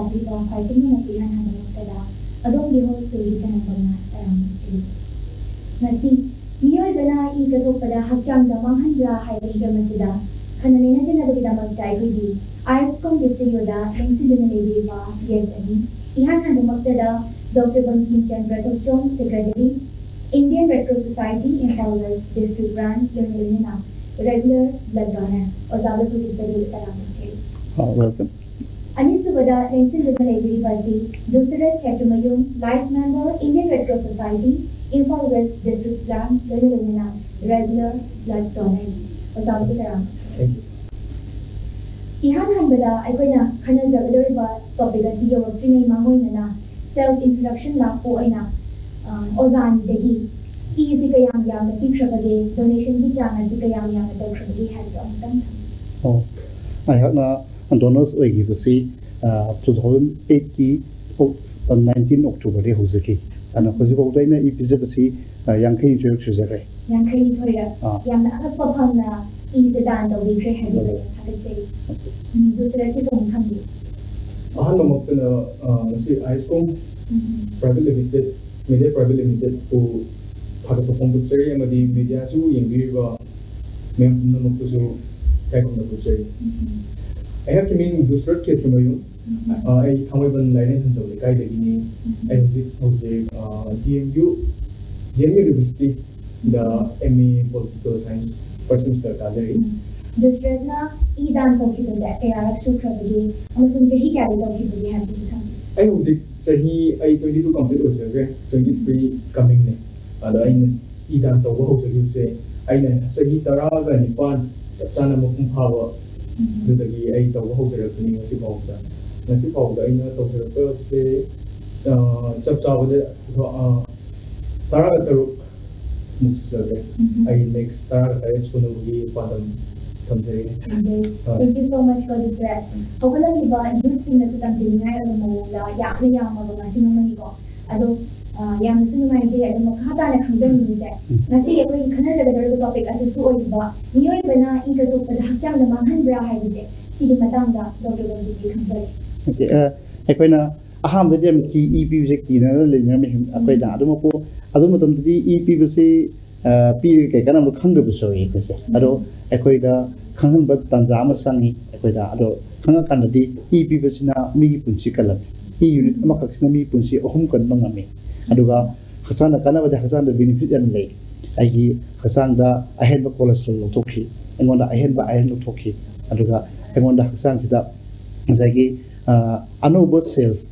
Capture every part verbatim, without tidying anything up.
ꯇꯥꯕꯤꯕ ꯈ꯭ꯋꯥꯏ ꯄꯨꯝꯅꯃꯛꯄꯨ ꯏꯍꯥꯟ ꯍꯥꯟꯕꯃꯛꯇꯗ ꯑꯗꯣꯝꯒꯤ ꯍꯣꯁ ꯁꯨꯔꯤ ꯆꯅꯝꯕꯝꯅ ꯇꯔꯥꯝꯅ ꯑꯣꯛꯆꯔꯤ꯫ ꯉꯁꯤ ꯃꯤꯑꯣꯏꯕꯅ ꯏ ꯀꯠꯊꯣꯛꯄꯗ ꯍꯛꯆꯥꯡꯗ ꯃꯥꯡꯍꯟꯕ꯭ꯔꯥ ꯍꯥꯏꯕ ꯍꯤꯔꯝ ꯑꯁꯤꯗ ꯈꯟꯅ ꯅꯩꯅꯖꯅꯕꯒꯤꯗꯃꯛꯇ ꯑꯩꯈꯣꯏꯒꯤ ꯑꯥꯏꯁꯀꯣꯝꯒꯤ ꯁ꯭ꯇꯨꯗꯤꯑꯣꯗ ꯂꯦꯡꯁꯤꯟꯗꯨꯅ ꯂꯩꯕꯤꯔꯤꯕ ꯒꯦꯁ ꯑꯅꯤ, ꯏꯍꯥꯟ ꯍꯥꯟꯕꯃꯛꯇꯗ doctor Bankim Chandra Thokchom, secretary, Indian red cross society, Imphal west district branch, ꯂꯣꯏꯅ ꯂꯣꯏꯅꯅ ꯔꯦꯒꯨꯂꯔ ꯕ꯭ꯂꯗ ꯗꯣꯅꯔ ꯑꯣꯖꯥ ꯕꯤꯄꯨꯒꯤ ꯁ꯭ꯇꯨꯗꯤꯑꯣꯗ ꯇꯔꯥꯝꯅ ꯑꯣꯛꯆꯔꯤ꯫ Uh, welcome. ꯑꯅꯤꯁꯨꯕꯗ ꯂꯦꯡꯁꯤꯟꯗꯨꯅ ꯂꯩꯕꯤꯔꯤꯕ ꯑꯁꯤ ꯗꯨꯁꯔꯠ Khetrimayum, life member, Indian red cross society, Imphal west district branch, ꯂꯣꯏꯅ ꯂꯣꯏꯅꯅ ꯔꯦꯒꯨꯂꯔ ꯕ꯭ꯂꯗ ꯗꯣꯅꯔꯅꯤ꯫ ꯑꯣꯖꯥꯕꯨ ꯇꯔꯥꯝꯅ ꯑꯣꯛꯆꯔꯤ꯫ Thank you. ꯏꯍꯥꯟ ꯍꯥꯟꯕꯗ ꯑꯩꯈꯣꯏꯅ ꯈꯟꯅꯖꯒꯗꯧꯔꯤꯕ ꯇꯣꯄꯤꯛ ꯑꯁꯤ ꯌꯧꯔꯛꯇ꯭ꯔꯤꯉꯩ ꯃꯥꯡꯑꯣꯏꯅꯅ ꯁꯦꯜꯐ ꯏꯟꯇ꯭ꯔꯣꯗꯛꯁꯟ ꯂꯥꯛꯄ ꯑꯣꯏꯅ, ꯑ, ꯑꯣꯖꯥ ꯑꯅꯤꯗꯒꯤ ꯏꯁꯤ ꯀꯌꯥꯝ ꯌꯥꯝꯅ ꯄꯤꯈ꯭ꯔꯕꯒꯦ, ꯗꯣꯅꯦꯁꯟꯒꯤ ꯆꯥꯡ ꯑꯁꯤ ꯀꯌꯥꯝ ꯌꯥꯝꯅ ꯇꯧꯈ꯭ꯔꯕꯒꯦ ꯍꯥꯏꯕꯗꯣ ꯑꯃꯨꯛꯇꯪ ꯊꯝꯕꯤꯌꯨ꯫ ꯑꯣ, ꯑꯩꯍꯥꯛꯅ ꯗꯣꯅꯔꯁ ꯑꯣꯏꯈꯤꯕꯁꯤ ꯇꯨ ꯊꯥꯎꯖꯟ ꯑꯩꯠꯀꯤ ꯅꯥꯏꯟꯇꯤꯟ ꯑꯣꯛꯇꯣꯕꯔꯗꯒꯤ ꯍꯧꯖꯈꯤ꯫ ꯑꯗꯨꯅ ꯍꯧꯖꯤꯛꯐꯥꯎꯗ ꯑꯩꯅ ꯏ ꯄꯤꯖꯕꯁꯤ, ꯑ, ꯌꯥꯡꯈꯩꯅꯤꯊꯣꯏꯔꯛ ꯁꯨꯖꯈ꯭ꯔꯦ꯫ ꯌꯥꯡꯈꯩꯅꯤꯊꯣꯏꯔꯛ꯫ ꯑꯥ꯫ ꯌꯥꯝꯅ ꯑꯉꯛꯄ ꯐꯪꯅ ꯏꯁꯦ ꯗꯥꯟ ꯇꯧꯕꯤꯈ꯭ꯔꯦ ꯍꯥꯏꯕꯤꯕꯗ ꯊꯥꯒꯠꯆꯔꯤ꯫ ꯎꯝ, ꯗꯨꯁꯔꯠꯀꯤꯁꯨ ꯑꯃꯨꯛ ꯊꯝꯕꯤꯌꯨ꯫ ꯑꯍꯥꯟꯕꯃꯛꯇꯗ, ꯑ, ꯉꯁꯤ ꯑꯥꯏꯁꯀꯣꯝ ꯎꯝ꯫ ꯄ꯭ꯔꯥꯏꯚꯦꯠ ꯂꯤꯃꯤꯇꯦꯠ, ꯃꯤꯗꯤꯌꯥ ꯄ꯭ꯔꯥꯏꯚꯦꯠ ꯂꯤꯃꯤꯇꯦꯠꯄꯨ ꯊꯥꯒꯠꯄ ꯐꯣꯡꯗꯣꯛꯆꯔꯤ ꯑꯃꯗꯤ ꯃꯤꯗꯤꯌꯥꯁꯨ ꯌꯦꯡꯕꯤꯔꯤꯕ ꯃꯌꯥꯝ ꯄꯨꯝꯅꯃꯛꯄꯨꯁꯨ ꯏꯀꯥꯏ ꯈꯨꯝꯅꯕ ꯎꯠꯆꯔꯤ꯫ ꯎꯝ꯫ ꯑꯩꯍꯥꯛꯀꯤ ꯃꯤꯡ ꯗꯨꯁꯔꯠ ꯈꯦꯇ꯭ꯔꯤꯃꯌꯨꯝ꯫ ꯎꯝ꯫ ꯑ, ꯑꯩ ꯊꯥꯡꯃꯩꯕꯟ ꯂꯥꯏꯔꯦꯟ ꯍꯟꯖꯧ ꯂꯩꯀꯥꯏꯗꯒꯤꯅꯤ꯫ ꯎꯝ꯫ ꯑꯩ ꯍꯧꯖꯤꯛ ꯍꯧꯖꯤꯛ, ꯑ, D M U, D M ꯌꯨꯅꯤꯚꯔꯁꯤꯇꯤꯗ M A political science first semester ꯀꯥꯖꯔꯤ꯫ ꯎꯝ꯫ ꯗꯨꯁꯔꯠꯅ ꯏ ꯗꯥꯟ ꯇꯧꯈꯤꯕꯁꯦ ꯀꯌꯥꯔꯛ ꯁꯨꯈ꯭ꯔꯕꯒꯦ ꯑꯃꯁꯨꯡ ꯆꯍꯤ ꯀꯌꯥꯗ ꯇꯧꯈꯤꯕꯒꯦ ꯍꯥꯏꯕꯗꯨꯁꯨ ꯊꯝꯕꯤꯌꯨ꯫ ꯑꯩ ꯍꯧꯖꯤꯛ ꯆꯍꯤ, ꯑꯩ ꯇ꯭ꯋꯦꯟꯇꯤ ꯇꯨ ꯀꯝꯄ꯭ꯂꯤꯠ ꯑꯣꯏꯖꯈ꯭ꯔꯦ, ꯇ꯭ꯋꯦꯟꯇꯤ ꯊ꯭ꯔꯤ ꯀꯃꯤꯡꯅꯦ꯫ ꯑꯗꯣ ꯑꯩꯅ ꯏ ꯗꯥꯟ ꯇꯧꯕ ꯍꯧꯖꯈꯤꯕꯁꯦ ꯑꯩꯅ ꯆꯍꯤ ꯇꯔꯥꯒ ꯅꯤꯄꯥꯟ ꯆꯞ ꯆꯥꯅ ꯃꯄꯨꯡ ꯐꯥꯕ ꯑꯗꯨꯗꯒꯤ ꯑꯩ ꯇꯧꯕ ꯍꯧꯖꯔꯛꯄꯅꯤ ꯉꯁꯤ ꯐꯥꯎꯕꯗ꯫ ꯉꯁꯤ ꯐꯥꯎꯕꯗ ꯑꯩꯅ ꯇꯧꯖꯔꯛꯄꯁꯦ, ꯑ, ꯆꯞ ꯆꯥꯕꯗ, ꯑ, ꯇꯔꯥꯒ ꯇꯔꯨꯛ ꯃꯨꯛ ꯁꯨꯖꯈ꯭ꯔꯦ꯫ ꯎꯝ꯫ ꯑꯩ ꯅꯦꯛꯁ ꯇꯔꯥꯒ ꯇꯔꯦꯠ ꯁꯨꯅꯕꯒꯤ ꯄꯥꯟꯗꯝ ꯊꯝꯖꯔꯤ꯫ ꯊꯝꯖꯩ꯫ ꯑ꯫ Thank you so much ꯀꯣ ꯗꯨꯁꯔꯠ꯫ ꯍꯧꯒꯠꯂꯛꯂꯤꯕ ꯌꯨꯠꯁꯤꯡꯅꯁꯨ ꯇꯝꯖꯅꯤꯡꯉꯥꯏ ꯑꯣꯏꯕ ꯃꯑꯣꯡꯗ ꯌꯥꯝꯅ ꯌꯥꯝꯃꯕ ꯃꯁꯤꯡ ꯑꯃꯅꯤꯀꯣ꯫ ꯑꯗꯣ, ꯑ, ꯌꯥꯝꯅꯁꯨ ꯅꯨꯡꯉꯥꯏꯖꯩ꯫ ꯑꯗꯣ ꯃꯈꯥ ꯇꯥꯅ ꯈꯪꯖꯅꯤꯡꯉꯤꯁꯦ, ꯉꯁꯤ ꯑꯩꯈꯣꯏꯒꯤ ꯈꯟꯅꯖꯒꯗꯧꯔꯤꯕ ꯇꯣꯄꯤꯛ ꯑꯁꯤꯁꯨ ꯑꯣꯏꯔꯤꯕ ꯃꯤꯑꯣꯏꯕꯅ ꯏ ꯀꯠꯊꯣꯛꯄꯗ ꯍꯛꯆꯥꯡꯗ ꯃꯥꯡꯍꯟꯕ꯭ꯔꯥ ꯍꯥꯏꯕꯁꯦ, ꯁꯤꯒꯤ ꯃꯇꯥꯡꯗ ꯗꯣꯛꯇꯔ ꯕꯟꯗꯤꯠꯀꯤ ꯈꯪꯖꯔꯦ꯫ Okay, ꯑ, ꯑꯩꯈꯣꯏꯅ ꯑꯍꯥꯟꯕꯗꯗꯤ ꯌꯥꯝ ꯀꯤ, ꯏ ꯄꯤꯕꯁꯦ ꯀꯤꯅꯅ ꯂꯩꯅꯔꯝꯃꯤ ꯑꯩꯈꯣꯏꯗ꯫ ꯑꯗꯨꯃꯛꯄꯨ ꯑꯗꯨ ꯃꯇꯝꯗꯗꯤ ꯏ ꯄꯤꯕꯁꯤ, ꯑ, ꯄꯤꯔꯒ ꯀꯩ ꯀꯥꯟꯅꯕ ꯈꯪꯗꯕꯁꯨ ꯌꯥꯎꯏ ꯑꯩꯈꯣꯏꯁꯦ꯫ ꯑꯗꯣ ꯑꯩꯈꯣꯏꯗ ꯈꯪꯍꯟꯕ ꯇꯥꯟꯖꯥ ꯑꯃ ꯆꯪꯉꯤ ꯑꯩꯈꯣꯏꯗ꯫ ꯑꯗꯣ ꯈꯪꯉꯀꯥꯟꯗꯗꯤ ꯏ ꯄꯤꯕꯁꯤꯅ ꯃꯤꯒꯤ ꯄꯨꯟꯁꯤ ꯀꯜꯂꯝꯃꯤ, ꯏ ꯌꯨꯅꯤꯠ ꯑꯃꯈꯛꯁꯤꯅ ꯃꯤ ꯄꯨꯟꯁꯤ ꯑꯍꯨꯝ ꯀꯟꯕ ꯉꯝꯃꯤ꯫ ꯑꯗꯨꯒ ꯍꯛꯆꯥꯡꯗ ꯀꯥꯟꯅꯕꯗꯤ ꯍꯛꯆꯥꯡꯗ ꯕꯦꯅꯤꯐꯤꯠ ꯌꯥꯝ ꯂꯩ꯫ ꯑꯩꯒꯤ ꯍꯛꯆꯥꯡꯗ ꯑꯍꯦꯟꯕ ꯀꯣꯂꯦꯁꯇ꯭ꯔꯣꯜ ꯂꯧꯊꯣꯛꯈꯤ, ꯑꯩꯉꯣꯟꯗ ꯑꯍꯦꯟꯕ ꯑꯥꯏꯔꯟ ꯂꯧꯊꯣꯛꯈꯤ, ꯑꯗꯨꯒ ꯑꯩꯉꯣꯟꯗ ꯍꯛꯆꯥꯡꯁꯤꯗ ꯉꯁꯥꯏꯒꯤ, ꯑ, ꯑꯅꯧꯕ ꯁꯦꯜꯁ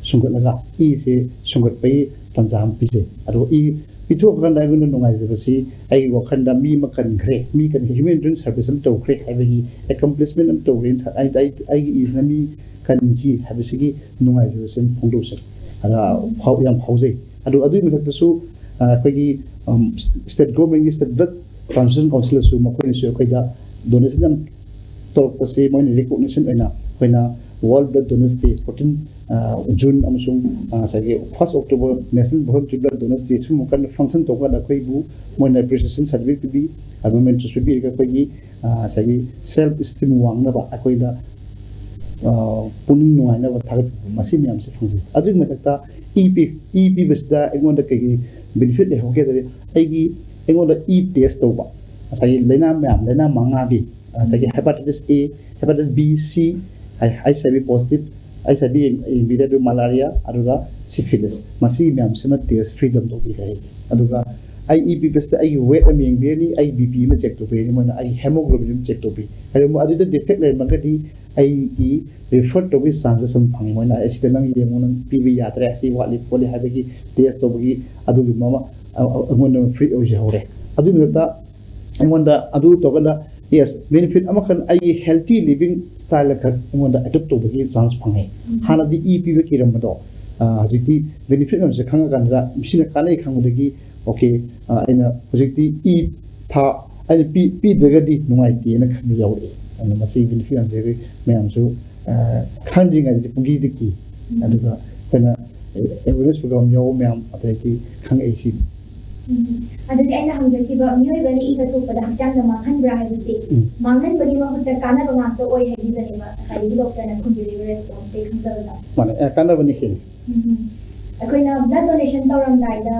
ꯁꯨꯡꯒꯠꯂꯒ ꯏꯁꯦ ꯁꯨꯡꯒꯠꯄꯒꯤ ꯇꯥꯟꯖꯥ ꯑꯃ ꯄꯤꯖꯩ꯫ ꯑꯗꯨꯒ ꯏ ꯄꯤꯊꯣꯛꯑꯀꯥꯟꯗ ꯑꯩꯉꯣꯟꯗ ꯅꯨꯡꯉꯥꯏꯖꯕꯁꯤ ꯑꯩꯒꯤ ꯋꯥꯈꯜꯗ ꯃꯤ ꯑꯃ ꯀꯟꯈ꯭ꯔꯦ, ꯃꯤ ꯀꯟꯈ꯭ꯔꯦ, humanitarian service ꯑꯃ ꯇꯧꯈ꯭ꯔꯦ ꯍꯥꯏꯕꯒꯤ accomplishment ꯑꯃ ꯇꯧꯈ꯭ꯔꯦ, ꯑꯩ, ꯑꯩ, ꯑꯩꯒꯤ ꯏꯁꯤꯅ ꯃꯤ ꯀꯟꯈꯤ ꯍꯥꯏꯕꯁꯤꯒꯤ ꯅꯨꯡꯉꯥꯏꯖꯕꯁꯤ ꯑꯃ ꯐꯣꯡꯗꯣꯛꯆꯩ꯫ ꯑꯗ ꯐꯥꯎ-, ꯌꯥꯝ ꯐꯥꯎꯖꯩ꯫ ꯑꯗꯨ ꯑꯗꯨꯒꯤ ꯃꯊꯛꯇꯁꯨ, ꯑ, ꯑꯩꯈꯣꯏꯒꯤ, ꯑꯝ, state government ꯀꯤ state blood transfusion council ꯁꯨ ꯃꯈꯣꯏꯅꯁꯨ ꯑꯩꯈꯣꯏꯗ donation ꯌꯥꯝ ꯇꯧꯔꯛꯄꯁꯤ ꯃꯣꯏꯅ recognition ꯑꯣꯏꯅ ꯑꯩꯈꯣꯏꯅ World Blood Donors Day fourteen, ꯑ, June ꯑꯃꯁꯨꯡ, ꯑ, ꯉꯁꯥꯏꯒꯤ first October National Voluntary Blood Donors Day ꯁꯨꯝꯕ ꯀꯟꯅ function ꯇꯧꯕ ꯀꯥꯟꯗ ꯑꯩꯈꯣꯏꯕꯨ ꯃꯣꯏꯅ appreciation certificate ꯄꯤꯕꯤ, ꯑ, mementos ꯄꯤꯕꯤꯔꯒ ꯑꯩꯈꯣꯏꯒꯤ, ꯑ, ꯉꯁꯥꯏꯒꯤ self esteem ꯋꯥꯡꯅꯕ ꯑꯩꯈꯣꯏꯗ, ꯑ, ꯄꯨꯛꯅꯤꯡ ꯅꯨꯡꯉꯥꯏꯅꯕ ꯊꯥꯒꯠꯄꯤꯕ ꯃꯁꯤ ꯃꯌꯥꯝꯁꯦ ꯐꯪꯖꯩ꯫ ꯑꯗꯨꯒꯤ ꯃꯊꯛꯇ ꯏ ꯄꯤ-, ꯏ ꯄꯤꯕꯁꯤꯗ ꯑꯩꯉꯣꯟꯗ ꯀꯩꯒꯤ benefit ꯂꯩꯍꯧꯒꯦ ꯍꯥꯏꯔꯗꯤ ꯑꯩꯒꯤ, ꯑꯩꯉꯣꯟꯗ ꯏ test ꯇꯧꯕ ꯉꯁꯥꯏꯒꯤ ꯂꯥꯏꯅꯥ ꯃꯌꯥꯝ, ꯂꯥꯏꯅꯥ ꯃꯉꯥꯒꯤ, ꯉꯁꯥꯏꯒꯤ hepatitis A, hepatitis B, C, high-, H I V positive, H I V ꯌꯦꯡ-, ꯌꯦꯡꯕꯤꯔꯦ, ꯑꯗꯨ malaria, ꯑꯗꯨꯒ syphilis, ꯃꯁꯤꯒꯤ ꯃꯌꯥꯝꯁꯤꯃ test freedom ꯇꯧꯕꯤꯔꯦ ꯑꯩꯒꯤ꯫ ꯑꯗꯨꯒ ꯑꯩ ꯏ ꯄꯤꯕꯁꯤꯗ ꯑꯩꯒꯤ weight ꯑꯃ ꯌꯦꯡꯕꯤꯔꯅꯤ, ꯑꯩ B P ꯑꯃ check ꯇꯧꯕꯤꯔꯅꯤ, ꯃꯣꯏꯅ ꯑꯩ hemoglobin ꯑꯃ check ꯇꯧꯕꯤ꯫ ꯀꯔꯤꯒꯨꯝꯕ ꯑꯗꯨꯗ defect ꯂꯩꯔꯝꯃꯒꯗꯤ ꯑꯩꯒꯤ refer ꯇꯧꯕꯒꯤ chances ꯑꯃ ꯐꯪꯉꯤ꯫ ꯃꯣꯏꯅ ꯑꯩ ꯁꯤꯗ ꯅꯪ ꯌꯦꯡꯉꯨ, ꯅꯪ ꯄꯤꯕ ꯌꯥꯗ꯭ꯔꯦ, ꯁꯤ ꯋꯥꯠꯂꯤ ꯈꯣꯠꯂꯤ ꯍꯥꯏꯕꯒꯤ test ꯇꯧꯕꯒꯤ ꯑꯗꯨꯒꯨꯝꯕ ꯑꯃ, ꯑ-, ꯑ-, ꯑꯩꯉꯣꯟꯗ free ꯑꯣꯏꯖꯍꯧꯔꯦ꯫ ꯑꯗꯨꯒꯤ ꯃꯊꯛꯇ ꯑꯩꯉꯣꯟꯗ ꯑꯗꯨ ꯇꯧꯔꯒꯅ, yes, benefit ꯑꯃꯈꯛ ꯑꯩꯒꯤ healthy living style ꯈꯛ ꯑꯩꯉꯣꯟꯗ adopt ꯇꯧꯕꯒꯤ chance ꯐꯪꯉꯦ꯫ ꯍꯥꯟꯅꯗꯤ ꯏ ꯄꯤꯕ ꯀꯤꯔꯝꯕꯗꯣ, ꯑ, ꯍꯧꯖꯤꯛꯇꯤ benefit ꯃꯌꯥꯝꯁꯦ ꯈꯪꯉꯀꯥꯟꯗ ꯃꯁꯤꯅ ꯀꯥꯟꯅꯩ ꯈꯪꯕꯗꯒꯤ, okay, ꯑ, ꯑꯩꯅ ꯍꯧꯖꯤꯛꯇꯤ ꯏ ꯊꯥ, ꯑꯩꯅ ꯄꯤ-, ꯄꯤꯗ꯭ꯔꯒꯗꯤ ꯅꯨꯡꯉꯥꯏꯇꯦꯅ ꯈꯟꯕ ꯌꯥꯎꯔꯛꯑꯦ꯫ ꯑꯗꯨꯅ ꯃꯁꯤꯒꯤ benefit ꯃꯌꯥꯝꯁꯦ ꯑꯩꯈꯣꯏ ꯃꯌꯥꯝꯁꯨ, ꯑ, ꯈꯪꯗ꯭ꯔꯤꯉꯩꯗꯗꯤ ꯄꯨꯡꯀꯤꯗ ꯀꯤ꯫ ꯑꯗꯨꯒ ꯑꯩꯈꯣꯏꯅ awareness program ꯌꯥꯎꯕ ꯃꯌꯥꯝ ꯑꯗꯨꯗꯒꯤ ꯈꯪꯉꯛꯏ ꯁꯤ꯫ ꯎꯝ꯫ ꯑꯗꯨꯗꯤ ꯑꯩꯅ ꯍꯪꯖꯈꯤꯕ ꯃꯤꯑꯣꯏꯕꯅ ꯏ ꯀꯠꯊꯣꯛꯄꯗ ꯍꯛꯆꯥꯡꯗ ꯃꯥꯡꯍꯟꯕ꯭ꯔꯥ ꯍꯥꯏꯕꯁꯤ ꯎꯝ꯫ ꯃꯥꯡꯍꯟꯕꯒꯤ ꯃꯍꯨꯠꯇ ꯀꯥꯟꯅꯕ ꯉꯥꯛꯇ ꯑꯣꯏ ꯍꯥꯏꯕꯤꯕꯅꯦꯕ ꯉꯁꯥꯏꯒꯤ ꯗꯣꯛꯇꯔꯅ ꯈꯨꯝꯕꯤꯔꯤꯕ ꯔꯦꯁꯄꯣꯟꯁꯇꯒꯤ ꯈꯪꯖꯕꯗ꯫ ꯃꯥꯅꯦ, ꯑꯦ, ꯀꯥꯟꯅꯕꯅꯤ ꯍꯦꯜꯂꯤ꯫ ꯎꯝ꯫ ꯑꯩꯈꯣꯏꯅ ꯕ꯭ꯂꯗ ꯗꯣꯅꯦꯁꯟ ꯇꯧꯔꯝꯗꯥꯏꯗ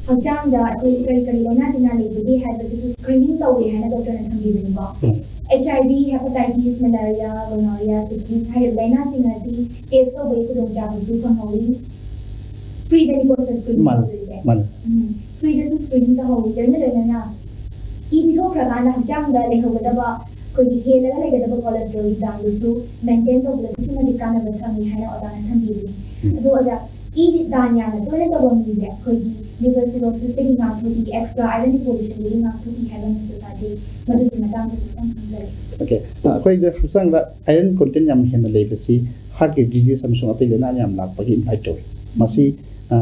ꯍꯛꯆꯥꯡꯗ ꯑꯩꯈꯣꯏ ꯀꯔꯤ ꯀꯔꯤ ꯂꯥꯏꯅꯥ ꯇꯤꯟꯅꯥ ꯂꯩꯕꯒꯦ ꯍꯥꯏꯕꯁꯤꯁꯨ ꯁ꯭ꯀ꯭ꯔꯤꯅꯤꯡ ꯇꯧꯋꯦ ꯍꯥꯏꯅ ꯗꯣꯛꯇꯔꯅ ꯊꯝꯕꯤꯕꯅꯤꯀꯣ꯫ ꯎꯝ꯫ ꯑꯩꯆ ꯑꯥꯏ ꯚꯤ, ꯍꯦꯄꯥꯇꯥꯏꯇꯤꯁ, ꯃꯦꯂꯥꯔꯤꯌꯥ, ꯒꯣꯅꯣꯔꯤꯌꯥ, ꯁꯤꯐꯤꯂꯤꯁ ꯍꯥꯏꯔꯤꯕ ꯂꯥꯏꯅꯥꯁꯤꯡ ꯑꯁꯤ ꯇꯦꯁ ꯇꯧꯕꯒꯤ ꯈꯨꯗꯣꯡꯆꯥꯕꯁꯨ ꯐꯪꯍꯧꯋꯤ꯫ ꯐ꯭ꯔꯤꯗꯅꯤꯀꯣ ꯁꯔ ꯁ꯭ꯀ꯭ꯔꯤꯅꯤꯡ ꯃꯥꯅꯤ, ꯇꯧꯗꯣꯏꯁꯦ꯫ ꯃꯥꯅꯤ꯫ ꯎꯝ꯫ ꯐ꯭ꯔꯤꯗꯁꯨ ꯁ꯭ꯀ꯭ꯔꯤꯅꯤꯡ ꯇꯧꯍꯧꯋꯤ꯫ ꯂꯣꯏꯅ ꯂꯣꯏꯅꯅ ꯏ ꯄꯤꯊꯣꯛꯈ꯭ꯔꯀꯥꯟꯗ ꯍꯛꯆꯥꯡꯗ ꯂꯩꯍꯧꯒꯗꯕ ꯑꯩꯈꯣꯏꯒꯤ ꯍꯦꯜꯂꯒ ꯂꯩꯒꯗꯕ ꯀꯣꯂꯦꯁꯇ꯭ꯔꯣꯜꯒꯤ ꯆꯥꯡꯗꯨꯁꯨ ꯃꯦꯟꯇꯦꯟ ꯇꯧꯕꯗ ꯑꯗꯨꯛꯀꯤ ꯃꯇꯤꯛ ꯀꯥꯟꯅꯕ ꯊꯝꯃꯤ ꯍꯥꯏꯅ ꯑꯣꯖꯥꯅ ꯊꯝꯕꯤꯕꯅꯤ꯫ ꯎꯝ꯫ ꯑꯗꯣ ꯑꯣꯖꯥ, ꯏ ꯗꯥꯟ ꯌꯥꯝꯅ ꯇꯣꯏꯅ ꯇꯧꯕ ꯃꯤꯁꯦ ꯑꯩꯈꯣꯏꯒꯤ ꯂꯤꯚꯔ ꯁꯤꯔꯣꯁꯤꯁꯇꯒꯤ ꯉꯥꯛꯊꯣꯛꯏ, ꯑꯦꯛꯁꯇ꯭ꯔꯥ ꯑꯥꯏꯔꯟ ꯗꯤꯄꯣꯖꯤꯁꯟꯗꯒꯤ ꯉꯥꯛꯊꯣꯛꯏ ꯍꯥꯏꯕ ꯑꯃꯁꯨ ꯇꯥꯖꯩ꯫ ꯃꯗꯨꯒꯤ ꯃꯇꯥꯡꯗꯁꯨ ꯈꯤꯇꯪ ꯈꯪꯖꯔꯦ꯫ ꯑꯣꯀꯦ꯫ ꯑ, ꯑꯩꯈꯣꯏꯗ ꯍꯛꯆꯥꯡꯗ ꯑꯥꯏꯔꯟ ꯀꯣꯟꯇꯦꯟ ꯌꯥꯝ ꯍꯦꯟꯅ ꯂꯩꯕꯁꯤ ꯍꯥꯔꯠꯀꯤ ꯗꯤꯖꯤꯖ ꯑꯃꯁꯨꯡ ꯑꯇꯩ ꯂꯥꯏꯅꯥ ꯌꯥꯝ ꯂꯥꯛꯄꯒꯤ ꯏꯟꯚꯥꯏꯠ ꯇꯧꯏ꯫ ꯃꯁꯤ, ꯑ,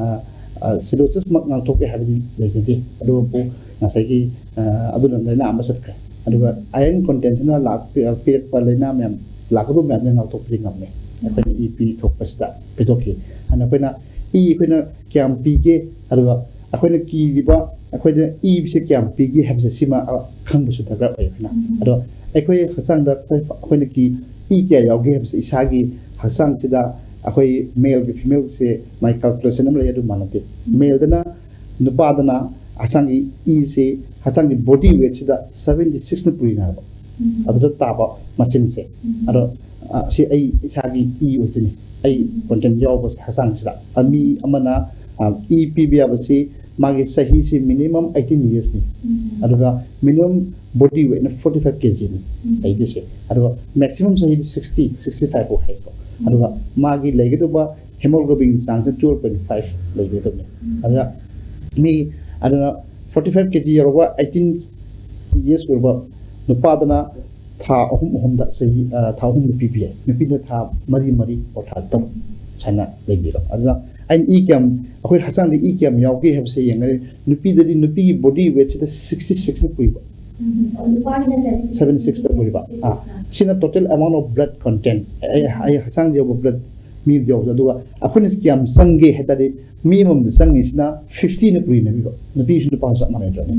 ꯑ, ꯁꯤꯔꯣꯁꯤꯁꯃꯛ ꯉꯥꯛꯊꯣꯛꯀꯦ ꯍꯥꯏꯕꯗꯤ ꯂꯩꯖꯗꯦ꯫ ꯑꯗꯨꯕꯨ ꯉꯁꯥꯏꯒꯤ, ꯑ, ꯑꯗꯨꯅ ꯂꯥꯏꯅꯥ ꯑꯃ ꯆꯠꯈ꯭ꯔꯦ꯫ ꯑꯗꯨꯒ ꯑꯥꯏꯔꯟ ꯀꯣꯟꯇꯦꯟꯁꯤꯅ ꯂꯥꯛꯄꯤ-, ꯄꯤꯔꯛꯄ ꯂꯥꯏꯅꯥ ꯃꯌꯥꯝ, ꯂꯥꯛꯀꯗꯕ ꯃꯌꯥꯝꯁꯦ ꯉꯥꯛꯊꯣꯛꯄꯗꯤ ꯉꯝꯃꯦ꯫ ꯑꯩꯈꯣꯏꯅ ꯏ ꯄꯤꯊꯣꯛꯄꯁꯤꯗ ꯄꯤꯊꯣꯛꯈꯤ꯫ ꯑꯗꯨꯅ ꯑꯩꯈꯣꯏꯅ ꯏ ꯑꯩꯈꯣꯏꯅ ꯀꯌꯥꯝ ꯄꯤꯒꯦ, ꯑꯗꯨꯒ ꯑꯩꯈꯣꯏꯅ ꯀꯤꯔꯤꯕ, ꯑꯩꯈꯣꯏꯅ ꯏꯕꯁꯦ ꯀꯌꯥꯝ ꯄꯤꯒꯦ ꯍꯥꯏꯕꯁꯦ ꯁꯤꯃ, ꯑ, ꯈꯪꯕꯁꯨ ꯗꯔꯀꯥꯔ ꯑꯣꯏ ꯑꯩꯈꯣꯏꯅ꯫ ꯎꯝ꯫ ꯑꯗꯣ ꯑꯩꯈꯣꯏ ꯍꯛꯆꯥꯡꯗ ꯑꯩꯈꯣꯏ, ꯑꯩꯈꯣꯏꯅ ꯀꯤ, ꯏ ꯀꯌꯥ ꯌꯥꯎꯒꯦ ꯍꯥꯏꯕꯁꯦ ꯏꯁꯥꯒꯤ ꯍꯛꯆꯥꯡꯁꯤꯗ ꯑꯩꯈꯣꯏ ꯃꯦꯜꯒꯤ ꯐꯤꯃꯦꯜꯁꯦ ꯃꯥꯏ ꯀꯥꯜꯀꯨꯂꯦꯁꯟ ꯑꯃ ꯂꯩ, ꯑꯗꯨ ꯃꯥꯟꯅꯗꯦ꯫ ꯃꯦꯜꯗꯅ, ꯅꯨꯄꯥꯗꯅ ꯍꯛꯆꯥꯡꯒꯤ ꯏꯁꯦ, ꯍꯛꯆꯥꯡꯒꯤ ꯕꯣꯗꯤ ꯋꯦꯠꯁꯤꯗ ꯁꯕꯦꯟꯇꯤ ꯁꯤꯛꯁꯅ ꯄꯨꯔꯤꯅꯦ ꯍꯥꯏꯕ꯫ ꯎꯝ꯫ ꯑꯗꯨꯗ ꯇꯥꯕ ꯃꯁꯤꯡꯁꯦ꯫ ꯎꯝ꯫ ꯑꯗꯣ, ꯑ, ꯁꯤ ꯑꯩ ꯏꯁꯥꯒꯤ ꯏ ꯑꯣꯏꯗꯣꯏꯅꯤ, ꯑꯩ ꯎꯝ꯫ ꯀꯣꯟꯇꯦꯟ ꯌꯥꯎꯕꯁꯦ ꯍꯛꯆꯥꯡꯁꯤꯗ꯫ ꯑ, ꯃꯤ ꯑꯃꯅ, ꯑ, ꯏ ꯄꯤꯕ ꯌꯥꯕꯁꯤ ꯃꯥꯒꯤ ꯆꯍꯤꯁꯤ ꯃꯤꯅꯤꯃꯝ ꯑꯩꯠꯇꯤꯟ ꯌꯔꯁꯅꯤ꯫ ꯎꯝ꯫ ꯑꯗꯨꯒ ꯃꯤꯅꯤꯃꯝ ꯕꯣꯗꯤ ꯋꯦꯠꯅ ꯐꯣꯔꯇꯤ ꯐꯥꯏꯚ ꯀꯦꯖꯤꯅꯤ ꯎꯝ꯫ ꯂꯩꯗꯣꯏꯁꯦ꯫ ꯑꯗꯨꯒ ꯃꯦꯛꯁꯤꯃꯝ ꯆꯍꯤꯗꯤ ꯁꯤꯛꯁꯇꯤ, ꯁꯤꯛꯁꯇꯤ ꯐꯥꯏꯚ ꯐꯥꯎ ꯍꯥꯏꯀꯣ꯫ ꯑꯗꯨꯒ ꯃꯥꯒꯤ ꯂꯩꯒꯗꯧꯕ ꯍꯦꯃꯣꯒ꯭ꯂꯣꯕꯤꯟꯒꯤ ꯆꯥꯡꯁꯦ ꯇꯨꯋꯦꯜꯐ ꯄꯣꯏꯟꯠ ꯐꯥꯏꯚ ꯂꯩꯒꯗꯕꯅꯤ꯫ ꯎꯝ꯫ ꯑꯗꯨꯅ ꯃꯤ, ꯑꯗꯨꯅ ꯐꯣꯔꯇꯤ ꯐꯥꯏꯚ ꯀꯦꯖꯤ ꯌꯧꯔꯕ, ꯑꯩꯠꯇꯤꯟ ꯌꯔꯁ ꯑꯣꯏꯔꯕ ꯅꯨꯄꯥꯗꯅ ꯊꯥ ꯑꯍꯨꯝ ꯑꯍꯨꯝꯗ ꯆꯍꯤ, ꯑ, ꯊꯥ ꯑꯍꯨꯝꯗ ꯄꯤꯕ ꯌꯥꯏ, ꯅꯨꯄꯤꯅ ꯊꯥ ꯃꯔꯤ ꯃꯔꯤ ꯑꯣꯔ ꯊꯥ ꯇꯔꯨꯛ ꯁꯨꯃꯥꯏꯅ ꯂꯩꯕꯤꯔꯣ꯫ ꯑꯗꯨꯅ ꯑꯩꯅ ꯏ ꯀꯌꯥꯝ, ꯑꯩꯈꯣꯏ ꯍꯛꯆꯥꯡꯗ ꯏ ꯀꯌꯥꯝ ꯌꯥꯎꯒꯦ ꯍꯥꯏꯕꯁꯦ ꯌꯦꯡꯒꯅꯤ꯫ ꯅꯨꯄꯤꯗꯗꯤ, ꯅꯨꯄꯤꯒꯤ ꯕꯣꯗꯤ ꯋꯦꯠꯁꯤꯗ ꯁꯤꯛꯁꯇꯤ ꯁꯤꯛꯁꯅ ꯄꯨꯏꯕ꯫ ꯎꯝ꯫ ꯑꯣ, ꯅꯨꯄꯥꯒꯤꯅ ꯁꯕꯦꯟꯇꯤ ꯁꯤꯛꯁ꯫ ꯁꯕꯦꯟꯇꯤ ꯁꯤꯛꯁꯇ ꯄꯨꯔꯤꯕ꯫ ꯑꯥ, ꯁꯤꯅ total amount of blood content, ꯑꯩ, ꯑꯩ ꯍꯛꯆꯥꯡꯗ ꯌꯧꯕ ꯕ꯭ꯂꯗ ꯃꯤ ꯌꯥꯎꯕꯗꯣ꯫ ꯑꯗꯨꯒ ꯑꯩꯈꯣꯏꯅ ꯀꯌꯥꯝ ꯆꯪꯒꯦ ꯍꯥꯏ ꯇꯥꯔꯗꯤ, ꯃꯤ ꯑꯃꯃꯝꯗ ꯆꯪꯉꯤꯁꯤꯅ fiftyꯅ ꯄꯨꯔꯤꯅꯦꯕꯤꯕ, ꯅꯨꯄꯤꯁꯨ ꯅꯨꯄꯥꯁꯨ ꯆꯞ ꯃꯥꯟꯅꯩꯗ꯭ꯔꯅꯦ꯫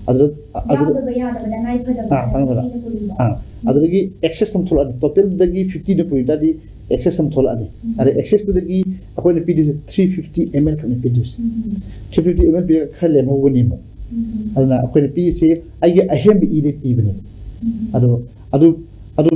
ꯑꯗꯨꯗ ꯑꯗꯨꯗ ꯌꯥꯎꯗꯕ ꯌꯥꯗꯕ ꯇꯉꯥꯏ ꯐꯗꯕ ꯑꯥ, ꯇꯉꯥꯏ ꯐꯗꯕ꯫ fiftyꯅ ꯄꯨꯔꯤꯕ꯫ ꯑꯥ, ꯑꯗꯨꯗꯒꯤ excess ꯑꯃ ꯊꯣꯛꯂꯛꯑꯅꯤ, totalꯗꯒꯤ fiftyꯅ ꯄꯨꯔꯤ ꯇꯥꯔꯗꯤ excess ꯑꯃ ꯊꯣꯛꯂꯛꯑꯅꯤ꯫ ꯑꯗꯩ excessꯇꯨꯗꯒꯤ ꯑꯩꯈꯣꯏꯅ ꯄꯤꯗꯣꯏꯁꯦ three fifty ml ꯈꯛꯅꯤ ꯄꯤꯗꯣꯏꯁꯦ꯫ ꯎꯝ. Three fifty ml ꯄꯤꯔꯒ ꯈꯔ ꯂꯦꯝꯍꯧꯒꯅꯤ ꯑꯃꯨꯛ꯫ ꯎꯝ. ꯑꯗꯨꯅ ꯑꯩꯈꯣꯏꯅ ꯄꯤꯔꯤꯁꯦ ꯑꯩꯒꯤ ꯑꯍꯦꯟꯕ ꯏꯗꯩ ꯄꯤꯕꯅꯦꯕ꯫ ꯎꯝ. ꯑꯗꯣ ꯑꯗꯨ ꯑꯗꯨ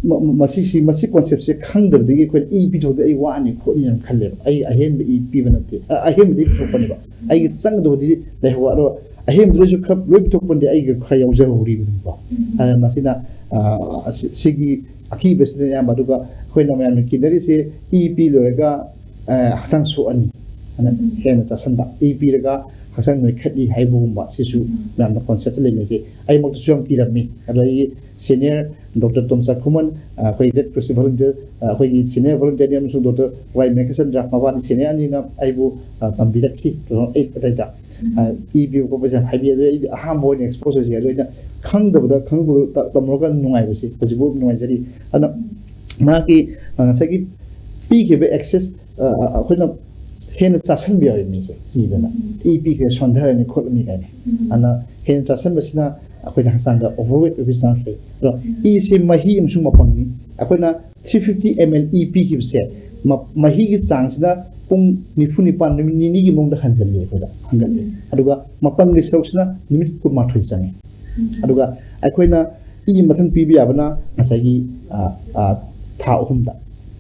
ꯃ- ꯃ- ꯃꯁꯤꯁꯤ ꯃꯁꯤ conceptꯁꯦ ꯈꯪꯗꯕꯗꯒꯤ ꯑꯩꯈꯣꯏꯅ ꯏ ꯄꯤꯊꯣꯛꯇ ꯑꯩ ꯋꯥꯅꯤ ꯈꯣꯠꯅꯤꯅ ꯈꯜꯂꯦꯕ꯫ ꯑꯩ ꯑꯍꯦꯟꯕ ꯏ ꯄꯤꯕ ꯅꯠꯇꯦ, ꯑ, ꯑꯍꯦꯟꯕꯗꯤ ꯄꯤꯊꯣꯛꯄꯅꯦꯕ꯫ ꯑꯩꯒꯤ ꯆꯪꯒꯗꯕꯗꯤ ꯂꯩꯍꯧꯕ꯫ ꯑꯗꯣ ꯑꯍꯦꯟꯕꯗꯨꯁꯨ ꯈꯔ ꯂꯣꯏ ꯄꯤꯊꯣꯛꯄ ꯅꯠꯇꯦ, ꯑꯩꯒꯤ ꯈꯔ ꯌꯥꯎꯖꯍꯧꯔꯤꯕꯅꯤꯀꯣ꯫ ꯑꯗꯨꯅ ꯃꯁꯤꯅ, ꯑ, ꯑꯁꯤ- ꯁꯤꯒꯤ ꯑꯀꯤꯕꯁꯤꯅ ꯑꯌꯥꯝꯕ꯫ ꯑꯗꯨꯒ ꯑꯩꯈꯣꯏꯅ ꯃꯌꯥꯝꯅ ꯀꯤꯅꯔꯤꯁꯦ ꯏ ꯄꯤ ꯂꯣꯏꯔꯒ, ꯑ, ꯍꯛꯆꯥꯡ ꯁꯣꯛꯑꯅꯤ ꯑꯅ ꯍꯦꯟꯅ ꯆꯥꯁꯟꯕ꯫ ꯏ ꯄꯤꯔꯒ ꯍꯛꯆꯥꯡ ꯅꯣꯏꯈꯠꯂꯤ ꯍꯥꯏꯕꯒꯨꯝꯕ ꯁꯤꯁꯨ ꯃꯌꯥꯝꯅ concept ꯂꯩꯅꯩꯁꯦ꯫ ꯑꯩꯃꯛꯇꯁꯨ ꯌꯥꯝ ꯀꯤꯔꯝꯃꯤ꯫ ꯑꯗꯣ ꯑꯩꯒꯤ senior Doctor ꯇꯣꯝꯆꯥ ꯈꯨꯃꯟ, ꯑ, ꯑꯩꯈꯣꯏ Red Cross volunteer, ꯑ, ꯑꯩꯈꯣꯏꯒꯤ senior volunteer ꯑꯃꯁꯨꯡ Doctor ꯋꯥꯏ ꯃꯦꯘꯆꯟꯗ꯭ꯔ, ꯃꯕꯥꯅꯤ senior ꯑꯅꯤꯅ ꯑꯩꯕꯨ, ꯑ, ꯇꯝꯕꯤꯔꯛꯈꯤ two thousand eight ꯑꯗꯥꯏꯗ꯫ ꯑ, ꯏ ꯄꯤꯕ ꯈꯣꯠꯄꯁꯦ ꯌꯥꯝ ꯍꯥꯏꯕꯤ꯫ ꯑꯗꯨ ꯑꯩꯗꯤ ꯑꯍꯥꯟꯕ ꯑꯣꯏꯅ expose ꯑꯣꯏꯖꯩ꯫ ꯑꯗꯨ ꯑꯩꯅ ꯈꯪꯗꯕꯗ ꯈꯪꯗꯕꯗ ꯇ- ꯇꯝꯃꯨꯔꯒ ꯅꯨꯡꯉꯥꯏꯕꯁꯦ ꯍꯧꯖꯤꯛꯐꯥꯎ ꯅꯨꯡꯉꯥꯏꯖꯔꯤ꯫ ꯑꯗꯨꯅ ꯃꯥꯒꯤ, ꯑ, ꯉꯁꯥꯏꯒꯤ ꯄꯤꯈꯤꯕ access, ꯑ, ꯑ, ꯑꯩꯈꯣꯏꯅ ꯍꯦꯟꯅ ꯆꯥꯁꯟꯕ ꯌꯥꯎꯋꯦ ꯃꯤꯁꯦ ꯀꯤꯗꯅ꯫ ꯏ ꯄꯤꯈ꯭ꯔꯦ ꯁꯣꯟꯊꯔꯅꯤ ꯈꯣꯠꯂꯅꯤ ꯀꯥꯏꯅ꯫ ꯑꯗꯨꯅ ꯍꯦꯟꯅ ꯆꯥꯁꯟꯕꯁꯤꯅ ꯑꯩꯈꯣꯏꯅ ꯍꯛꯆꯥꯡꯗ overweight ꯑꯣꯏꯕꯒꯤ chance ꯂꯩ꯫ ꯑꯗꯣ ꯏꯁꯦ ꯃꯍꯤ ꯑꯃꯁꯨꯡ ꯃꯄꯪꯅꯤ꯫ ꯑꯩꯈꯣꯏꯅ three fifty ml ꯏ ꯄꯤꯈꯤꯕꯁꯦ ꯃ- ꯃꯍꯤꯒꯤ ꯆꯥꯡꯁꯤꯅ ꯄꯨꯡ ꯅꯤꯐꯨ ꯅꯤꯄꯥꯟ, ꯅꯨꯃꯤꯠ ꯅꯤꯅꯤꯒꯤ ꯃꯅꯨꯡꯗ ꯍꯟꯖꯤꯜꯂꯤ ꯑꯩꯈꯣꯏꯗ, ꯍꯟꯒꯠꯂꯤ꯫ ꯑꯗꯨꯒ ꯃꯄꯪꯒꯤ ꯁꯔꯨꯛꯁꯤꯅ ꯅꯨꯃꯤꯠ ꯀꯨꯟꯃꯥꯊꯣꯏ ꯆꯪꯉꯤ꯫ ꯑꯗꯨꯒ ꯑꯩꯈꯣꯏꯅ ꯏ ꯃꯊꯪ ꯄꯤꯕ ꯌꯥꯕꯅ ꯉꯁꯥꯏꯒꯤ, ꯑ, ꯑ, ꯊꯥ ꯑꯍꯨꯝꯗ꯫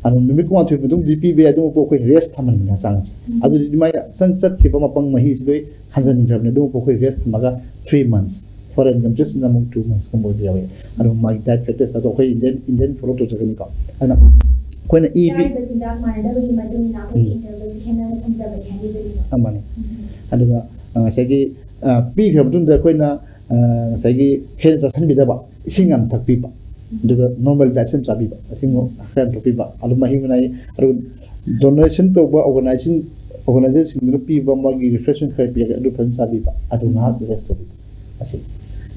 ꯑꯗꯨ ꯅꯨꯃꯤꯠ ꯀꯨꯟꯃꯥꯊꯣꯏ ꯃꯇꯨꯡꯗꯗꯤ ꯄꯤꯕ ꯌꯥꯏ, ꯑꯗꯨꯃꯛꯄꯨ ꯑꯩꯈꯣꯏ rest ꯊꯝꯍꯟꯕꯅꯤ ꯍꯛꯆꯥꯡꯁꯦ꯫ ꯑꯗꯨꯗꯤ ꯑꯗꯨꯃꯥꯏꯅ ꯆꯪ ꯆꯠꯈꯤꯕ ꯃꯄꯪ ꯃꯍꯤꯁꯤ ꯂꯣꯏ ꯍꯟꯖꯤꯟꯈ꯭ꯔꯕꯅꯤ, ꯑꯗꯨꯃꯛꯄꯨ ꯑꯩꯈꯣꯏ rest ꯊꯝꯃꯒ three months, foreign countriesꯅ ꯑꯃꯨꯛ two monthsꯀꯨꯝꯕ ꯑꯣꯏꯕ ꯌꯥꯎꯋꯦ꯫ ꯑꯗꯨ ꯃꯥꯒꯤ diet practice ꯑꯗꯣ ꯑꯩꯈꯣꯏ Indian, Indian follow ꯇꯧꯖꯒꯅꯤꯀꯣ꯫ ꯑꯗꯨꯅ ꯑꯩꯈꯣꯏꯅ ꯏ ꯄꯤ- ꯆꯥꯔꯤꯕ ꯆꯤꯟꯖꯥꯛ ꯃꯥꯟꯅꯗꯕꯒꯤ ꯃꯇꯨꯡ ꯏꯟꯅ ꯑꯩꯈꯣꯏꯒꯤ ꯎꯝ. intervalꯁꯦ ꯈꯦꯠꯅꯕ ꯊꯝꯖꯕꯅꯤ ꯍꯥꯏꯕꯤꯕꯅꯤꯀꯣ꯫ ꯑꯃꯅꯤ꯫ ꯑꯗꯨꯒ, ꯑ, ꯉꯁꯥꯏꯒꯤ, ꯑ, ꯄꯤꯈ꯭ꯔ ꯃꯇꯨꯡꯗ ꯑꯩꯈꯣꯏꯅ, ꯑ, ꯉꯁꯥꯏꯒꯤ ꯍꯦꯟꯅ ꯆꯥꯁꯤꯟꯕꯤꯗꯕ, ꯏꯁꯤꯡ ꯌꯥꯝ ꯊꯛꯄꯤꯕ, ꯑꯗꯨꯒ normal diet ꯑꯃ ꯆꯥꯕꯤꯕ, ꯏꯁꯤꯡ ꯈꯔ ꯌꯥꯝ ꯊꯛꯄꯤꯕ, ꯑꯗꯨ ꯃꯍꯤ ꯃꯅꯥꯏ, ꯑꯗꯨꯒ donation ꯇꯧꯕ organization, organizationꯁꯤꯡꯗꯨꯅ ꯄꯤꯕ ꯃꯥꯒꯤ refreshment ꯈꯔ ꯄꯤꯔꯒ ꯑꯗꯨ ꯐꯖꯅ ꯆꯥꯕꯤꯕ, ꯑꯗꯨ ꯉꯥꯏꯍꯥꯛ rest ꯇꯧꯕꯤꯕ, ꯑꯁꯤ꯫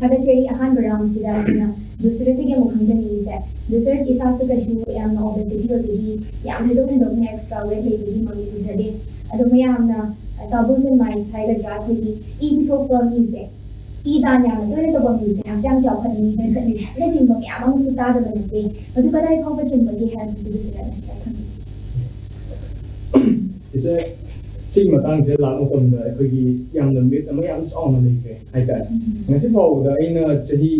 ꯊꯥꯒꯠꯆꯔꯤ꯫ ꯑꯍꯥꯟꯕ ꯔꯥꯎꯟꯁꯤꯗ ꯑꯩꯈꯣꯏꯅ ꯗꯨꯁꯔꯠꯇꯒꯤ ꯑꯃꯨꯛ ꯈꯪꯖꯅꯤꯡꯉꯤꯁꯦ, ꯗꯨꯁꯔꯠ ꯏꯁꯥꯁꯨ ꯀꯩꯁꯨ ꯌꯥꯝꯅ ꯑꯣꯕꯦꯁꯤꯇꯤ ꯑꯣꯏꯕꯒꯤ, ꯌꯥꯝ ꯊꯣꯏꯗꯣꯛ ꯍꯦꯟꯗꯣꯛꯅ ꯑꯦꯛꯁꯇ꯭ꯔꯥ ꯋꯦꯠ ꯂꯩꯕꯒꯤ ꯃꯃꯤ ꯎꯖꯗꯦ꯫ ꯑꯗꯣ ꯃꯌꯥꯝꯅ ꯇꯥꯕꯨꯜꯁ ꯑꯦꯟ ꯃꯥꯏꯠꯁ ꯍꯥꯏꯒꯗ꯭ꯔꯥ, ꯑꯩꯈꯣꯏꯒꯤ ꯏ ꯄꯤꯊꯣꯛꯄ ꯃꯤꯁꯦ, ꯏ ꯗꯥꯟ ꯌꯥꯝꯅ ꯇꯣꯏꯅ ꯇꯧꯕ ꯃꯤꯁꯦ ꯍꯛꯆꯥꯡ ꯆꯥꯎꯈꯠꯂꯤ, ꯅꯣꯏꯈꯠꯂꯤ ꯍꯥꯏꯕꯅꯆꯤꯡꯕ ꯃꯌꯥꯝ ꯑꯃꯁꯨ ꯇꯥꯗꯕ ꯅꯠꯇꯦ꯫ ꯃꯗꯨ ꯀꯗꯥꯏ ꯐꯥꯎꯕ ꯆꯨꯝꯕꯒꯦ ꯍꯥꯏꯕꯁꯤꯗꯁꯨ ꯈꯤꯇꯪ ꯊꯝꯕꯤꯌꯨ꯫ ꯁꯤꯁꯦ, ꯁꯤꯒꯤ ꯃꯇꯥꯡꯁꯦ ꯂꯥꯛꯄ ꯃꯇꯝꯗ ꯑꯩꯈꯣꯏꯒꯤ ꯌꯥꯝꯅ ꯃꯤꯠ ꯑꯃ ꯌꯥꯝ ꯆꯥꯎꯅ ꯂꯩꯈ꯭ꯔꯦ ꯍꯥꯏꯇꯥꯔꯦ꯫ ꯉꯁꯤ ꯐꯥꯎꯕꯗ ꯑꯩꯅ ꯆꯍꯤ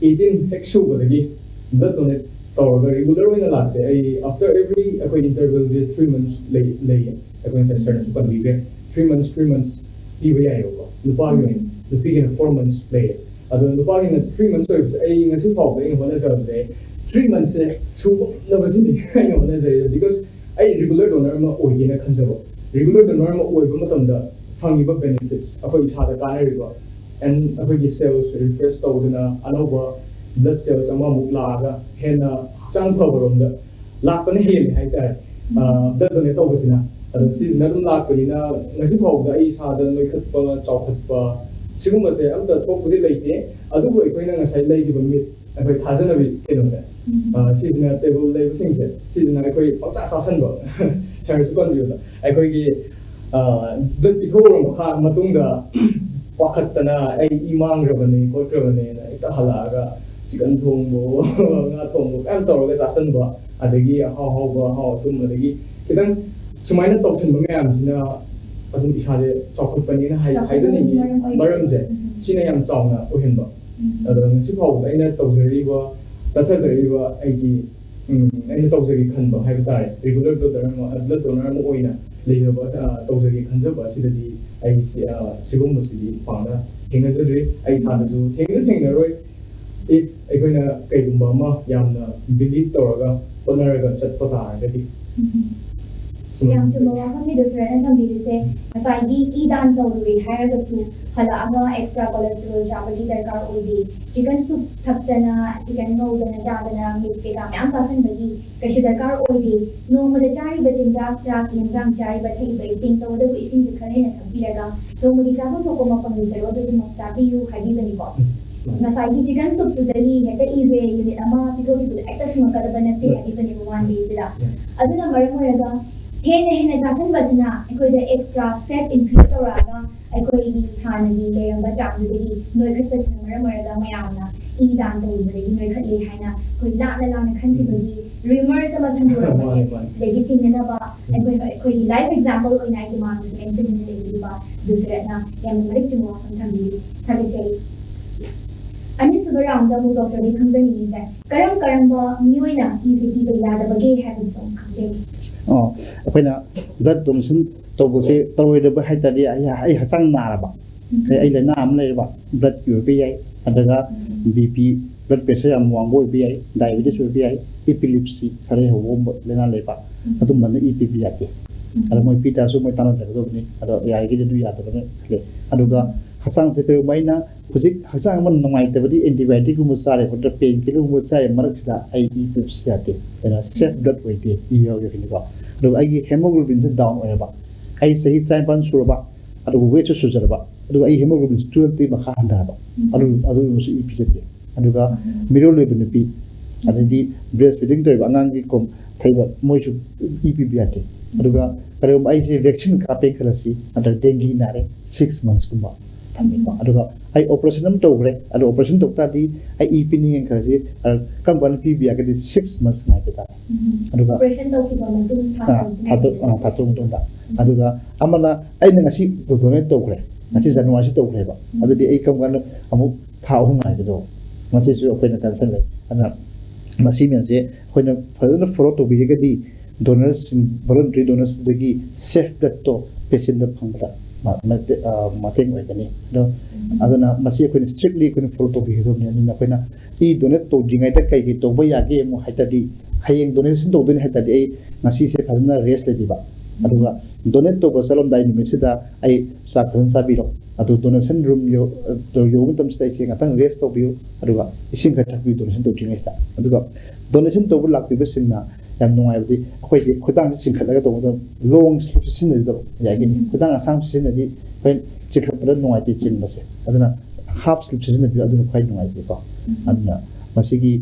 ꯑꯩꯠꯇꯤꯟ ꯍꯦꯛ ꯁꯨꯕꯗꯒꯤ ꯕ꯭ꯂꯗ ꯗꯣꯅꯦꯠ ꯇꯧꯔꯒ ꯔꯤꯒꯨꯂꯔ ꯑꯣꯏꯅ ꯂꯥꯛꯁꯦ꯫ ꯑꯩ ꯑꯥꯐꯇꯔ ꯑꯦꯚ꯭ꯔꯤ, ꯑꯩꯈꯣꯏ ꯏꯟꯇꯔꯚꯦꯜꯁꯦ ꯊ꯭ꯔꯤ ꯃꯟꯊꯁ ꯂꯩ ꯂꯩꯌꯦ꯫ ꯑꯩꯈꯣꯏ ꯉꯁꯥꯏ ꯁꯔꯅꯁꯨ ꯄꯟꯕꯤꯈ꯭ꯔꯦ, ꯊ꯭ꯔꯤ ꯃꯟꯊꯁ ꯊ꯭ꯔꯤ ꯃꯟꯊꯁ ꯄꯤꯕ ꯌꯥꯏꯌꯦꯕꯀꯣ ꯅꯨꯄꯥꯒꯤ ꯑꯣꯏꯅ꯫ ꯅꯨꯄꯤꯒꯤꯅ ꯐꯣꯔ ꯃꯟꯊꯁ ꯂꯩꯌꯦ꯫ ꯑꯗꯣ ꯅꯨꯄꯥꯒꯤꯅ ꯊ꯭ꯔꯤ ꯃꯟꯊꯁ ꯑꯣꯏꯕꯁꯦ, ꯑꯩ ꯉꯁꯤ ꯐꯥꯎꯕꯗ ꯑꯩꯅ ꯍꯣꯠꯅꯖꯕꯁꯦ, ꯊ꯭ꯔꯤ ꯃꯟꯊꯁꯁꯦ ꯁꯨꯕ ꯉꯝꯅꯕꯁꯤꯅꯤ ꯑꯩꯅ ꯍꯣꯠꯅꯖꯔꯤꯁꯦ꯫ ꯕꯤꯀꯣꯁ ꯑꯩ ꯔꯤꯒꯨꯂꯔ ꯗꯣꯅꯔ ꯑꯃ ꯑꯣꯏꯒꯦꯅ ꯈꯟꯖꯕ꯫ ꯔꯤꯒꯨꯂꯔ ꯗꯣꯅꯔ ꯑꯃ ꯑꯣꯏꯕ ꯃꯇꯝꯗ ꯐꯪꯉꯤꯕ ꯕꯦꯅꯤꯐꯤꯠꯁ, ꯑꯩꯈꯣꯏ ꯏꯁꯥꯗ ꯀꯥꯟꯅꯔꯤꯕ, ꯑꯦꯟ ꯑꯩꯈꯣꯏꯒꯤ ꯁꯦꯜꯁ ꯔꯤꯐ꯭ꯔꯦꯁ ꯇꯧꯗꯅ ꯑꯅꯧꯕ ꯕ꯭ꯂꯗ ꯁꯦꯜꯁ ꯑꯃꯃꯨꯛ ꯂꯥꯛꯑꯒ ꯍꯦꯟꯅ ꯍꯛꯆꯥꯡ ꯐꯕꯔꯣꯝꯗ ꯂꯥꯛꯄꯅ ꯍꯦꯜꯂꯦ ꯍꯥꯏꯇꯥꯔꯦ꯫ ꯕ꯭ꯂꯗ ꯗꯣꯅꯦꯠ ꯇꯧꯕꯁꯤꯅ꯫ ꯑꯗꯣ ꯁꯤꯁꯤꯅ ꯑꯗꯨꯝ ꯂꯥꯛꯄꯅꯤꯅ ꯉꯁꯤ ꯐꯥꯎꯕꯗ ꯑꯩ ꯏꯁꯥꯗ ꯅꯣꯏꯈꯠꯄ, ꯆꯥꯎꯈꯠꯄ ꯁꯤꯒꯨꯝꯕꯁꯦ ꯑꯝꯇ ꯊꯣꯛꯄꯗꯤ ꯂꯩꯇꯦ꯫ ꯑꯗꯨꯕꯨ ꯑꯩꯈꯣꯏꯅ ꯉꯁꯥꯏ ꯂꯩꯈꯤꯕ ꯃꯤꯠ, ꯑꯩꯈꯣꯏ ꯊꯥꯖꯅꯕꯤ ꯀꯩꯅꯣꯁꯦ, ꯑ, ꯁꯤꯁꯤꯅ ꯇꯦꯕꯜ ꯂꯩꯕꯁꯤꯡꯁꯦ, ꯁꯤꯁꯤꯅ ꯑꯩꯈꯣꯏ ꯄꯪꯆꯥ ꯆꯥꯁꯟꯕ, ꯁꯥꯔꯁꯨ ꯄꯟꯕꯤꯕꯗ ꯑꯩꯈꯣꯏꯒꯤ, ꯑ, ꯕ꯭ꯂꯗ ꯄꯤꯊꯣꯛꯎꯔ ꯃꯈꯥ ꯃꯇꯨꯡꯗ ꯄꯥꯈꯠꯇꯅ ꯑꯩ ꯏ ꯃꯥꯡꯈ꯭ꯔꯕꯅꯤ ꯈꯣꯠꯈ꯭ꯔꯕꯅꯤꯅ ꯍꯦꯛꯇ ꯍꯜꯂꯛꯑꯒ ꯆꯤꯀꯟ ꯊꯣꯡꯕ, ꯉꯥ ꯊꯣꯡꯕ ꯃꯌꯥꯝ ꯇꯧꯔꯒ ꯆꯥꯁꯟꯕ, ꯑꯗꯒꯤ ꯑꯍꯥꯎ ꯑꯍꯥꯎꯕ ꯑꯍꯥꯎ ꯑꯊꯨꯝ, ꯑꯗꯒꯤ ꯈꯤꯇꯪ ꯁꯨꯃꯥꯏꯅ ꯇꯧꯁꯟꯕ ꯃꯌꯥꯝꯁꯤꯅ ꯑꯗꯨꯝ ꯏꯁꯥꯁꯦ ꯆꯥꯎꯈꯠꯄꯅꯦꯅ ꯍꯥꯏ-, ꯆꯥꯎꯈꯠꯄꯒꯤ ꯍꯥꯏꯖꯅꯤꯡꯉꯤ꯫ ꯃꯔꯝ ꯑꯣꯏ-, ꯃꯔꯝꯁꯦ ꯎꯝ꯫ ꯁꯤꯅ ꯌꯥꯝ ꯆꯥꯎꯅ ꯑꯣꯏꯍꯟꯕ꯫ ꯎꯝ꯫ ꯑꯗꯣ ꯉꯁꯤ ꯐꯥꯎꯕꯗ ꯑꯩꯅ ꯇꯧꯖꯔꯤꯕ, ꯆꯠꯊꯖꯔꯤꯕ ꯑꯩꯒꯤ, ꯎꯝ, ꯑꯩꯅ ꯇꯧꯖꯒꯦ ꯈꯟꯕ ꯍꯥꯏꯕ ꯇꯥꯔꯦ, ꯔꯤꯒꯨꯂꯔ ꯕ꯭ꯂꯗ ꯗꯣꯅꯔ ꯑꯃ, ꯕ꯭ꯂꯗ ꯗꯣꯅꯔ ꯑꯃ ꯑꯣꯏꯅ ꯂꯩꯖꯕ, ꯑ, ꯇꯧꯖꯒꯦ ꯈꯟꯖꯕ ꯑꯁꯤꯗꯗꯤ ꯑꯩ ꯁꯤ, ꯑ, ꯁꯤꯒꯨꯝꯕꯁꯤꯗꯤ ꯄꯥꯛꯅ ꯊꯦꯡꯅꯖꯗ꯭ꯔꯤ꯫ ꯑꯩ ꯏꯁꯥꯗꯁꯨ ꯊꯦꯡꯁꯨ ꯊꯦꯡꯅꯔꯣꯏ꯫ If ꯑꯩꯈꯣꯏꯅ ꯀꯩꯒꯨꯝꯕ ꯑꯃ ꯌꯥꯝꯅ ꯕꯤꯂꯤꯞ ꯇꯧꯔꯒ ꯍꯣꯠꯅꯔꯒ ꯆꯠꯄ ꯇꯥꯔꯒꯗꯤ꯫ ꯁꯨꯃꯥꯏꯅ ꯌꯥꯝ ꯆꯨꯝꯕ ꯋꯥꯐꯝꯅꯤ ꯗꯣꯛꯇꯔꯅ ꯊꯝꯕꯤꯔꯤꯁꯦ꯫ ꯉꯁꯥꯏꯒꯤ ꯏ ꯗꯥꯟ ꯇꯧꯔꯨꯔꯦ ꯍꯥꯏꯔꯒꯁꯨ ꯍꯜꯂꯛꯑꯒ ꯑꯦꯛꯁꯇ꯭ꯔꯥ ꯀꯣꯂꯦꯁꯇꯦꯔꯣꯜ ꯆꯥꯕꯒꯤ ꯗꯔꯀꯥꯔ ꯑꯣꯏꯗꯦ꯫ ꯆꯤꯀꯟ ꯁꯨꯞ ꯊꯛꯇꯅ, ꯆꯤꯀꯟ ꯉꯧꯗꯅ ꯆꯥꯗꯅ, ꯃꯤꯠ ꯀꯩꯀꯥ ꯃꯌꯥꯝ ꯆꯥꯁꯤꯟꯕꯒꯤ ꯀꯩꯁꯨ ꯗꯔꯀꯥꯔ ꯑꯣꯏꯗꯦ꯫ ꯅꯣꯡꯃꯗ ꯆꯥꯔꯤꯕ ꯆꯤꯟꯖꯥꯛ, ꯆꯥꯛ, ꯌꯦꯟꯁꯥꯡ, ꯆꯥꯔꯤꯕ ꯊꯛꯏꯕ ꯏꯁꯤꯡ, ꯇꯧꯕꯇꯕꯨ ꯏꯁꯤꯡꯁꯨ ꯈꯔ ꯍꯦꯟꯅ ꯊꯛꯄꯤꯔꯒ ꯅꯣꯡꯃꯒꯤ ꯆꯥꯐꯝ ꯊꯣꯛꯄ ꯃꯄꯪꯒꯤ ꯁꯔꯨꯛ ꯑꯗꯨꯗꯨꯃꯛ ꯆꯥꯕꯤꯌꯨ ꯍꯥꯏꯕꯤꯕꯅꯤꯀꯣ꯫ ꯉꯁꯥꯏꯒꯤ ꯆꯤꯀꯟ ꯁꯨꯞꯇꯨꯗꯒꯤ ꯍꯦꯛꯇ ꯏꯁꯦ ꯌꯨꯅꯤꯠ ꯑꯃ ꯄꯤꯊꯣꯛꯈꯤꯕꯗ ꯍꯦꯛꯇ ꯁꯨꯡꯉꯛꯀꯗꯕ ꯅꯠꯇꯦ ꯍꯥꯏꯕꯤꯕꯅꯦꯕ ꯋꯥꯟ ꯗꯦꯁꯤꯗ꯫ ꯑꯗꯨꯅ ꯃꯔꯝ ꯑꯣꯏꯔꯒ ꯍꯦꯟꯅ ꯍꯦꯟꯅ ꯆꯥꯁꯤꯟꯕꯁꯤꯅ ꯑꯩꯈꯣꯏꯗ ꯑꯦꯛꯁꯇ꯭ꯔꯥ ꯐꯦꯠ ꯏꯟꯀ꯭ꯔꯤꯁ ꯇꯧꯔꯛꯑꯒ ꯑꯩꯈꯣꯏꯒꯤ ꯍꯥꯟꯅꯒꯤ ꯂꯩꯔꯝꯕ ꯆꯥꯡꯗꯨꯗꯒꯤ ꯅꯣꯏꯈꯠꯄꯁꯤꯅ ꯃꯔꯝ ꯑꯣꯏꯔꯒ ꯃꯌꯥꯝꯅ ꯏ ꯗꯥꯟ ꯇꯧꯔꯨꯕꯗꯒꯤ ꯅꯣꯏꯈꯠꯂꯦ ꯍꯥꯏꯅ ꯑꯩꯈꯣꯏ ꯂꯥꯞꯅ ꯂꯥꯞꯅ ꯈꯟꯈꯤꯕꯒꯤ ꯔꯤꯃꯔꯁ ꯑꯃ ꯁꯟꯗꯣꯔꯛꯄꯁꯦ꯫ ꯃꯥꯅꯤ, ꯃꯥꯅꯤ꯫ ꯁꯤꯗꯒꯤ ꯊꯤꯡꯅꯅꯕ ꯑꯩꯈꯣꯏ ꯑꯩꯈꯣꯏꯒꯤ ꯂꯥꯏꯐ ꯑꯦꯛꯖꯥꯝꯄꯜ ꯑꯣꯏꯅ ꯑꯩꯒꯤ ꯃꯥꯡꯗꯁꯨ ꯑꯦꯝ ꯁꯤꯗꯅ ꯂꯩꯕꯤꯔꯤꯕ ꯗꯨꯁꯔꯠꯅ ꯌꯥꯝꯅ ꯃꯔꯤꯛ ꯆꯨꯝꯕ ꯋꯥꯐꯝ ꯊꯝꯕꯤꯔꯤ꯫ ꯊꯥꯒꯠꯆꯔꯤ꯫ ꯑꯅꯤꯁꯨꯕ ꯔꯥꯎꯟꯗ ꯑꯃꯨꯛ ꯗꯣꯛꯇꯔꯗꯒꯤ ꯈꯪꯖꯅꯤꯡꯉꯤꯁꯦ ꯀꯔꯝ ꯀꯔꯝꯕ ꯃꯤꯑꯣꯏꯅ ꯏꯁꯦ ꯄꯤꯕ ꯌꯥꯗꯕꯒꯦ ꯍꯥꯏꯕꯗꯨꯁꯨ ꯑꯃꯨꯛ ꯈꯪꯖꯒꯦ꯫ ꯑꯣ, ꯑꯩꯈꯣꯏꯅ ꯕ꯭ꯂꯗ ꯗꯣꯅꯦꯁꯟ ꯇꯧꯕꯁꯦ ꯇꯧꯔꯣꯏꯗꯕ ꯍꯥꯏ ꯇꯥꯔꯗꯤ ꯑꯩ ꯑꯩ ꯍꯛꯆꯥꯡ ꯅꯥꯔꯕ, ꯑꯩ ꯑꯩ ꯂꯥꯏꯅꯥ ꯑꯃ ꯂꯩꯔꯕ, ꯕ꯭ꯂꯗꯀꯤ ꯑꯣꯏꯕ ꯌꯥꯏ, ꯅꯠꯇ꯭ꯔꯒ ꯕꯤ ꯄꯤ, ꯕ꯭ꯂꯗ ꯄ꯭ꯔꯦꯁꯔ ꯌꯥꯝ ꯋꯥꯡꯕ ꯑꯣꯏꯕ ꯌꯥꯏ, ꯗꯥꯏꯕꯦꯇꯤꯁ ꯑꯣꯏꯕ ꯌꯥꯏ, ꯏꯄꯤꯂꯤꯞꯁꯤ ꯁꯔꯩ ꯍꯧꯕꯒꯨꯝꯕ ꯂꯥꯏꯅꯥ ꯂꯩꯕ, ꯑꯗꯨꯝꯕꯅ ꯏ ꯄꯤꯕ ꯌꯥꯗꯦ꯫ ꯑꯗꯣ ꯃꯣꯏ ꯄꯤ ꯇꯥꯔꯁꯨ ꯃꯣꯏ ꯇꯥꯟꯅꯖꯒꯗꯕꯅꯤ꯫ ꯑꯗꯣ ꯌꯥꯔꯤꯈꯩꯗꯤ ꯑꯗꯨ ꯌꯥꯗꯕꯅ ꯈꯜꯂꯦ꯫ ꯑꯗꯨꯒ ꯍꯛꯆꯥꯡꯁꯦ ꯀꯔꯤꯒꯨꯝꯕ ꯑꯩꯅ ꯍꯧꯖꯤꯛ ꯍꯛꯆꯥꯡ ꯑꯃ ꯅꯨꯡꯉꯥꯏꯇꯕꯗꯤ ꯑꯦꯟꯇꯤꯕꯥꯌꯣꯇꯤꯛꯀꯨꯝꯕ ꯆꯥꯔꯦ, ꯅꯠꯇ꯭ꯔꯒ ꯄꯦꯟ ꯀꯤꯂꯔꯒꯨꯝꯕ ꯆꯥꯔꯦ, ꯃꯔꯛꯁꯤꯗ ꯑꯩ ꯏ ꯄꯤꯕꯁꯤ ꯌꯥꯗꯦ꯫ ꯑꯗꯨꯅ ꯁꯦꯐ ꯕ꯭ꯂꯗ ꯑꯣꯏꯗꯦ, ꯏ ꯌꯥꯎꯗꯦ ꯍꯥꯏꯅꯤꯀꯣ꯫ ꯑꯗꯨꯒ ꯑꯩꯒꯤ ꯍꯦꯃꯣꯒ꯭ꯂꯣꯕꯤꯟꯁꯦ ꯗꯥꯎꯟ ꯑꯣꯏꯔꯕ, ꯑꯩ ꯆꯍꯤ ꯇꯔꯥꯅꯤꯄꯥꯟ ꯁꯨꯔꯕ, ꯑꯗꯨꯒ ꯋꯦꯠꯁꯨ ꯁꯨꯖꯔꯕ, ꯑꯗꯨꯒ ꯑꯩ ꯍꯦꯃꯣꯒ꯭ꯂꯣꯕꯤꯟꯁꯤ ꯇꯨꯌꯦꯜꯞꯇꯒꯤ ꯃꯈꯥ ꯍꯟꯊꯔꯕ, ꯑꯗꯨ ꯑꯗꯨꯒꯨꯝꯕꯁꯨ ꯏ ꯄꯤꯖꯗꯦ꯫ ꯑꯗꯨꯒ ꯃꯤꯔꯣꯜ ꯑꯣꯏꯕ ꯅꯨꯄꯤ, ꯑꯗꯩꯗꯤ ꯕ꯭ꯔꯦꯁ ꯐꯤꯗꯤꯡ ꯇꯧꯔꯤꯕ ꯑꯉꯥꯡꯒꯤ ꯀꯣꯝ ꯊꯩꯕ, ꯃꯣꯏꯁꯨ ꯏ ꯄꯤꯕ ꯌꯥꯗꯦ꯫ ꯑꯗꯨꯒ ꯀꯔꯤꯒꯨꯝꯕ ꯑꯩꯁꯦ ꯚꯦꯛꯁꯤꯟ ꯀꯥꯞꯄꯦ ꯈꯜꯂꯁꯤ, ꯅꯠꯇ꯭ꯔꯒ ꯗꯦꯡꯒꯤ ꯅꯥꯔꯦ, ꯁꯤꯛꯁ ꯃꯟꯁꯀꯨꯝꯕ ꯊꯝꯃꯤꯀꯣ꯫ ꯑꯗꯨꯒ ꯑꯩ ꯑꯣꯄꯔꯦꯁꯟ ꯑꯃ ꯇꯧꯈ꯭ꯔꯦ, ꯑꯗꯣ ꯑꯣꯄꯔꯦꯁꯟ ꯇꯧ ꯇꯥꯔꯗꯤ ꯑꯩ ꯏ ꯄꯤꯅꯤꯡꯉꯦ ꯈꯜꯂꯁꯤ, ꯑ, ꯀꯔꯝ ꯀꯥꯟꯗ ꯄꯤꯕ ꯌꯥꯒꯗꯤ? ꯁꯤꯛꯁ ꯃꯟꯁ ꯉꯥꯏꯕ ꯇꯥꯔꯦ꯫ ꯑꯗꯨꯒ ꯑꯣꯄꯔꯦꯁꯟ ꯇꯧꯈꯤꯕ ꯃꯇꯨꯡ ꯊꯥ ꯑꯥ, ꯇꯔꯨꯛ ꯊꯥ ꯇꯔꯨꯛ, ꯉꯥꯏꯕꯤꯔꯦ꯫ ꯑꯥ, ꯊꯥ ꯇꯔꯨꯛ ꯃꯇꯨꯡꯗ꯫ ꯑꯗꯨꯒ ꯑꯃꯅ ꯑꯩꯅ ꯉꯁꯤ ꯗꯣꯅꯦꯠ ꯇꯧꯈ꯭ꯔꯦ, ꯉꯁꯤ ꯖꯅꯋꯥꯔꯤꯁꯤ ꯇꯧꯈ꯭ꯔꯦꯕ, ꯑꯗꯨꯗꯤ ꯑꯩ ꯀꯔꯝ ꯀꯥꯟꯗ ꯑꯃꯨꯛ ꯊꯥ ꯑꯍꯨꯝ ꯉꯥꯏꯒꯗꯧꯕ? ꯃꯁꯤꯁꯨ ꯑꯩꯈꯣꯏꯅ ꯀꯟꯁꯔꯟ ꯂꯩ꯫ ꯑꯗꯨꯅ ꯃꯁꯤ ꯃꯌꯥꯝꯁꯦ ꯑꯩꯈꯣꯏꯅ ꯐꯖꯅ ꯐꯣꯂꯣ ꯇꯧꯕꯤꯔꯒꯗꯤ ꯗꯣꯅꯔꯁꯤꯡ, ꯚꯣꯂꯟꯇꯔꯤ ꯗꯣꯅꯔꯁꯇꯒꯤ ꯁꯦꯐ ꯕ꯭ꯂꯗꯇꯣ ꯄꯦꯁꯦꯟꯗ ꯐꯪꯕꯗ ꯃ-, ꯃꯇꯦ-, ꯑ, ꯃꯇꯦꯡ ꯑꯣꯏꯒꯅꯤ꯫ ꯑꯗꯣ, ꯑꯗꯨꯅ ꯃꯁꯤ ꯑꯩꯈꯣꯏꯅ ꯁ꯭ꯇ꯭ꯔꯤꯛꯂꯤ ꯑꯩꯈꯣꯏꯅ ꯐꯣꯂꯣ ꯇꯧꯕꯤꯒꯗꯕꯅꯤ꯫ ꯑꯗꯨꯅ ꯑꯩꯈꯣꯏꯅ ꯏ ꯗꯣꯅꯦꯠ ꯇꯧꯗ꯭ꯔꯤꯉꯩꯗ ꯀꯩ ꯀꯩ ꯇꯧꯕ ꯌꯥꯒꯦ ꯑꯃꯨꯛ ꯍꯥꯏ ꯇꯥꯔꯗꯤ, ꯍꯌꯦꯡ ꯗꯣꯅꯦꯁꯟ ꯇꯧꯗꯣꯏꯅꯤ ꯍꯥꯏ ꯇꯥꯔꯗꯤ ꯑꯩ ꯉꯁꯤꯁꯦ ꯐꯖꯅ ꯔꯦꯁ ꯂꯩꯕꯤꯕ, ꯑꯗꯨꯒ ꯗꯣꯅꯦꯠ ꯇꯧꯕ ꯆꯠꯂꯝꯗꯥꯏ ꯅꯨꯃꯤꯠꯁꯤꯗ ꯑꯩ ꯆꯥꯛ ꯐꯖꯅ ꯆꯥꯕꯤꯔꯣ꯫ ꯑꯗꯨ ꯗꯣꯅꯦꯁꯟ ꯔꯨꯝ ꯌꯧ-, ꯑ, ꯌꯧꯕ ꯃꯇꯝꯁꯤꯗ ꯑꯩꯁꯦ ꯉꯥꯛꯇꯪ ꯔꯦꯁ ꯇꯧꯕꯤꯌꯨ, ꯑꯗꯨꯒ ꯏꯁꯤꯡ ꯈꯔ ꯊꯛꯄꯤꯌꯨ ꯗꯣꯅꯦꯁꯟ ꯇꯧꯗ꯭ꯔꯤꯉꯩꯁꯤꯗ꯫ ꯑꯗꯨꯒ ꯗꯣꯅꯦꯁꯟ ꯇꯧꯕ ꯂꯥꯛꯄꯤꯕꯁꯤꯡꯅ ꯌꯥꯝ ꯅꯨꯡꯉꯥꯏꯕꯗꯤ ꯑꯩꯈꯣꯏꯁꯦ ꯈꯨꯗꯥꯡꯁꯦ ꯆꯤꯡꯈꯠꯂꯒ ꯇꯧꯕꯗ ꯂꯣꯡ ꯁ꯭ꯂꯤꯞꯁꯦ ꯁꯤꯖꯤꯟꯅꯕꯤꯗꯕ ꯌꯥꯏꯒꯅꯤ꯫ ꯈꯨꯗꯥꯡ ꯑꯁꯥꯡꯕ ꯁꯤꯖꯤꯟꯅꯗꯤ ꯑꯩꯈꯣꯏ ꯆꯤꯡꯈꯠꯄꯗ ꯅꯨꯡꯉꯥꯏꯇꯦ ꯆꯤꯡꯕꯁꯦ꯫ ꯑꯗꯨꯅ ꯍꯥꯐ ꯁ꯭ꯂꯤꯞ ꯁꯤꯖꯤꯟꯅꯕꯤꯌꯨ, ꯑꯗꯨꯅ ꯈ꯭ꯋꯥꯏ ꯅꯨꯡꯉꯥꯏꯖꯩꯀꯣ꯫ ꯑꯗꯨꯅ ꯃꯁꯤꯒꯤ,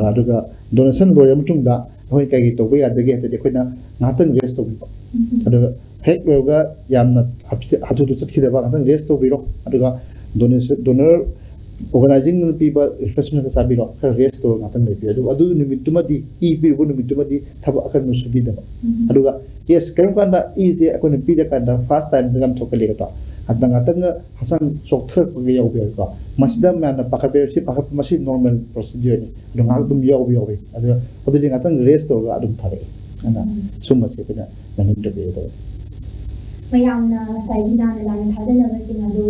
ꯑꯗꯨꯒ ꯗꯣꯅꯦꯁꯟ ꯂꯣꯏꯔ ꯃꯇꯨꯡꯗ ꯑꯩꯈꯣꯏ ꯀꯩ ꯀꯩ ꯇꯧꯕ ꯌꯥꯗꯒꯦ ꯍꯥꯏꯔꯗꯤ, ꯑꯩꯈꯣꯏꯅ ꯉꯥꯏꯍꯥꯛꯇꯪ ꯔꯦꯁ ꯇꯧꯕꯤꯕ꯫ ꯑꯗꯨꯒ ꯍꯦꯛ ꯂꯣꯏꯔꯒ ꯌꯥꯝꯅ ꯍꯥꯊꯨ ꯍꯥꯊꯨ ꯆꯠꯈꯤꯗꯕ, ꯉꯥꯛꯇꯪ ꯔꯦꯁ ꯇꯧꯕꯤꯔꯣ꯫ ꯑꯗꯨꯒ ꯗꯣꯅꯦꯁꯟ, ꯗꯣꯅꯔ ꯑꯣꯔꯒꯅꯥꯏꯖꯤꯡꯅ ꯄꯤꯕ ꯔꯤꯐ꯭ꯔꯦꯁꯃꯦꯟ ꯈꯔ ꯆꯥꯕꯤꯔꯣ, ꯈꯔ ꯔꯦꯁ ꯇꯧꯔꯒ ꯉꯥꯛꯇꯪ ꯂꯩꯕꯤꯌꯨ꯫ ꯑꯗꯨꯒ ꯑꯗꯨ ꯅꯨꯃꯤꯠꯇꯨꯃꯗꯤ, ꯏ ꯄꯤꯔꯨꯕ ꯅꯨꯃꯤꯠꯇꯨꯃꯗꯤ ꯊꯕꯛ ꯑꯀꯟꯕ ꯁꯨꯕꯤꯗꯕ꯫ ꯑꯗꯨꯒ ꯌꯦꯁ, ꯀꯔꯤꯒꯨꯝꯕ ꯀꯥꯟꯗ ꯏꯁꯦ ꯑꯩꯈꯣꯏꯅ ꯄꯤꯔꯀꯥꯟꯗ ꯐꯥꯔꯁ ꯇꯥꯏꯝꯗ ꯌꯥꯝ ꯊꯣꯛꯀꯜꯂꯦꯒꯗꯣ, ꯑꯗ ꯉꯥꯛꯇꯪꯒ ꯍꯛꯆꯥꯡ ꯆꯣꯛꯊꯔꯛꯄꯒ ꯌꯥꯎꯕ ꯌꯥꯎꯏꯀꯣ꯫ ꯃꯁꯤꯗ ꯃꯌꯥꯝꯅ ꯄꯥꯈꯠꯄ ꯌꯥꯎꯏ, ꯁꯤ ꯄꯥꯈꯠꯄ, ꯃꯁꯤ ꯅꯣꯔꯃꯦꯜ ꯄ꯭ꯔꯣꯁꯤꯗ꯭ꯌꯨꯔꯅꯤ꯫ ꯑꯗꯣ ꯉꯥꯏꯍꯥꯛ ꯑꯗꯨꯝ ꯌꯥꯎꯕ ꯌꯥꯎꯏ꯫ ꯑꯗꯣ ꯑꯗꯨꯗꯤ ꯉꯥꯛꯇꯪ ꯔꯦꯁ ꯇꯧꯔꯒ ꯑꯗꯨꯝ ꯐꯔꯛꯏ꯫ ꯑꯗꯨꯅ ꯁꯨꯝꯕꯁꯦ ꯑꯩꯈꯣꯏꯅ ꯃꯦꯟꯇꯦꯟ ꯇꯧꯕꯤꯒꯗꯕꯅꯤ꯫ ꯃꯌꯥꯝꯅ ꯉꯁꯥꯏꯒꯤ ꯂꯥꯟꯅ ꯂꯥꯟꯅ ꯊꯥꯖꯅꯕꯁꯤꯡ ꯑꯗꯨ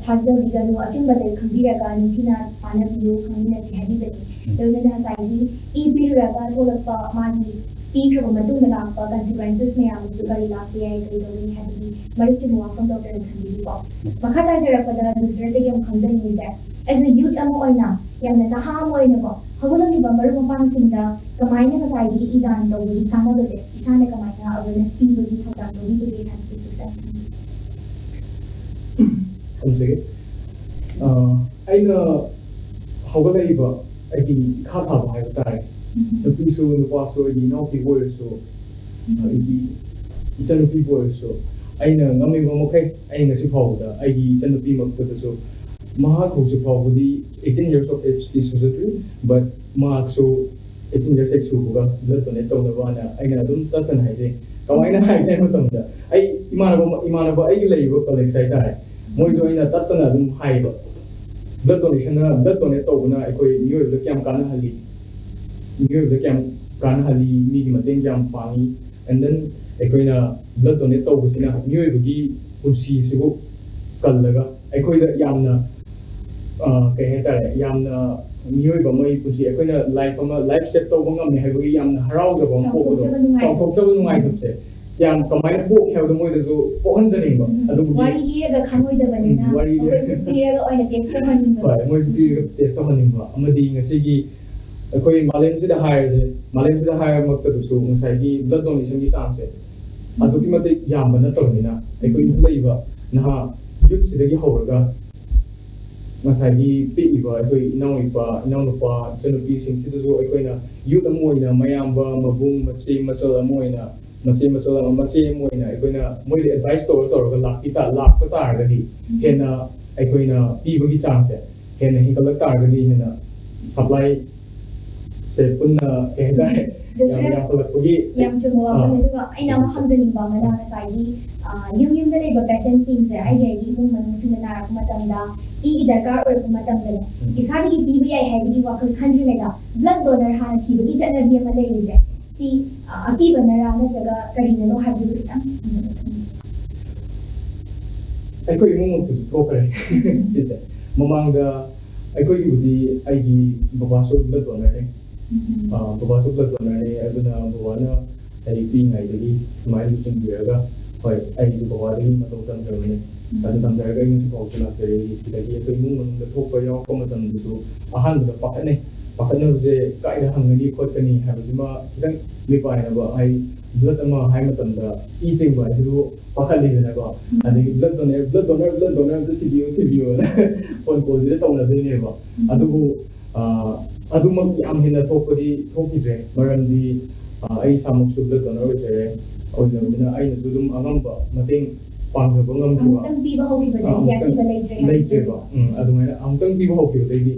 ꯊꯥꯖꯕꯤꯒꯅꯨ, ꯑꯆꯨꯝꯕꯗ ꯈꯪꯕꯤꯔꯒ ꯅꯤꯡꯊꯤꯅ ꯇꯥꯟꯅꯕꯤꯌꯨ, ꯈꯪꯃꯤꯟꯅꯁꯤ ꯍꯥꯏꯕꯤꯕꯅꯤ꯫ ꯂꯣꯏꯅꯅ ꯉꯁꯥꯏꯒꯤ ꯏ ꯄꯤꯔꯨꯔꯒ ꯊꯣꯛꯂꯛꯄ, ꯃꯥꯒꯤ ꯄꯤꯈ꯭ꯔꯕ ꯃꯇꯨꯡꯗ ꯂꯥꯛꯄ ꯀꯟꯁꯤꯀ꯭ꯋꯦꯟꯁꯦꯁ ꯃꯌꯥꯝ ꯑꯗꯨꯁꯨ ꯀꯔꯤ ꯂꯥꯛꯄ ꯌꯥꯏ, ꯀꯔꯤ ꯇꯧꯒꯅꯤ ꯍꯥꯏꯕꯒꯤ ꯃꯔꯨꯞ ꯆꯨꯝꯕ ꯋꯥꯐꯝ ꯗꯣꯛꯇꯔꯅ ꯊꯝꯕꯤꯔꯤꯀꯣ꯫ ꯃꯈꯥ ꯇꯥꯖꯔꯛꯄꯗ ꯂꯨꯖꯔꯗꯒꯤ ꯑꯃꯨꯛ ꯈꯪꯖꯅꯤꯡꯉꯤꯁꯦ, ꯑꯦꯁ ꯑꯦ ꯌꯨꯠ ꯑꯃ ꯑꯣꯏꯅ, ꯌꯥꯝꯅ ꯅꯍꯥ ꯑꯃ ꯑꯣꯏꯅꯀꯣ, ꯍꯧꯒꯠꯂꯛꯂꯤꯕ ꯃꯔꯨꯞ ꯃꯄꯥꯡꯁꯤꯡꯗ ꯀꯃꯥꯏꯅ ꯉꯁꯥꯏꯒꯤ ꯏ ꯗꯥꯟ ꯇꯧꯕꯒꯤ ꯀꯥꯟꯅꯕꯁꯦ ꯏꯁꯥꯅ ꯀꯃꯥꯏꯅ ꯑꯋꯦꯔꯅꯦꯁ ꯄꯤꯕꯒꯤ ꯊꯧꯗꯥꯡ ꯂꯧꯕꯤꯕꯒꯦ ꯍꯥꯏꯕꯗꯨꯁꯨ ꯈꯤꯇꯪ ꯊꯝꯕꯤꯌꯨ꯫ ꯊꯝꯖꯒꯦ꯫ ꯑ, ꯑꯩꯅ ꯍꯧꯒꯠꯂꯛꯏꯕ ꯑꯩꯒꯤ ꯏꯈꯥ ꯊꯥꯕ ꯍꯥꯏꯕ ꯇꯥꯔꯦ, ꯅꯨꯄꯤꯁꯨ ꯅꯨꯄꯥꯁꯨ, ꯑꯩꯒꯤ ꯏꯅꯥꯎꯄꯤꯕꯨ ꯑꯣꯏꯔꯁꯨ, ꯑꯩꯒꯤ ꯏꯆꯟꯅꯨꯄꯤꯕꯨ ꯑꯣꯏꯔꯁꯨ, ꯑꯩꯅ ꯉꯝꯃꯤꯕ ꯃꯈꯩ ꯑꯩ ꯉꯁꯤ ꯐꯥꯎꯕꯗ ꯑꯩꯒꯤ ꯏꯆꯟꯅꯨꯄꯤꯃꯛꯇꯗꯁꯨ, ꯃꯍꯥꯛ ꯍꯧꯖꯤꯛ ꯐꯥꯎꯕꯗꯤ eighteen years of age ꯇꯤ ꯁꯨꯖꯗ꯭ꯔꯤ, but ꯃꯍꯥꯛꯁꯨ eighteen years ꯍꯦꯛ ꯁꯨꯕꯒ blood donate ꯇꯧꯅꯕꯅ ꯑꯩꯅ ꯑꯗꯨꯝ ꯇꯠꯇꯅ ꯍꯥꯏꯖꯩ꯫ ꯀꯃꯥꯏꯅ ꯍꯥꯏꯒꯦ ꯍꯥꯏꯕ ꯃꯇꯝꯗ, ꯑꯩ ꯏꯃꯥꯟꯅꯕ, ꯏꯃꯥꯟꯅꯕ ꯑꯩꯒꯤ ꯂꯩꯔꯤꯕ ꯀꯂꯤꯛꯁ ꯍꯥꯏꯇꯥꯔꯦ, ꯃꯣꯏꯁꯨ ꯑꯩꯅ ꯇꯠꯇꯅ ꯑꯗꯨꯝ ꯍꯥꯏꯌꯦꯕ, blood donation ꯅ, blood donate ꯇꯧꯕꯅ ꯑꯩꯈꯣꯏ ꯃꯤꯑꯣꯏꯕꯗ ꯀꯌꯥꯝ ꯀꯥꯟꯅꯍꯜꯂꯤ, ꯃꯤꯑꯣꯏꯕꯗ ꯀꯌꯥꯝ ꯀꯥꯟꯅꯍꯜꯂꯤ, ꯃꯤꯒꯤ ꯃꯇꯦꯡ ꯀꯌꯥꯝ ꯄꯥꯡꯉꯤ, and then ꯑꯩꯈꯣꯏꯅ blood donate ꯇꯧꯕꯁꯤꯅ ꯃꯤꯑꯣꯏꯕꯒꯤ ꯄꯨꯟꯁꯤꯁꯤꯕꯨ ꯀꯜꯂꯒ ꯑꯩꯈꯣꯏꯗ ꯌꯥꯝꯅ, ꯑ, ꯀꯩ ꯍꯥꯏꯇꯥꯔꯦ, ꯌꯥꯝꯅ ꯃꯤꯑꯣꯏꯕ ꯑꯃꯒꯤ ꯄꯨꯟꯁꯤ, ꯑꯩꯈꯣꯏꯅ life ꯑꯃ, life save ꯇꯧꯕ ꯉꯝꯃꯦ ꯍꯥꯏꯕꯒꯤ ꯌꯥꯝꯅ ꯍꯔꯥꯎꯖꯕ ꯑꯃ ꯄꯣꯛꯄꯗꯣ, ꯆꯥꯎꯊꯣꯛꯆꯕ ꯅꯨꯡꯉꯥꯏꯖꯕ꯫ ꯆꯥꯎꯊꯣꯛꯆꯕ ꯅꯨꯡꯉꯥꯏꯖꯕꯁꯦ ꯀꯌꯥꯝ ꯀꯃꯥꯏꯅ ꯄꯣꯛꯀꯦ ꯍꯥꯏꯕꯗꯣ ꯃꯣꯏꯗꯁꯨ ꯄꯣꯛꯍꯟꯖꯅꯤꯡꯕ꯫ ꯎꯝ, ꯑꯗꯨꯕꯨꯗꯤ ꯋꯥꯔꯤ ꯂꯤꯔꯒ ꯈꯪꯉꯣꯏꯗꯕꯅꯤꯅ, ꯎꯝ, ꯋꯥꯔꯤ ꯂꯤꯔꯒ ꯃꯈꯣꯏꯁꯨ ꯄꯤꯔꯒ ꯑꯣꯏꯅ ꯇꯦꯁ ꯇꯧꯍꯟꯅꯤꯡꯕꯗꯣ꯫ ꯍꯣꯏ, ꯃꯣꯏꯁꯨ ꯄꯤꯔꯒ ꯇꯦꯁ ꯇꯧꯍꯟꯅꯤꯡꯕ꯫ ꯑꯃꯗꯤ ꯉꯁꯤꯒꯤ ꯑꯩꯈꯣꯏ ꯃꯥꯂꯦꯝꯁꯤꯗ ꯍꯥꯏꯔꯁꯦ, ꯃꯥꯂꯦꯝꯁꯤꯗ ꯍꯥꯏꯔꯃꯛꯇꯗꯁꯨ ꯉꯁꯥꯏꯒꯤ blood donation ꯒꯤ ꯆꯥꯡꯁꯦ ꯑꯗꯨꯛꯀꯤ ꯃꯇꯤꯛ ꯌꯥꯝꯕ ꯅꯠꯇꯕꯅꯤꯅ, ꯑꯩꯈꯣꯏ ꯏꯟꯈꯠꯂꯛꯏꯕ ꯅꯍꯥ youth ꯁꯤꯗꯒꯤ ꯍꯧꯔꯒ ꯉꯁꯥꯏꯒꯤ ꯄꯤꯛꯏꯕ ꯑꯩꯈꯣꯏ ꯏꯅꯥꯎ ꯏꯄꯥ, ꯏꯅꯥꯎꯅꯨꯄꯥ, ꯏꯆꯟꯅꯨꯄꯤꯁꯤꯡꯁꯤꯗꯁꯨ ꯑꯩꯈꯣꯏꯅ youth ꯑꯃ ꯑꯣꯏꯅ, ꯃꯌꯥꯝꯕ, ꯃꯕꯨꯡ, ꯃꯆꯦ, ꯃꯆꯜ ꯑꯃ ꯑꯣꯏꯅ, ꯃꯆꯦ, ꯃꯆꯜ ꯑꯃ, ꯃꯆꯦ ꯑꯃ ꯑꯣꯏꯅ ꯑꯩꯈꯣꯏꯅ ꯃꯣꯏꯗ advice ꯇꯧꯔ ꯇꯧꯔꯒ ꯂꯥꯛꯄꯤ ꯇꯥ-, ꯂꯥꯛꯄ ꯇꯥꯔꯒꯗꯤ, ꯍꯦꯟꯅ ꯑꯩꯈꯣꯏꯅ ꯄꯤꯕꯒꯤ ꯆꯥꯡꯁꯦ ꯍꯦꯟꯅ ꯍꯦꯟꯒꯠꯂꯛ ꯇꯥꯔꯒꯗꯤ, ꯍꯦꯟꯅ supply ꯁꯦ ꯄꯨꯟꯅ, ꯀꯩ ꯍꯥꯏꯇꯥꯔꯦ, ꯌꯥꯝ ꯌꯥꯝꯈꯠꯂꯛꯄꯒꯤ, ꯌꯥꯝ ꯆꯨꯝꯕ ꯋꯥꯐꯝꯅꯤ꯫ ꯑꯥ꯫ ꯑꯗꯨꯒ ꯑꯩꯅ ꯑꯃ ꯍꯪꯖꯅꯤꯡꯕ ꯑꯃꯅ, ꯉꯁꯥꯏꯒꯤ, ꯑ, ꯌꯨꯝ ꯌꯨꯝꯗ ꯂꯩꯕ patientꯁꯤꯡꯁꯦ, ꯑꯩꯒꯤ ꯑꯩꯒꯤ ꯏꯃꯨꯡ ꯃꯅꯨꯡꯁꯤꯡꯅ ꯅꯥꯔꯛꯄ ꯃꯇꯝꯗ, ꯏꯒꯤ ꯗꯔꯀꯥꯔ ꯑꯣꯏꯔꯛꯄ ꯃꯇꯝꯗꯅꯦ, ꯎꯝ꯫ ꯏꯁꯥꯗꯒꯤ ꯄꯤꯕ ꯌꯥꯏ ꯍꯥꯏꯕꯒꯤ ꯋꯥꯈꯜ ꯈꯟꯗ꯭ꯔꯤꯉꯩꯗ blood donor ꯍꯥꯟꯅ ꯊꯤꯕꯒꯤ ꯆꯠꯅꯕꯤ ꯑꯃ ꯂꯩꯔꯤꯁꯦ, ꯁꯤ, ꯑ, ꯑꯀꯤꯕꯅꯔꯥ ꯅꯠꯇ꯭ꯔꯒ ꯀꯔꯤꯅꯅꯣ ꯍꯥꯏꯕꯗꯨꯁꯨ ꯈꯤꯇꯪ ꯈꯪꯖꯅꯤꯡꯉꯤ꯫ ꯑꯩꯈꯣꯏ ꯏꯃꯨꯡꯃꯛꯇꯁꯨ ꯊꯣꯛꯈ꯭ꯔꯦ ꯁꯤꯁꯦ꯫ ꯃꯃꯥꯡꯗ ꯑꯩꯈꯣꯏꯒꯤꯕꯨꯗꯤ, ꯑꯩꯒꯤ ꯕꯕꯥꯁꯨ blood donorꯅꯦ꯫ ꯎꯝ꯫ ꯑ, ꯕꯕꯥꯁꯨ blood donorꯅꯦ, ꯑꯗꯨꯅ ꯕꯕꯥꯅ ꯑꯩ ꯄꯤꯛꯏꯉꯩꯗꯒꯤ ꯁꯨꯃꯥꯏꯅ ꯂꯨꯆꯤꯡꯕꯤꯔꯒ, ꯍꯣꯏ, ꯑꯩꯁꯨ ꯕꯕꯥꯗꯒꯤ ꯃꯇꯧ ꯇꯝꯖꯕꯅꯦ꯫ ꯎꯝ꯫ ꯑꯗꯨ ꯇꯝꯖꯔꯒ ꯑꯩ ꯉꯁꯤ ꯐꯥꯎꯁꯨ ꯂꯥꯛꯆꯔꯤ꯫ ꯁꯤꯗꯒꯤ ꯑꯩꯈꯣꯏ ꯏꯃꯨꯡ ꯃꯅꯨꯡꯗ ꯊꯣꯛꯄ ꯌꯥꯎꯔꯛꯄ ꯃꯇꯝꯗꯁꯨ ꯑꯍꯥꯟꯕꯗ ꯄꯥꯈꯠꯅꯩ꯫ ꯄꯥꯈꯠꯅꯕꯁꯦ ꯀꯥꯏꯗ ꯍꯪꯒꯅꯤ ꯈꯣꯠꯀꯅꯤ ꯍꯥꯏꯕꯁꯤꯃ ꯈꯤꯇꯪ ꯃꯤꯄꯥꯏꯅꯕ, ꯍꯥꯏ, blood ꯑꯃ ꯍꯥꯏ ꯃꯇꯝꯗ ꯏ ꯆꯤꯡꯕ ꯍꯥꯏꯁꯤꯕꯨ ꯄꯥꯈꯠꯂꯤꯗꯅꯀꯣ꯫ ꯎꯝ꯫ ꯑꯗꯒꯤ blood donor, blood donor, blood donor ꯑꯝꯇ ꯊꯤꯕꯤꯌꯨ, ꯊꯤꯕꯤꯌꯨꯅ phone callꯁꯤꯗ ꯇꯧꯅꯗꯣꯏꯅꯦꯕ꯫ ꯎꯝ꯫ ꯑꯗꯨꯕꯨ, ꯑ, ꯑꯗꯨꯃꯛ ꯌꯥꯝ ꯍꯦꯟꯅ ꯊꯣꯛꯄꯗꯤ ꯊꯣꯛꯈꯤꯗ꯭ꯔꯦ꯫ ꯃꯔꯝꯗꯤ, ꯑ, ꯑꯩ ꯏꯁꯥꯃꯛꯁꯨ blood donor ꯑꯣꯏꯖꯔꯦ꯫ ꯑꯣꯏꯖꯕꯅꯤꯅ ꯑꯩꯅꯁꯨ ꯑꯗꯨꯝ ꯑꯉꯝꯕ ꯃꯇꯦꯡ ꯄꯥꯡꯖꯕ ꯉꯝꯈꯤꯕ꯫ ꯑꯃꯨꯛꯇꯪ ꯄꯤꯕ ꯍꯧꯈꯤꯕꯗꯒꯤ ꯑ, ꯑꯃꯨꯛꯇꯪ ꯑꯀꯤꯕ ꯂꯩꯇ꯭ꯔꯦ ꯍꯥꯏꯕ ꯂꯩꯇ꯭ꯔꯦꯕ꯫ ꯅꯠꯇ꯭ꯔꯣ? ꯎꯝ, ꯑꯗꯨꯃꯥꯏꯅ ꯑꯃꯨꯛꯇꯪ ꯄꯤꯕ ꯍꯧꯈꯤꯕꯗꯩꯗꯤ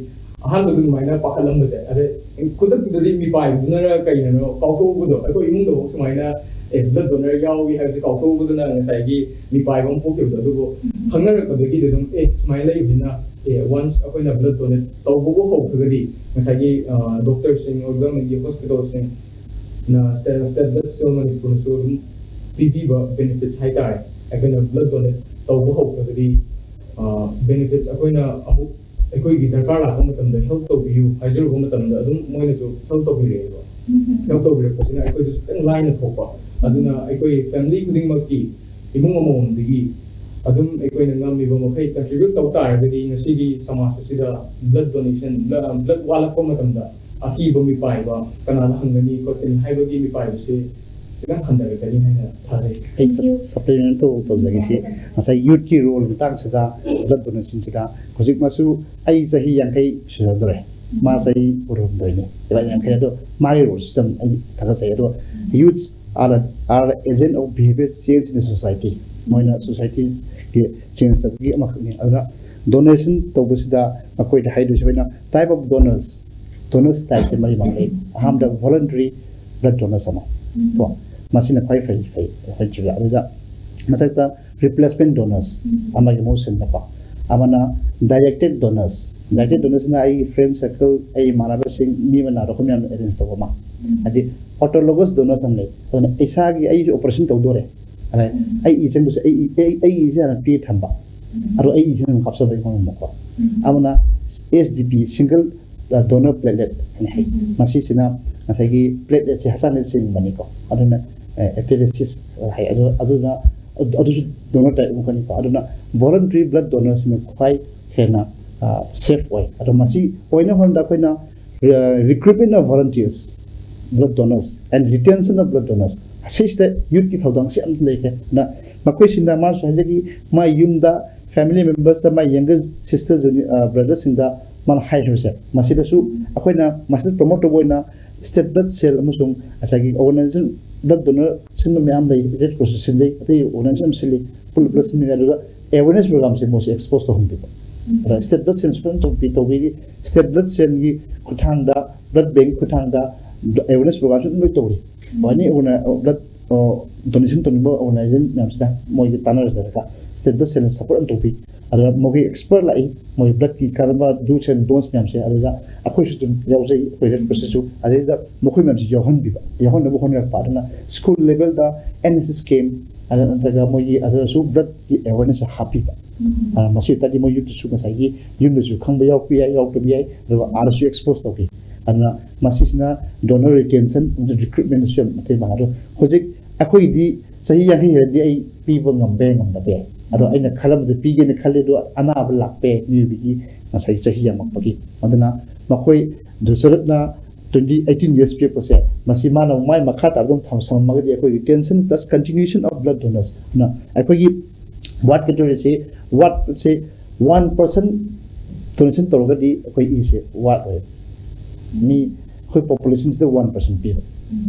ꯑꯍꯥꯟꯕꯗ ꯑꯗꯨꯃꯥꯏꯅ ꯄꯥꯈꯠꯂꯝꯕꯁꯦ, ꯑꯗꯩ ꯈꯨꯗꯛꯇꯨꯗꯗꯤ ꯃꯤꯄꯥꯏꯕꯗꯨꯅꯔ ꯀꯩꯅꯅꯣ ꯀꯥꯎꯊꯣꯛꯎꯕꯗꯣ, ꯑꯩꯈꯣꯏ ꯏꯃꯨꯡꯗꯐꯥꯎ ꯁꯨꯃꯥꯏꯅ, ꯑꯦ, blood donor ꯌꯥꯎꯏ ꯍꯥꯏꯕꯁꯦ ꯀꯥꯎꯊꯣꯛꯎꯕꯗꯨꯅ ꯉꯁꯥꯏꯒꯤ ꯃꯤꯄꯥꯏꯕ ꯑꯃ ꯄꯣꯛꯈꯤꯕꯗꯣ꯫ ꯑꯗꯨꯕꯨ ꯎꯝ꯫ ꯈꯪꯅꯔꯛꯄꯗꯒꯤꯗꯤ ꯑꯗꯨꯝ, ꯑꯦ, ꯁꯨꯃꯥꯏꯅ ꯂꯩꯕꯅꯤꯅ, ꯑꯦ, once ꯑꯩꯈꯣꯏꯅ blood donate ꯇꯧꯕꯕꯨ ꯍꯧꯈ꯭ꯔꯒꯗꯤ ꯉꯁꯥꯏꯒꯤ, ꯑ, doctorꯁꯤꯡ, governmentꯀꯤ hospitalꯁꯤꯡꯅ, State, State Blood Cell ꯃꯅꯤꯄꯨꯔꯅꯁꯨ ꯑꯗꯨꯝ ꯄꯤꯕꯤꯕ benefits ꯍꯥꯏꯇꯥꯔꯦ꯫ ꯑꯩꯈꯣꯏꯅ blood donate ꯇꯧꯕ ꯍꯧꯈ꯭ꯔꯒꯗꯤ, ꯑ, benefits ꯑꯩꯈꯣꯏꯅ ꯑꯃꯨꯛ ꯑꯩꯈꯣꯏꯒꯤ ꯗꯔꯀꯥꯔ ꯂꯥꯛꯄ ꯃꯇꯝꯗ help ꯇꯧꯕꯤꯌꯨ ꯍꯥꯏꯖꯔꯨꯕ ꯃꯇꯝꯗ ꯑꯗꯨꯝ ꯃꯣꯏꯅꯁꯨ help ꯇꯧꯕꯤꯔꯛꯑꯦꯕ꯫ ꯎꯝ꯫ Help ꯇꯧꯕꯤꯔꯛꯄꯁꯤꯅ ꯑꯩꯈꯣꯏꯗꯁꯨ ꯈꯤꯇꯪ ꯂꯥꯏꯅ ꯊꯣꯛꯄ꯫ ꯑꯗꯨꯅ ꯑꯩꯈꯣꯏ family ꯈꯨꯗꯤꯡꯃꯛꯀꯤ ꯏꯃꯨꯡ ꯑꯃꯃꯝꯗꯒꯤ ꯑꯗꯨꯝ ꯑꯩꯈꯣꯏꯅ ꯉꯝꯃꯤꯕ ꯃꯈꯩ contribute ꯇꯧ ꯇꯥꯔꯒꯗꯤ ꯉꯁꯤꯒꯤ ꯁꯃꯥꯖ ꯑꯁꯤꯗ blood donation, blood, blood ꯋꯥꯠꯂꯛꯄ ꯃꯇꯝꯗ ꯑꯀꯤꯕ ꯃꯤꯄꯥꯏꯕ ꯀꯅꯥꯗ ꯍꯪꯒꯅꯤ ꯈꯣꯠꯀꯅꯤ ꯍꯥꯏꯕꯒꯤ ꯃꯤꯄꯥꯏꯕꯁꯦ ꯈꯤꯇꯪ ꯍꯟꯊꯔꯛꯀꯅꯤ ꯍꯥꯏꯅ ꯊꯥꯖꯩ꯫ ꯑꯩ ꯁꯞꯄ꯭ꯂꯤꯃꯦꯟ ꯇꯧꯖꯒꯦ ꯁꯤ꯫ ꯉꯁꯥꯏ ꯌꯨꯠꯀꯤ ꯔꯣꯜ ꯃꯇꯥꯡꯁꯤꯗ, ꯕ꯭ꯂꯗ ꯗꯣꯅꯦꯁꯟꯁꯤꯗ ꯍꯧꯖꯤꯛ ꯃꯁꯨ ꯑꯩ ꯆꯍꯤ ꯌꯥꯡꯈꯩ ꯁꯨꯖꯗꯣꯔꯦ꯫ ꯃꯥ ꯆꯍꯤ ꯀꯨꯟꯍꯨꯝꯗꯣꯏꯅꯤ, ꯏꯕꯥꯅꯤ ꯌꯥꯡꯈꯩ꯫ ꯑꯗꯣ ꯃꯥꯒꯤ ꯔꯣꯜꯁꯤꯁꯨ ꯑꯗꯨꯝ ꯑꯩ ꯊꯥꯒꯠꯆꯩ꯫ ꯑꯗꯣ youths are are agent of behavior change in the society. ꯃꯣꯏꯅ ꯁꯣꯁꯥꯏꯇꯤꯒꯤ ꯆꯦꯟꯖ ꯇꯧꯕꯒꯤ ꯑꯃꯈꯛꯅꯤ꯫ ꯑꯗꯨꯅ ꯗꯣꯅꯦꯁꯟ ꯇꯧꯕꯁꯤꯗ ꯑꯩꯈꯣꯏꯗ ꯍꯥꯏꯗꯣꯏꯁꯦ ꯑꯩꯈꯣꯏꯅ type of donors, ꯗꯣꯅꯔꯁ ꯇꯥꯏꯞꯁꯦ ꯃꯔꯤ ꯃꯉꯥ ꯂꯩ꯫ ꯑꯍꯥꯟꯕꯗ voluntary blood donors ꯑꯃ ꯀꯣ, ꯃꯁꯤꯅ ꯈ꯭ꯋꯥꯏ ꯐꯩ ꯐꯩ ꯍꯥꯏꯖꯕ꯫ ꯑꯗꯨꯗ ꯃꯊꯛꯇ replacement donors ꯑꯃꯒꯤ ꯃꯍꯨꯠ ꯁꯤꯟꯕꯀꯣ, ꯑꯃꯅ directed donors꯫ Directed donorsꯅ ꯑꯩꯒꯤ friend circle, ꯑꯩ ꯏꯃꯥꯟꯅꯕꯁꯤꯡ, ꯃꯤ ꯑꯃ ꯅꯥꯔꯣ ꯑꯩꯈꯣꯏ ꯃꯌꯥꯝꯅ ꯑꯦꯔꯦꯟꯖ ꯇꯧꯕ ꯑꯃ꯫ ꯍꯥꯏꯗꯤ autologous donors ꯑꯃ ꯂꯩ꯫ ꯑꯗꯨꯅ ꯏꯁꯥꯒꯤ, ꯑꯩꯁꯨ ꯑꯣꯄꯔꯦꯁꯟ ꯇꯧꯗꯣꯔꯦ, ꯑꯗ ꯑꯩ ꯏ ꯆꯪꯗꯣꯏꯁꯦ, ꯑꯩ ꯑꯩ ꯑꯩ ꯏꯁꯦ ꯍꯥꯟꯅ ꯄꯤꯔ ꯊꯝꯕ, ꯑꯗꯣ ꯑꯩ ꯏꯁꯤꯅ ꯑꯗꯨꯝ ꯀꯥꯞꯆꯕ ꯉꯝꯃꯛꯄ꯫ ꯑꯃꯅ S D P, single donor platelet ꯍꯥꯏꯅ ꯍꯥꯏ꯫ ꯃꯁꯤꯁꯤꯅ ꯉꯁꯥꯏꯒꯤ ꯄ꯭ꯂꯦꯠꯂꯦꯠꯁꯦ ꯍꯛꯆꯥꯡꯗ ꯆꯤꯡꯕꯅꯤꯀꯣ, ꯑꯗꯨꯅ ꯑꯦꯐꯦꯂꯦꯁꯤꯁ ꯍꯥꯏ꯫ ꯑꯗꯨ ꯑꯗꯨꯅ ꯑꯗꯨꯁꯨ ꯗꯣꯅꯔ ꯇꯥꯏꯞ ꯑꯃꯈꯛꯅꯤꯀꯣ꯫ ꯑꯗꯨꯅ voluntary blood donorꯁꯤꯅ ꯈ꯭ꯋꯥꯏ ꯍꯦꯟꯅ ꯁꯦꯐ ꯑꯣꯏ꯫ ꯑꯗꯣ ꯃꯁꯤ ꯑꯣꯏꯅꯕ ꯍꯣꯠꯅꯕꯗ ꯑꯩꯈꯣꯏꯅ recruitment of volunteers, blood donors and retention of blood donors, ꯑꯁꯤꯁꯤꯗ ꯌꯨꯠꯀꯤ ꯊꯧꯗꯥꯡꯁꯤ ꯌꯥꯝ ꯂꯩꯈ꯭ꯔꯦ꯫ ꯑꯗꯨꯅ ꯃꯈꯣꯏꯁꯤꯡꯗ ꯃꯥꯅꯁꯨ ꯍꯥꯏꯖꯈꯤ, ꯃꯥ ꯌꯨꯝꯗ family membersꯇ, ꯃꯥ younger sister, junior brotherꯁꯤꯡꯗ ꯃꯥꯅ ꯍꯥꯏꯈ꯭ꯔꯤꯕꯁꯦ, ꯃꯁꯤꯗꯁꯨ ꯑꯩꯈꯣꯏꯅ ꯃꯁꯤꯗ ꯄ꯭ꯔꯣꯃꯣꯠ ꯇꯧꯕ ꯑꯣꯏꯅ state blood cell ꯑꯃꯁꯨꯡ ꯉꯁꯥꯏꯒꯤ organization, blood donor ꯁꯤꯟꯕ ꯃꯌꯥꯝ ꯂꯩ, ꯔꯦꯗ ꯀ꯭ꯔꯣꯁꯁꯨ ꯁꯤꯟꯖꯩ, ꯑꯇꯩ organization ꯑꯃ ꯁꯤꯜꯂꯤ, ꯄꯨꯂꯞ ꯄꯨꯂꯞ ꯁꯤꯟꯕ ꯌꯥꯏ꯫ ꯑꯗꯨꯒ awareness programꯁꯦ ꯃꯣꯏꯁꯦ expose ꯇꯧꯍꯟꯕꯤꯕ꯫ ꯑꯗ state blood cellꯁꯨ ꯐꯖꯅ ꯇꯧꯕꯤ ꯇꯧꯕꯤꯔꯤ꯫ State blood cellꯒꯤ ꯈꯨꯠꯊꯥꯡꯗ, blood bank ꯈꯨꯠꯊꯥꯡꯗ awareness programꯁꯨ ꯑꯗꯨꯝ ꯂꯣꯏ ꯇꯧꯔꯤ꯫ ꯑꯦꯅꯤ blood donation ꯇꯧꯅꯤꯡꯕ organization ꯃꯌꯥꯝꯁꯤꯗ ꯃꯣꯏꯒꯤ ꯇꯥꯟꯅꯔꯖꯔꯒ state blood cellꯅ support ꯑꯗꯨꯝ ꯇꯧꯕꯤ꯫ ꯑꯗꯨꯅ ꯃꯈꯣꯏ expert ꯂꯥꯛꯏ, ꯃꯣꯏ bloodꯀꯤ ꯀꯔꯝꯕ do's and don'ts ꯃꯌꯥꯝꯁꯦ, ꯑꯗꯨꯗ ꯑꯩꯈꯣꯏꯁꯨ ꯑꯗꯨꯝ ꯌꯥꯎꯖꯩ, ꯑꯩꯈꯣꯏ ꯔꯦꯗ ꯀ꯭ꯔꯣꯁꯇꯁꯨ꯫ ꯑꯗꯩꯗ ꯃꯈꯣꯏ ꯃꯌꯥꯝꯁꯤ ꯌꯥꯎꯍꯟꯕꯤꯕ, ꯌꯥꯎꯍꯟꯅꯕ ꯍꯣꯠꯅꯔꯛꯄ꯫ ꯑꯗꯨꯅ school levelꯗ N S S camp, ꯑꯗꯨ ꯅꯠꯇ꯭ꯔꯒ ꯃꯣꯏꯒꯤ ꯑꯗꯨꯗꯁꯨ bloodꯀꯤ awareness ꯍꯥꯞꯄꯤꯕ꯫ ꯑꯗꯨꯅ ꯃꯁꯤ ꯑꯣꯏꯇꯥꯔꯗꯤ ꯃꯣꯏ ꯌꯨꯠꯇꯁꯨ ꯉꯁꯥꯏꯒꯤ ꯌꯨꯝꯗꯁꯨ ꯈꯪꯕ ꯌꯥꯎꯔꯛꯄ ꯌꯥꯏ, ꯌꯥꯎꯔꯛꯇꯕ ꯌꯥꯏ, ꯑꯗꯨꯒ ꯑꯥꯗꯁꯨ expose ꯇꯧꯕꯤ꯫ ꯑꯗꯨꯅ ꯃꯁꯤꯁꯤꯅ donor retention ꯑꯃꯗꯤ recruitmentꯗꯁꯨ ꯌꯥꯝ ꯃꯇꯦꯡ ꯄꯥꯡꯉꯦ꯫ ꯑꯗꯣ ꯍꯧꯖꯤꯛ ꯑꯩꯈꯣꯏꯗꯤ ꯆꯍꯤ ꯌꯥꯡꯈꯩ ꯍꯦꯜꯂꯗꯤ ꯑꯩ ꯄꯤꯕ ꯉꯝꯕ ꯌꯥꯏ, ꯉꯝꯗꯕ ꯌꯥꯏ꯫ ꯑꯗꯣ ꯑꯩꯅ ꯈꯜꯂꯝꯕꯗ ꯄꯤꯒꯦꯅ ꯈꯜꯂꯤ, ꯑꯗꯣ ꯑꯅꯥꯕ ꯂꯥꯛꯄ ꯌꯥꯏ ꯃꯤꯑꯣꯏꯕꯒꯤ ꯉꯁꯥꯏꯒꯤ ꯆꯍꯤ ꯌꯥꯝꯃꯛꯄꯒꯤ꯫ ꯑꯗꯨꯅ ꯃꯈꯣꯏ ꯗꯣꯁꯔꯠꯅ twenty eighteen years ꯄꯤꯔꯛꯄꯁꯦ, ꯃꯁꯤ ꯃꯥꯅ ꯃꯥꯏ ꯃꯈꯥ ꯇꯥꯕꯗ ꯑꯃꯨꯛ ꯊꯝ-, ꯊꯝꯃꯝꯃꯒꯗꯤ ꯑꯩꯈꯣꯏ retention plus continuation of blood donors ꯅ ꯑꯩꯈꯣꯏꯒꯤ ꯋꯥꯠꯀꯗꯧꯔꯤꯁꯦ, ꯋꯥꯠꯁꯦ one percent donation ꯇꯧꯔꯒꯗꯤ ꯑꯩꯈꯣꯏ ꯏꯁꯦ ꯋꯥꯠꯂꯣꯏ꯫ ꯃꯤ ꯑꯩꯈꯣꯏ population ꯁꯤꯗ one percent ꯄꯤꯕ,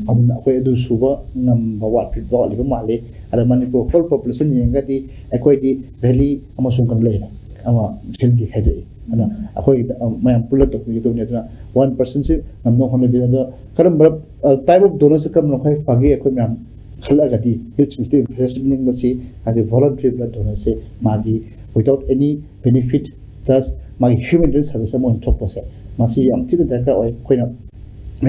ꯑꯗꯨꯅ ꯑꯩꯈꯣꯏ ꯑꯗꯨ ꯁꯨꯕ ꯉꯝꯕ ꯋꯥꯠꯄ ꯋꯥꯠꯂꯤꯕ ꯃꯥꯜꯂꯤ꯫ ꯑꯗ ꯃꯅꯤꯄꯨꯔ whole population ꯌꯦꯡꯉꯒꯗꯤ ꯑꯩꯈꯣꯏꯗꯤ valley ꯑꯃꯁꯨꯡ ꯀꯩꯅꯣ ꯂꯩꯔꯦ, ꯑꯃ hill ꯗꯤ ꯈꯥꯏꯗꯣꯛꯏ꯫ ꯑꯗꯨꯅ ꯑꯩꯈꯣꯏꯒꯤꯗ, ꯑ, ꯃꯌꯥꯝ ꯄꯨꯜꯂ ꯇꯧꯕꯤꯒꯗꯧꯕꯅꯤ꯫ ꯑꯗꯨꯅ one percent ꯁꯤ ꯉꯝꯅꯕ ꯍꯣꯠꯅꯕꯤꯌꯨ꯫ ꯑꯗꯣ ꯀꯔꯝꯕ, ꯑ, type of donor ꯁꯤ ꯀꯔꯝꯕꯅ ꯈ꯭ꯋꯥꯏ ꯐꯒꯦ ꯑꯩꯈꯣꯏ ꯃꯌꯥꯝ ꯈꯜꯂꯛꯑꯒꯗꯤ, ꯌꯨꯠꯁꯤꯡꯁꯤꯗ emphasize ꯄꯤꯅꯤꯡꯕꯁꯤ, ꯍꯥꯏꯗꯤ voluntary blood donor ꯁꯦ ꯃꯥꯒꯤ without any benefit plus ꯃꯥꯒꯤ humanitarian service ꯑꯃ ꯑꯣꯏꯅ ꯊꯣꯛꯄꯁꯦ, ꯃꯁꯤ ꯌꯥꯝ ꯊꯤꯅ ꯗꯔꯀꯥꯔ ꯑꯣꯏ꯫ ꯑꯩꯈꯣꯏꯅ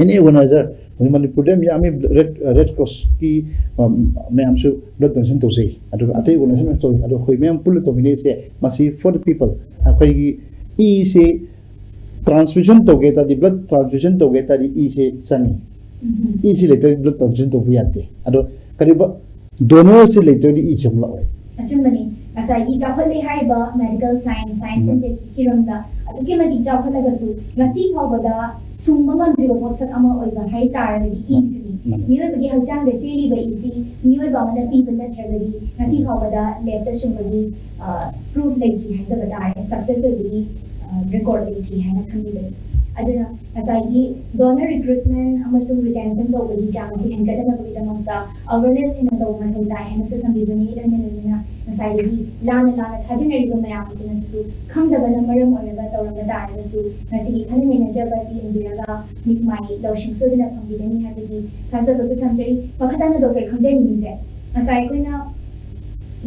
any organizer, ꯍꯧꯖꯤꯛ ꯃꯅꯤꯄꯨꯔꯗ ꯌꯥꯝ ꯌꯥꯝꯃꯤ, Red, Red Cross ꯀꯤ, ꯎꯝ, ꯃꯌꯥꯝꯁꯨ blood donation ꯇꯧꯖꯩ, ꯑꯗꯨꯒ ꯑꯇꯩ organization ꯃꯌꯥꯝ ꯇꯧꯖꯩ, ꯑꯗꯣ ꯑꯩꯈꯣꯏ ꯃꯌꯥꯝ ꯄꯨꯟꯅ ꯇꯧꯃꯤꯟꯅꯔꯤꯁꯦ ꯃꯁꯤ for the people꯫ ꯑꯩꯈꯣꯏꯒꯤ ꯏꯁꯦ transfusion ꯇꯧꯒꯦ ꯇꯥꯔꯗꯤ, blood transfusion ꯇꯧꯒꯦ ꯇꯥꯔꯗꯤ ꯏꯁꯦ ꯆꯪꯉꯤ꯫ ꯏꯁꯤ ꯂꯩꯇ꯭ꯔꯗꯤ blood transfusion ꯇꯧꯕ ꯌꯥꯗꯦ꯫ ꯑꯗꯣ ꯀꯔꯤꯒꯨꯝꯕ donor ꯁꯤ ꯂꯩꯇ꯭ꯔꯗꯤ ꯏ ꯆꯪꯂꯛꯑꯣꯏ꯫ ꯑꯆꯨꯝꯕꯅꯤ꯫ ꯉꯁꯥꯏꯒꯤ ꯆꯥꯎꯈꯠꯂꯦ ꯍꯥꯏꯔꯤꯕ medical science, science um. And tech ꯍꯤꯔꯝꯗ ꯑꯗꯨꯛꯀꯤ ꯃꯇꯤꯛ ꯆꯥꯎꯈꯠꯂꯒꯁꯨ, ꯉꯁꯤ ꯐꯥꯎꯕꯗ ꯁꯨꯡꯕ ꯉꯝꯗ꯭ꯔꯤꯕ ꯄꯣꯠꯁꯛ ꯑꯃ ꯑꯣꯏꯕ ꯍꯥꯏꯇꯥꯔꯒꯗꯤ ꯏꯁꯤꯅꯤ꯫ ꯃꯥꯅꯤ꯫ ꯃꯤꯑꯣꯏꯕꯒꯤ ꯍꯛꯆꯥꯡꯗ ꯆꯦꯜꯂꯤꯕ ꯏꯁꯤ ꯃꯤꯑꯣꯏꯕ ꯑꯃꯅ ꯄꯤꯕ ꯅꯠꯇ꯭ꯔꯒꯗꯤ ꯉꯁꯤ ꯐꯥꯎꯕꯗ lab ꯇ ꯁꯨꯡꯕꯒꯤ, ꯑ, proof ꯂꯩꯇ꯭ꯔꯤ ꯍꯥꯏꯖꯕ ꯇꯥꯔꯦ, success ꯑꯣꯏꯕꯒꯤ, ꯑ, record ꯂꯩꯇ꯭ꯔꯤ ꯍꯥꯏꯅ ꯈꯟꯕꯤꯕꯅꯤ꯫ ꯑꯗꯨꯅ ꯉꯁꯥꯏꯒꯤ donor recruitment ꯑꯃꯁꯨꯡ retention ꯇꯧꯕꯒꯤ ꯆꯥꯡ ꯑꯁꯤ ꯍꯦꯟꯒꯠꯅꯅꯕꯒꯤꯗꯃꯛꯇ awareness ꯍꯦꯟꯅ ꯇꯧꯕ ꯃꯊꯧ ꯇꯥꯏ ꯍꯥꯏꯅꯁꯨ ꯊꯝꯕꯤꯕꯅꯤ꯫ ꯂꯣꯏꯅ ꯂꯣꯏꯅꯅ ꯉꯁꯥꯏꯗꯒꯤ ꯂꯥꯟꯅ ꯂꯥꯟꯅ ꯊꯥꯖꯅꯔꯤꯕ ꯃꯌꯥꯝ ꯑꯁꯤꯅ ꯁꯤꯁꯨ ꯈꯪꯗꯕꯅ ꯃꯔꯝ ꯑꯣꯏꯔꯒ ꯇꯧꯔꯝꯕ ꯇꯥꯔꯒꯁꯨ, ꯉꯁꯤꯒꯤ ꯈꯟꯅ ꯅꯩꯅꯖꯕ ꯑꯁꯤ ꯌꯦꯡꯕꯤꯔꯒ ꯃꯤꯠ ꯃꯥꯏ ꯂꯧꯁꯤꯡ ꯁꯣꯏꯗꯅ ꯐꯪꯕꯤꯒꯅꯤ ꯍꯥꯏꯕꯒꯤ ꯊꯥꯖꯕꯁꯨ ꯊꯝꯖꯔꯤ꯫ ꯃꯈꯥ ꯇꯥꯅ ꯗꯣꯛꯇꯔ ꯈꯪꯖꯅꯤꯡꯉꯤꯁꯦ, ꯉꯁꯥꯏ ꯑꯩꯈꯣꯏꯅ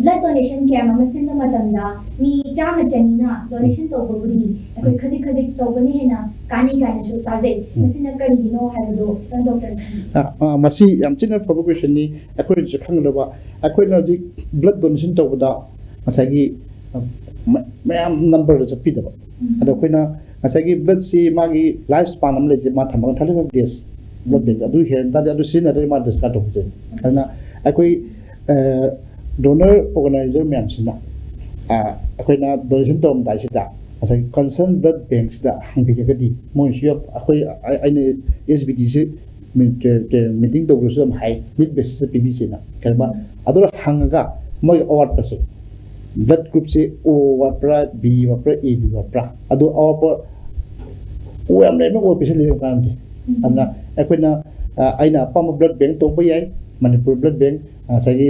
blood donation camp ꯑꯃ ꯁꯤꯟꯕ ꯃꯇꯝꯗ ꯃꯤ ꯆꯥꯝꯃ ꯆꯅꯤꯅ donation ꯇꯧꯕꯕꯨꯗꯤ ꯑꯩꯈꯣꯏ ꯈꯖꯤꯛ ꯈꯖꯤꯛ ꯇꯧꯕꯅ ꯍꯦꯟꯅ ꯀꯥꯟꯅꯩ ꯀꯥꯏꯅꯁꯨ ꯇꯥꯖꯩ꯫ ꯎꯝ꯫ ꯃꯁꯤꯅ ꯀꯔꯤꯒꯤꯅꯣ ꯍꯥꯏꯕꯗꯣ ꯈꯤꯇꯪ ꯗꯣꯛꯇꯔꯅ ꯊꯝꯕꯤꯌꯨ꯫ ꯑ, ꯑ, ꯃꯁꯤ ꯌꯥꯝ ꯊꯤꯅ ꯐꯕ question ꯅꯤ꯫ ꯑꯩꯈꯣꯏꯅꯁꯨ ꯈꯪꯒꯗꯕ, ꯑꯩꯈꯣꯏꯅ ꯍꯧꯖꯤꯛ blood donation ꯇꯧꯕꯗ ꯉꯁꯥꯏꯒꯤ, ꯑ, ꯃ-, ꯃꯌꯥꯝ number ꯗ ꯆꯠꯄꯤꯗꯕ꯫ ꯎꯝ꯫ ꯑꯗꯣ ꯑꯩꯈꯣꯏꯅ ꯉꯁꯥꯏꯒꯤ blood ꯁꯤ ꯃꯥꯒꯤ life span ꯑꯃ ꯂꯩꯖꯩ, ꯃꯥ ꯊꯝꯃꯒ thirty five days blood bank, ꯑꯗꯨ ꯍꯦꯟ ꯇꯥꯔꯗꯤ ꯑꯗꯨ ꯁꯤꯖꯤꯟꯅꯗ꯭ꯔꯗꯤ ꯃꯥ discard ꯇꯧꯈꯤꯗꯣꯏꯅꯤ꯫ ꯑꯗꯨꯅ ꯑꯩꯈꯣꯏ, ꯑ, donor organizer ꯃꯌꯥꯝꯁꯤꯅ, ꯑ, ꯑꯩꯈꯣꯏꯅ donation ꯇꯧꯔꯝꯗꯥꯏꯁꯤꯗ ꯉꯁꯥꯏꯒꯤ concern blood bank ꯁꯤꯗ ꯍꯪꯕꯤꯔꯒꯗꯤ ꯃꯣꯏꯁꯨ ꯌꯥꯝ, ꯑꯩꯈꯣꯏ ꯑꯩ- ꯑꯩꯅ ꯑꯦꯁ ꯕꯤ ꯇꯤꯁꯤ meeting ꯇꯧꯕꯗꯁꯨ ꯌꯥꯝ ꯍꯥꯏ, need basis ꯇ ꯄꯤꯕꯤꯁꯦꯅ꯫ ꯀꯩꯒꯨꯝꯕ ꯑꯗꯨꯗ ꯍꯪꯉꯒ ꯃꯣꯏꯒꯤ ꯑꯋꯥꯠꯄꯁꯦ, blood group say O ꯋꯥꯠꯄ꯭ꯔꯥ, B ꯋꯥꯠꯄ꯭ꯔꯥ, A B ꯋꯥꯠꯄ꯭ꯔꯥ, ꯑꯗꯨ ꯑꯋꯥꯠꯄ O ꯌꯥꯝ ꯂꯩꯔꯝꯃꯦ, O ꯄꯤꯁꯜꯂꯦ, ꯌꯥꯝ ꯀꯥꯟꯅꯗꯦ꯫ ꯑꯗꯨꯅ ꯑꯩꯈꯣꯏꯅ ꯑ, ꯑꯩꯅ ꯑꯄꯥꯝꯕ blood bank ꯇꯧꯕ ꯌꯥꯏ꯫ ꯃꯅꯤꯄꯨꯔ blood bank, ꯉꯁꯥꯏꯒꯤ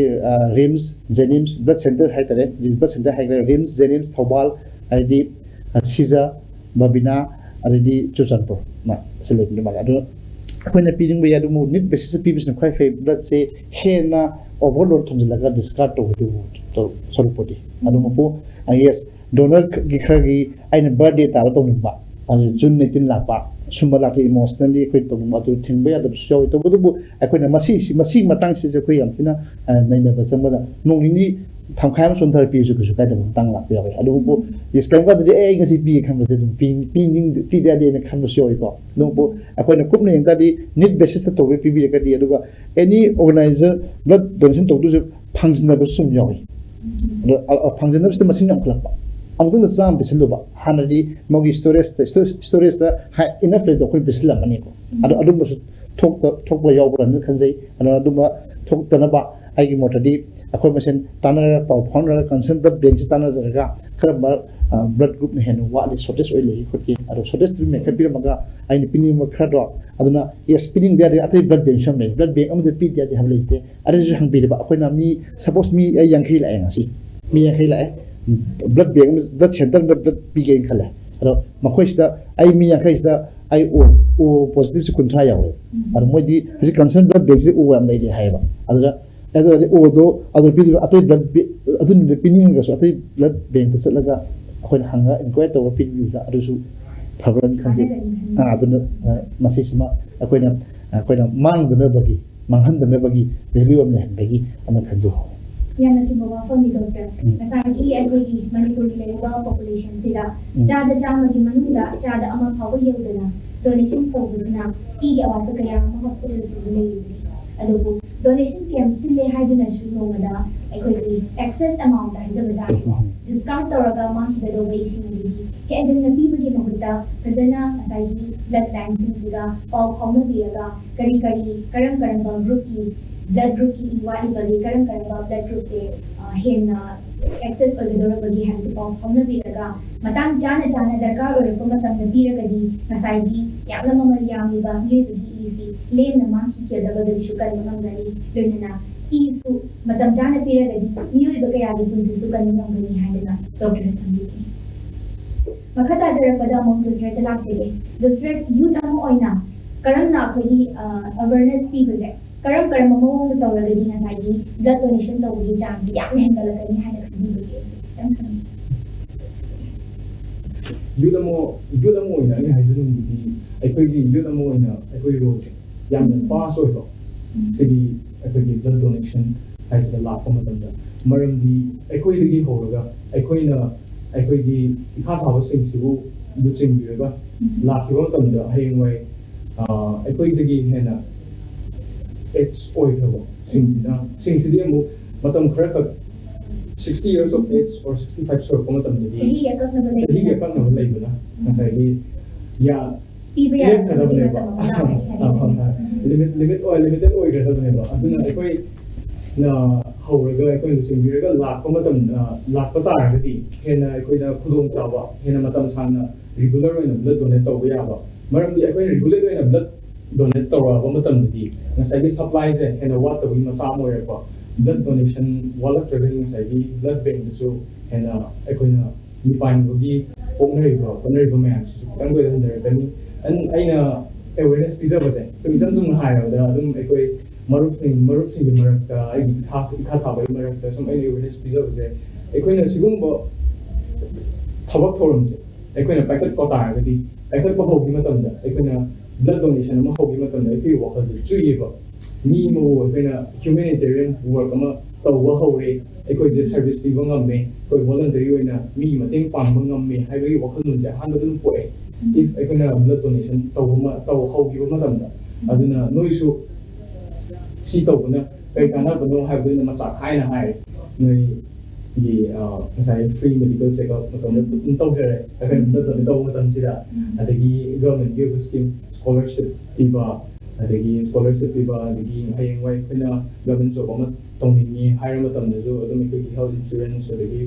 ꯔꯤꯝꯁ, ꯖꯦꯅꯤꯝꯁ blood center ꯍꯥꯏꯇꯥꯔꯦ, blood center ꯍꯥꯏꯈ꯭ꯔꯦ, ꯔꯤꯝꯁ, ꯖꯦꯅꯤꯝꯁ, ꯊꯧꯕꯥꯜ, ꯍꯥꯏꯗꯤ ꯑ, ꯁꯤꯖ, ꯕꯕꯤꯅꯥ, ꯑꯗꯩꯗꯤ ꯆꯨꯔꯆꯥꯟꯄꯨꯔ, ꯃꯥ ꯁꯤ ꯂꯩꯕꯅꯤ ꯃꯥꯜꯂꯦ꯫ ꯑꯗꯨ ꯑꯩꯈꯣꯏꯅ ꯄꯤꯅꯤꯡꯕ ꯌꯥꯏ, ꯑꯗꯨꯕꯨ need basis ꯇ ꯄꯤꯕꯁꯤꯅ ꯈ꯭ꯋꯥꯏ ꯐꯩ꯫ Blood ꯁꯦ ꯍꯦꯟꯅ overload ꯊꯝꯖꯤꯜꯂꯒ discard ꯇꯧꯕꯗꯨ ꯁꯔꯨꯛꯄꯨꯗꯤ꯫ ꯑꯗꯨ ꯃꯄꯨ, yes, donor ꯒꯤ ꯈꯔꯒꯤ ꯑꯩꯅ birthday ꯇꯥꯕ ꯇꯧꯅꯤꯡꯕ, ꯑꯗꯨ June eighteen ꯂꯥꯛꯄ, ꯁꯨꯝꯕ ꯂꯥꯛꯄ, emotionally ꯑꯩꯈꯣꯏ ꯇꯧꯅꯤꯡꯕ, ꯑꯗꯨ ꯊꯤꯡꯕ ꯌꯥꯗꯕꯁꯨ ꯌꯥꯎꯋꯤ꯫ ꯇꯧꯕꯇꯕꯨ ꯑꯩꯈꯣꯏꯅ ꯃꯁꯤ, ꯃꯁꯤꯒꯤ ꯃꯇꯥꯡꯁꯤꯁꯨ ꯑꯩꯈꯣꯏ ꯌꯥꯝ ꯊꯤꯅ ꯑ, ꯅꯩꯅꯕ ꯆꯪꯕꯗ ꯅꯣꯡ ꯅꯤꯅꯤ ꯇꯪꯈꯥꯏ ꯑꯃ ꯆꯣꯟꯊꯔ ꯄꯤꯔꯁꯨ ꯀꯩꯁꯨ ꯀꯥꯏꯗꯕ ꯃꯇꯥꯡ ꯂꯥꯛꯄ ꯌꯥꯎꯋꯦ꯫ ꯑꯗꯨꯕꯨ yes, ꯀꯔꯤꯝ ꯀꯥꯟꯗꯗꯤ "ꯑꯦ, ꯑꯩ ꯉꯁꯤ ꯄꯤꯒꯦ" ꯈꯟꯕꯁꯦ ꯑꯗꯨꯝ ꯄꯤ-, ꯄꯤꯅꯤꯡ-, ꯄꯤꯗ ꯌꯥꯗꯦꯅ ꯈꯟꯕꯁꯨ ꯌꯥꯎꯋꯤꯀꯣ꯫ ꯑꯗꯨꯕꯨ ꯑꯩꯈꯣꯏꯅ ꯀꯨꯞꯅ ꯌꯦꯡ ꯇꯥꯔꯗꯤ need basis ꯇ ꯇꯧꯕ ꯄꯤꯕꯤꯔꯒꯗꯤ, ꯑꯗꯨꯒ any organizer blood donation ꯇꯧꯗꯣꯏꯁꯨ ꯐꯪꯖꯤꯟꯅꯕꯁꯨ ꯑꯗꯨꯝ ꯌꯥꯎꯋꯤ꯫ ꯑꯗꯣ ꯑ-, ꯑ-, ꯐꯪꯖꯤꯟꯅꯕꯁꯤꯗ ꯃꯁꯤꯡ ꯌꯥꯝꯈꯠꯂꯛꯄ, ꯑꯃꯨꯛꯇꯪꯗ ꯆꯥꯝꯃ ꯄꯤꯁꯤꯜꯂꯨꯕ, ꯍꯥꯟꯅꯗꯤ ꯃꯣꯏꯒꯤ ꯁ꯭ꯇꯣꯔꯦꯖꯇ, ꯁ꯭ꯇꯣ-, ꯁ꯭ꯇꯣꯔꯦꯖꯇ ꯍꯥꯏ, enough ꯂꯩꯕꯗꯣ ꯑꯩꯈꯣꯏꯅ ꯄꯤꯁꯤꯜꯂꯝꯃꯅꯤꯀꯣ꯫ ꯑꯗꯣ ꯑꯗꯨꯝꯕꯁꯨ ꯊꯣꯛꯇ-, ꯊꯣꯛꯄ ꯌꯥꯎꯕ꯭ꯔꯥꯅ ꯈꯟꯖꯩ꯫ ꯑꯗꯨꯅ ꯑꯗꯨꯝꯕ ꯊꯣꯛꯇꯅꯕ ꯑꯩꯒꯤ ꯃꯣꯠꯇꯗꯤ ꯑꯩꯈꯣꯏ ꯃꯁꯦꯟ ꯇꯥꯟꯅꯔꯒ, ꯄꯥꯎ ꯐꯥꯎꯅꯔꯒ, concern blood bank ꯁꯤ ꯇꯥꯟꯅꯖꯔꯒ ꯀꯔꯝꯕ, ꯑ, blood group ꯅ ꯍꯦꯟꯅ ꯋꯥꯠꯂꯤ, shortage ꯑꯣꯏ ꯂꯩ ꯈꯣꯠꯀꯦ, ꯑꯗꯣ shortage ꯗꯨ ꯃꯦꯟꯈꯠꯄꯤꯔꯝꯃꯒ ꯑꯩꯅ ꯄꯤꯅꯤꯡꯕ ꯈꯔꯗꯣ, ꯑꯗꯨꯅ yes, ꯄꯤꯅꯤꯡꯗꯦ ꯍꯥꯏꯔꯗꯤ ꯑꯇꯩ blood bank ꯁꯨ ꯌꯥꯝ ꯂꯩ, blood bank ꯑꯃꯗ ꯄꯤꯗꯦ ꯍꯥꯏꯗꯤ ꯍꯥꯏꯕ ꯂꯩꯇꯦ꯫ ꯑꯗꯨꯁꯨ ꯍꯪꯕꯤꯔꯕ ꯑꯩꯈꯣꯏꯅ ꯃꯤ, suppose ꯃꯤ ꯑꯩ ꯌꯥꯡꯈꯩ ꯂꯥꯛꯑꯦ ꯉꯁꯤ, ꯃꯤ ꯌꯥꯡꯈꯩ ꯂꯥꯛꯑꯦ, blood bank ꯑꯃ, blood center ꯑꯃꯗ blood ꯄꯤꯒꯦꯅ ꯈꯜꯂꯦ꯫ ꯑꯗꯣ ꯃꯈꯣꯏꯁꯤꯗ ꯑꯩ ꯃꯤ ꯌꯥꯡꯈꯩꯁꯤꯗ ꯑꯩ O, O positive ꯁꯦ ꯀꯨꯟꯊ꯭ꯔꯥ ꯌꯥꯎꯔꯦ꯫ ꯑꯗꯣ ꯃꯣꯏꯗꯤ ꯍꯧꯖꯤꯛ concern blood bank ꯁꯤꯗꯤ O ꯌꯥꯝ ꯂꯩꯔꯦ ꯍꯥꯏꯌꯦꯕ꯫ ꯑꯗꯨꯗ ꯑꯗꯨꯗꯤ O ꯗꯣ ꯑꯗꯨ ꯄꯤꯗꯣꯏꯕ, ꯑꯇꯩ blood bank, ꯑꯗꯨ ꯅꯨꯃꯤꯠꯇ ꯄꯤꯅꯤꯡꯉꯒꯁꯨ ꯑꯇꯩ blood bank ꯇ ꯆꯠꯂꯒ ꯑꯩꯈꯣꯏꯅ ꯍꯪꯉ inquire ꯇꯧꯔꯒ ꯄꯤꯕꯤꯕꯗ ꯑꯗꯨꯁꯨ ꯐꯕ꯭ꯔꯅ ꯈꯟꯖꯩ꯫ ꯀꯥꯟꯅꯒꯅꯤ ꯈꯟꯖꯩ꯫ ꯑꯥ, ꯑꯗꯨꯅ, ꯑ, ꯃꯁꯤꯁꯤꯃ ꯑꯩꯈꯣꯏꯅ, ꯑꯩꯈꯣꯏꯅ ꯃꯥꯡꯗꯅꯕꯒꯤ, ꯃꯥꯡꯍꯟꯗꯅꯕꯒꯤ value ꯑꯃ ꯂꯩꯍꯟꯕꯒꯤ ꯑꯃ ꯈꯟꯖꯩ꯫ ꯌꯥꯝꯅ ꯆꯨꯝꯕ ꯋꯥꯐꯝꯅꯤ, ꯗꯣꯛꯇꯔ꯫ ꯎꯝ꯫ ꯉꯁꯥꯏꯒꯤ ꯑꯩꯈꯣꯏꯒꯤ ꯃꯅꯤꯄꯨꯔꯒꯤ ꯂꯩꯔꯤꯕ population ꯁꯤꯗ ꯎꯝ꯫ ꯆꯥꯗ ꯆꯥꯝꯃꯒꯤ ꯃꯅꯨꯡꯗ ꯆꯥꯗ ꯑꯃ ꯐꯥꯎꯕ ꯌꯧꯗꯅ donation ꯇꯧꯕꯁꯤꯅ ꯏꯒꯤ ꯑꯋꯥꯠꯄ ꯀꯌꯥ ꯑꯃ hospital ꯁꯤꯡꯗ ꯂꯩꯔꯤꯕꯅꯤ꯫ ꯑꯗꯨꯕꯨ donation camp ꯁꯤꯜꯂꯦ ꯍꯥꯏꯗꯨꯅꯁꯨ ꯅꯣꯡꯃꯗ ꯑꯩꯈꯣꯏꯒꯤ excess amount ꯍꯥꯏꯖꯕ ꯇꯥꯔꯦꯀꯣ, ꯎꯝ꯫ ꯗꯤꯁꯀꯥꯎꯟ ꯇꯧꯔꯒ ꯃꯥꯡꯈꯤꯒꯗꯧꯕ ꯏꯁꯤꯡ ꯑꯗꯨꯗꯤ ꯍꯦꯟꯖꯤꯟꯅ ꯄꯤꯕꯒꯤ ꯃꯍꯨꯠꯇ ꯐꯖꯅ ꯉꯁꯥꯏꯒꯤ ꯕ꯭ꯂꯗ ꯕꯦꯡꯛꯁꯤꯡꯁꯤꯒ ꯄꯥꯎ ꯐꯥꯎꯅꯕꯤꯔꯒ ꯀꯔꯤ ꯀꯔꯤ ꯀꯔꯝ ꯀꯔꯝꯕ ꯒ꯭ꯔꯨꯞꯀꯤ ꯕ꯭ꯂꯗ ꯒ꯭ꯔꯨꯞꯀꯤ ꯏ ꯋꯥꯠꯂꯤꯕꯒꯦ, ꯀꯔꯝ ꯀꯔꯝꯕ ꯕ꯭ꯂꯗ ꯒ꯭ꯔꯨꯞꯁꯦ ꯍꯦꯟꯅ ꯑꯦꯛꯁꯦꯁ ꯑꯣꯏꯒꯗꯧꯔꯕꯒꯦ ꯍꯥꯏꯕꯁꯤ ꯄꯥꯎ ꯐꯥꯎꯅꯕꯤꯔꯒ ꯃꯇꯥꯡ ꯆꯥꯅ ꯆꯥꯅ ꯗꯔꯀꯥꯔ ꯑꯣꯏꯔꯛꯄ ꯃꯇꯝꯗ ꯄꯤꯔꯒꯗꯤ ꯉꯁꯥꯏꯒꯤ ꯌꯥꯝꯅ ꯃꯃꯜ ꯌꯥꯝꯂꯤꯕ ꯃꯤꯑꯣꯏꯕꯒꯤ ꯏꯁꯤ ꯂꯦꯝꯅ ꯃꯥꯡꯈꯤꯒꯗꯕꯗꯒꯤꯁꯨ ꯀꯟꯕ ꯉꯝꯒꯅꯤ꯫ ꯂꯣꯏꯅꯅ ꯏꯁꯨ ꯃꯇꯝ ꯆꯥꯅ ꯄꯤꯔꯒꯗꯤ ꯃꯤꯑꯣꯏꯕ ꯀꯌꯥꯒꯤ ꯄꯨꯟꯁꯤꯁꯨ ꯀꯟꯕ ꯉꯝꯒꯅꯤ ꯍꯥꯏꯗꯨꯅ ꯗꯣꯛꯇꯔꯅ ꯊꯝꯕꯤꯕꯅꯤ꯫ ꯃꯈꯥ ꯇꯥꯖꯔꯛꯄꯗ ꯑꯃꯨꯛ ꯗꯨꯁꯔꯠꯇ ꯂꯥꯛꯆꯒꯦ꯫ ꯗꯨꯁꯔꯠ ꯌꯨꯠ ꯑꯃ ꯑꯣꯏꯅ ꯀꯔꯝꯅ ꯑꯩꯈꯣꯏꯒꯤ ꯑꯋꯦꯔꯅꯦꯁ ꯄꯤꯕꯁꯦ ꯀꯔꯝ ꯀꯔꯝꯕ ꯃꯑꯣꯡꯗ ꯇꯧꯔꯒꯗꯤ ꯉꯁꯥꯏꯒꯤ ꯕ꯭ꯂꯗ ꯗꯣꯅꯦꯁꯟ ꯇꯧꯕꯒꯤ ꯆꯥꯡꯁꯤ ꯌꯥꯝꯅ ꯍꯦꯟꯒꯠꯂꯛꯀꯅꯤ ꯍꯥꯏꯅ ꯈꯟꯕꯤꯕꯒꯦ? ꯈꯤꯇꯪ ꯈꯟꯕꯤꯌꯨ꯫ ꯌꯨꯠ ꯑꯃ ꯌꯨꯠ ꯑꯃ ꯑꯣꯏꯅ ꯑꯩꯅ ꯍꯥꯏꯖꯅꯤꯡꯕꯗꯤ ꯑꯩꯈꯣꯏꯒꯤ ꯌꯨꯠ ꯑꯃ ꯑꯣꯏꯅ ꯑꯩꯈꯣꯏ ꯔꯣꯜꯁꯦ ꯌꯥꯝꯅ ꯄꯥꯁ ꯑꯣꯏꯕ ꯁꯤꯒꯤ ꯑꯩꯈꯣꯏꯒꯤ ꯕ꯭ꯂꯗ ꯗꯣꯅꯦꯁꯟ ꯍꯥꯏꯁꯤꯗ ꯂꯥꯛꯄ ꯃꯇꯝꯗ, ꯃꯔꯝꯗꯤ ꯑꯩꯈꯣꯏꯗꯒꯤ ꯍꯧꯔꯒ ꯑꯩꯈꯣꯏꯅ ꯑꯩꯈꯣꯏꯒꯤ ꯏꯈꯥ ꯊꯥꯕꯁꯤꯡꯁꯤꯕꯨ ꯂꯨꯆꯤꯡꯕꯤꯔꯒ ꯂꯥꯛꯈꯤꯕ ꯃꯇꯝꯗ ꯍꯌꯦꯡꯋꯥꯏ ꯑꯩꯈꯣꯏꯗꯒꯤ ꯍꯦꯟꯅ ꯑꯦꯖ ꯑꯣꯏꯈ꯭ꯔꯕ ꯁꯤꯡꯁꯤꯅ ꯁꯤꯡꯁꯤꯗꯤ ꯑꯃꯨꯛ ꯃꯇꯝ ꯈꯔꯈꯛ sixty years of age or sixty five ꯁꯨꯔꯛꯄ ꯃꯇꯝꯗꯗꯤ ꯆꯍꯤꯒꯤ ꯑꯀꯛꯅꯕ ꯆꯍꯤꯒꯤ ꯂꯩꯕꯅ ꯑꯀꯛꯅꯕ ꯂꯩꯕꯅ ꯉꯁꯥꯏꯒꯤ ꯌꯥ ꯄꯤꯕ ꯌꯥꯔꯛꯇꯕꯒꯤ ꯄꯤꯔꯛꯀꯗꯕꯅꯦꯕ꯫ ꯃꯇꯝ ꯑꯃ ꯂꯥꯛꯀꯅꯤ ꯍꯥꯏꯕ꯫ ꯂꯤꯃꯤꯠ ꯂꯤꯃꯤꯠ ꯑꯣꯏ ꯂꯤꯃꯤꯇꯦꯠ ꯑꯣꯏꯒꯗꯕꯅꯦꯕ꯫ ꯑꯗꯨꯅ ꯑꯩꯈꯣꯏꯅ ꯍꯧꯔꯒ ꯑꯩꯈꯣꯏꯅ ꯂꯨꯆꯤꯡꯕꯤꯔꯒ ꯂꯥꯛꯄ ꯃꯇꯝ ꯂꯥꯛꯄ ꯇꯥꯔꯒꯗꯤ ꯍꯦꯟꯅ ꯑꯩꯈꯣꯏꯗ ꯈꯨꯗꯣꯡꯆꯥꯕ ꯍꯦꯟꯅ ꯃꯇꯝ ꯁꯥꯡꯅ ꯔꯤꯒꯨꯂꯔ ꯑꯣꯏꯅ ꯕ꯭ꯂꯗ ꯗꯣꯅꯦꯠ ꯇꯧꯕ ꯌꯥꯕ꯫ ꯃꯔꯝꯗꯤ ꯑꯩꯈꯣꯏꯅ ꯔꯤꯒꯨꯂꯔ ꯑꯣꯏꯅ ꯕ꯭ꯂꯗ ꯗꯣꯅꯦꯠ ꯇꯧꯔꯛꯑꯕ ꯃꯇꯝꯗꯗꯤ ꯉꯁꯥꯏꯒꯤ ꯁꯄ꯭ꯂꯥꯏꯁꯦ ꯍꯦꯟꯅ ꯋꯥꯠꯇꯕꯒꯤ ꯃꯆꯥꯛ ꯑꯃ ꯑꯣꯏꯔꯛꯄ꯫ ꯕ꯭ꯂꯗ ꯗꯣꯅꯦꯁꯟ ꯋꯥꯠꯂꯛꯇ꯭ꯔꯒꯗꯤ ꯉꯁꯥꯏꯒꯤ ꯕ꯭ꯂꯗ ꯕꯦꯡꯗꯁꯨ ꯍꯦꯟꯅ ꯑꯩꯈꯣꯏꯅ ꯃꯤꯄꯥꯏꯅꯕꯒꯤ ꯄꯣꯛꯅꯔꯤꯕ ꯍꯣꯠꯅꯔꯤꯕ ꯃꯌꯥꯝꯁꯤꯁꯨ ꯈꯤꯇꯪꯗ ꯑꯣꯏꯅ ꯍꯟꯊꯔꯛꯀꯅꯤ꯫ ꯑꯗꯨꯝ ꯑꯩꯅ ꯑꯦꯋꯦꯔꯅꯦꯁ ꯄꯤꯖꯕꯁꯦ ꯁꯨꯝ ꯏꯆꯝ ꯆꯨꯝꯅ ꯍꯥꯏꯔꯕꯗ ꯑꯗꯨꯝ ꯑꯩꯈꯣꯏ ꯃꯔꯨꯞꯁꯤꯡ ꯃꯔꯨꯞꯁꯤꯡꯒꯤ ꯃꯔꯛꯇ ꯑꯩꯒꯤ ꯏꯈꯥ ꯏꯈꯥ ꯊꯥꯕꯒꯤ ꯃꯔꯛꯇ ꯁꯨꯝ ꯑꯩꯅ ꯑꯦꯋꯦꯔꯅꯦꯁ ꯄꯤꯖꯕꯁꯦ ꯑꯩꯈꯣꯏꯅ ꯁꯤꯒꯨꯝꯕ ꯊꯕꯛ ꯊꯧꯔꯝꯁꯦ ꯑꯩꯈꯣꯏꯅ ꯄꯥꯏꯈꯠꯄ ꯇꯥꯔꯒꯗꯤ ꯄꯥꯏꯈꯠꯄ ꯍꯧꯈꯤꯕ ꯃꯇꯝꯗ ꯑꯩꯈꯣꯏꯅ ꯕ꯭ꯂꯗ ꯗꯣꯅꯦꯁꯟ ꯑꯃ ꯍꯧꯈꯤꯕ ꯃꯇꯝꯗ ꯑꯩꯈꯣꯏꯒꯤ ꯋꯥꯈꯜꯗ ꯆꯨꯏꯌꯦꯕ꯫ ꯃꯤ ꯑꯃꯕꯨ ꯑꯩꯈꯣꯏꯅ ꯍ꯭ꯌꯨꯃꯦꯅꯤꯇꯦꯔꯤꯌꯟ ꯋꯥꯔꯛ ꯑꯃ ꯇꯧꯕ ꯍꯧꯔꯦ, ꯑꯩꯈꯣꯏꯁꯦ ꯁꯔꯚꯤꯁ ꯄꯤꯕ ꯉꯝꯃꯦ, ꯑꯩꯈꯣꯏ ꯚꯣꯂꯟꯇꯔꯤ ꯑꯣꯏꯅ ꯃꯤꯒꯤ ꯃꯇꯦꯡ ꯄꯥꯡꯕ ꯉꯝꯃꯦ ꯍꯥꯏꯕꯒꯤ ꯋꯥꯈꯜꯂꯣꯟꯁꯦ ꯑꯍꯥꯟꯕꯗ ꯑꯗꯨꯝ ꯄꯣꯛꯑꯦ꯫ ꯏꯐ ꯑꯩꯈꯣꯏꯅ ꯕ꯭ꯂꯗ ꯗꯣꯅꯦꯁꯟ ꯇꯧꯕ ꯇꯧ ꯍꯧꯈꯤꯕ ꯃꯇꯝꯗ꯫ ꯑꯗꯨꯅ ꯅꯣꯏꯁꯨ ꯁꯤ ꯇꯧꯕꯅ ꯀꯔꯤ ꯀꯥꯟꯅꯕꯅꯣ ꯍꯥꯏꯕꯗꯨ ꯑꯩꯅ ꯃꯆꯥ ꯈꯥꯏꯅ ꯍꯥꯏꯔꯦ꯫ ꯅꯣꯏ ꯒꯤ, ꯑ, ꯉꯁꯥꯏ free medical checkup ꯃꯇꯝꯗ ꯑꯗꯨꯝ ꯇꯧꯖꯔꯦ, ꯑꯩꯈꯣꯏꯅ blood donate ꯇꯧꯕ ꯃꯇꯝꯁꯤꯗ꯫ ꯑꯗꯒꯤ government ꯀꯤ ꯑꯣꯏꯕ scheme, scholarship ꯄꯤꯕ, ꯑꯗꯒꯤ scholarship ꯄꯤꯕ, ꯑꯗꯒꯤ ꯍꯌꯦꯡꯋꯥꯏ ꯑꯩꯈꯣꯏꯅ government job ꯑꯃ ꯇꯧꯅꯤꯡꯉꯤ ꯍꯥꯏꯔ ꯃꯇꯝꯗꯁꯨ ꯑꯗꯨꯝ ꯑꯩꯈꯣꯏꯒꯤ health insurance, ꯑꯗꯒꯤ,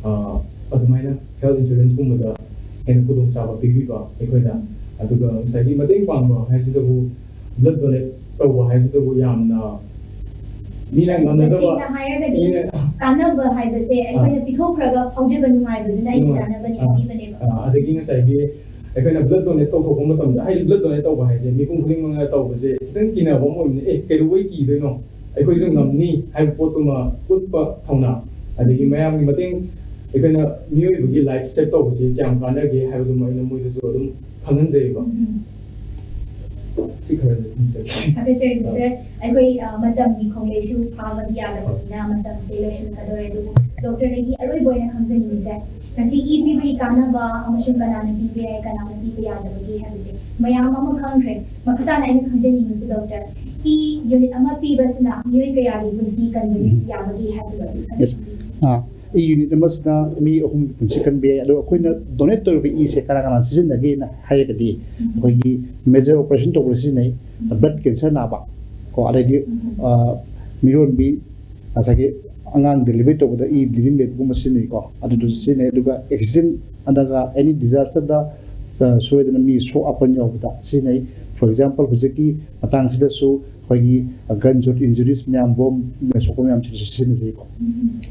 ꯑ, ꯑꯗꯨꯃꯥꯏꯅ health insurance ꯀꯨꯝꯕꯗ ꯍꯦꯟꯅ ꯈꯨꯗꯣꯡꯆꯥꯕ ꯄꯤꯕꯤꯕ ꯑꯩꯈꯣꯏꯗ꯫ ꯑꯗꯨꯒ ꯉꯁꯥꯏꯒꯤ ꯃꯇꯦꯡ ꯄꯥꯡꯕ ꯍꯥꯏꯁꯤꯗꯕꯨ, blood donate ꯇꯧꯕ ꯍꯥꯏꯁꯤꯗꯕꯨ ꯌꯥꯝꯅ ꯃꯤꯅ ꯉꯝꯅꯗꯕ, ꯇꯁꯦꯡꯅ ꯍꯥꯏꯔꯒꯗꯤ, ꯃꯤꯅ ꯀꯥꯟꯅꯕ ꯍꯥꯏꯕꯁꯦ ꯑꯩꯈꯣꯏꯅ ꯑꯥ꯫ ꯄꯤꯊꯣꯛꯈ꯭ꯔꯒ ꯐꯥꯎꯖꯕ ꯅꯨꯡꯉꯥꯏꯕꯗꯨꯅ ꯑꯩꯒꯤ ꯅꯨꯡꯉꯥꯏ-, ꯀꯥꯟꯅꯕꯅꯦ ꯑꯥ꯫ ꯍꯥꯏꯕꯤꯕꯅꯦꯕ꯫ ꯑꯥ, ꯑꯗꯒꯤ ꯉꯁꯥꯏꯒꯤ ꯑꯩꯈꯣꯏꯅ blood donate ꯇꯧꯊꯣꯛꯄ ꯃꯇꯝꯗ, ꯍꯥꯏꯗꯤ blood donate ꯇꯧꯕ ꯍꯥꯏꯁꯦ ꯃꯤꯄꯨꯝ ꯈꯨꯗꯤꯡꯃꯛꯅ ꯇꯧꯕꯁꯦ ꯈꯤꯇꯪ ꯀꯤꯅꯕ ꯑꯃ ꯑꯣꯏꯕꯅꯤ꯫ "ꯑꯦ, ꯀꯩꯗꯧꯕꯩ ꯀꯤꯗꯣꯏꯅꯣ? ꯑꯩꯈꯣꯏꯁꯨ ꯉꯝꯅꯤ" ꯍꯥꯏꯕ ꯄꯣꯠꯇꯨꯃ ꯎꯠꯄ ꯊꯧꯅꯥ, ꯑꯗꯒꯤ ꯃꯌꯥꯝꯒꯤ ꯃꯇꯦꯡ, ꯑꯩꯈꯣꯏꯅ ꯃꯤꯑꯣꯏꯕꯒꯤ life save ꯇꯧꯕꯁꯤ ꯀꯌꯥꯝ ꯀꯥꯟꯅꯒꯦ ꯍꯥꯏꯕꯗꯨꯃ ꯑꯩꯅ ꯃꯣꯏꯗꯁꯨ ꯑꯗꯨꯝ ꯈꯪꯍꯟꯖꯩꯕ꯫ ꯎꯝ꯫ ꯁꯤ ꯈꯔꯗꯤ ꯈꯪꯖꯩ꯫ ꯊꯥꯒꯠꯆꯔꯤ, ꯁꯔ꯫ ꯑꯩꯈꯣꯏ, ꯑ, ꯃꯇꯝꯒꯤ ꯈꯣꯡꯂꯩꯁꯨ ꯐꯥꯕꯗꯤ ꯌꯥꯗꯕꯅꯤꯅ ꯃꯇꯝꯁꯦ ꯂꯣꯏꯁꯤꯟꯒꯗꯧꯔꯦ꯫ ꯑꯗꯨꯕꯨ ꯗꯣꯛꯇꯔꯗꯒꯤ ꯑꯔꯣꯏꯕ ꯑꯣꯏꯅ ꯈꯪꯖꯅꯤꯡꯉꯤꯁꯦ, ꯉꯁꯤ ꯏ ꯄꯤꯕꯒꯤ ꯀꯥꯟꯅꯕ ꯑꯃꯁꯨꯡ ꯀꯅꯥꯅ ꯄꯤꯕ ꯌꯥꯏ, ꯀꯅꯥꯅ ꯄꯤꯕ ꯌꯥꯗꯕꯒꯦ ꯍꯥꯏꯕꯁꯦ ꯃꯌꯥꯝ ꯑꯃ ꯈꯪꯈ꯭ꯔꯦ꯫ ꯃꯈꯥ ꯇꯥꯅ ꯑꯩꯅ ꯈꯪꯖꯅꯤꯡꯉꯤꯁꯦ, ꯗꯣꯛꯇꯔ, ꯏ unit ꯑꯃ ꯄꯤꯕꯁꯤꯅ ꯃꯤꯑꯣꯏ ꯀꯌꯥꯒꯤ ꯄꯨꯟꯁꯤ ꯀꯟꯕ ꯎꯝ꯫ ꯌꯥꯕꯒꯦ ꯍꯥꯏꯕꯗꯣ ꯑꯗꯨ ꯈꯪꯖꯅꯤꯡꯉꯤ꯫ ꯑꯥ, ꯏ unit ꯑꯃꯁꯤꯅ ꯃꯤ ꯑꯍꯨꯝꯒꯤ ꯄꯨꯟꯁꯤ ꯀꯟꯕ ꯌꯥꯏ꯫ ꯑꯗꯣ ꯑꯩꯈꯣꯏꯅ donate ꯇꯧꯔꯤꯕ ꯏꯁꯦ ꯀꯅꯥ ꯀꯅꯥ ꯁꯤꯖꯤꯟꯅꯒꯦꯅ ꯍꯥꯏꯔꯒꯗꯤ, ꯎꯝ꯫ ꯑꯩꯈꯣꯏꯒꯤ major operation ꯇꯧꯕꯗ ꯁꯤꯖꯤꯟꯅꯩ, ꯎꯝ꯫ Blood cancer ꯅꯥꯕ ꯀꯣ, ꯑꯗꯩꯗꯤ, ꯎꯝ꯫ ꯑ, ꯃꯤꯔꯣꯟꯕꯤ, ꯉꯁꯥꯏꯒꯤ ꯑꯉꯥꯡ delivery ꯇꯧꯕꯗ ꯏ bleeding ꯂꯩꯕꯒꯨꯝꯕ ꯁꯤꯖꯤꯟꯅꯩꯀꯣ, ꯑꯗꯨꯗꯁꯨ ꯁꯤꯖꯤꯟꯅꯩ꯫ ꯑꯗꯨꯒ accident ꯅꯠꯇ꯭ꯔꯒ any disaster ꯗ, ꯑ, ꯁꯣꯏꯗꯅ ꯃꯤ ꯁꯣꯛ ꯑꯄꯟ ꯌꯥꯎꯕꯗ ꯁꯤꯖꯤꯟꯅꯩ꯫ For example, ꯍꯧꯖꯤꯛꯀꯤ ꯃꯇꯥꯡꯁꯤꯗꯁꯨ ꯑꯩꯈꯣꯏꯒꯤ gunshot injuries ꯃꯌꯥꯝ, bomb ꯁꯣꯛꯄ ꯃꯌꯥꯝꯁꯤꯗꯁꯨ ꯁꯤꯖꯤꯟꯅꯖꯩꯀꯣ꯫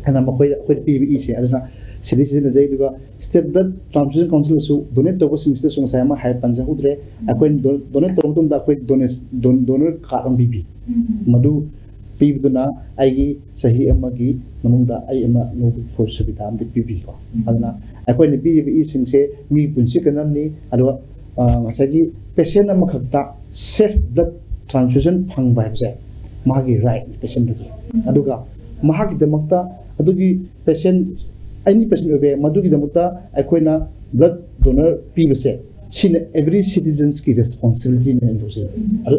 ꯑꯗꯨꯅ ꯃꯈꯣꯏꯗ, ꯑꯩꯈꯣꯏꯗ ꯄꯤꯔꯤꯕ ꯏꯁꯦ ꯑꯗꯨꯅ ꯁꯤꯗꯩ ꯁꯤꯖꯤꯟꯅꯖꯩ꯫ ꯑꯗꯨꯒ State Blood Transfusion Council ꯗꯁꯨ donate ꯇꯧꯕꯁꯤꯡꯁꯤꯗꯁꯨ ꯉꯁꯥꯏ ꯑꯃ ꯍꯥꯏ ꯄꯟꯖꯍꯧꯗ꯭ꯔꯦ꯫ ꯑꯩꯈꯣꯏꯅ don-, donate ꯇꯧꯕ ꯃꯇꯝꯗ ꯑꯩꯈꯣꯏ donate, don-, donor card ꯑꯃ ꯄꯤꯕꯤ꯫ ꯃꯗꯨ ꯄꯤꯕꯗꯨꯅ ꯑꯩꯒꯤ ꯆꯍꯤ ꯑꯃꯒꯤ ꯃꯅꯨꯡꯗ ꯑꯩ ꯑꯃ ꯂꯧꯕꯒꯤ ꯁꯨꯕꯤꯗꯥ ꯑꯃꯗꯤ ꯄꯤꯕꯤꯀꯣ꯫ ꯑꯗꯨꯅ ꯑꯩꯈꯣꯏꯅ ꯄꯤꯔꯤꯕ ꯏꯁꯤꯡꯁꯦ ꯃꯤ ꯄꯨꯟꯁꯤ ꯀꯟꯅꯕꯅꯤ꯫ ꯑꯗꯨꯒ, ꯑ, ꯉꯁꯥꯏꯒꯤ patient ꯑꯃꯈꯛꯇ safe blood transfusion ꯐꯪꯕ ꯍꯥꯏꯕꯁꯦ ꯃꯥꯒꯤ right ꯅꯤ patient ꯗꯨꯒꯤ꯫ ꯑꯗꯨꯒ ꯃꯍꯥꯛꯀꯤꯗꯃꯛꯇ ꯑꯗꯨꯒꯤ patient, any patient ꯑꯣꯏꯕ ꯌꯥꯏ, ꯃꯗꯨꯒꯤꯗꯃꯛꯇ ꯑꯩꯈꯣꯏꯅ blood donor ꯄꯤꯕꯁꯦ ꯁꯤꯅ every citizen's ꯀꯤ responsibility ꯅꯦ ꯍꯥꯏꯅ ꯂꯧꯖꯩ꯫ ꯑꯗꯨ,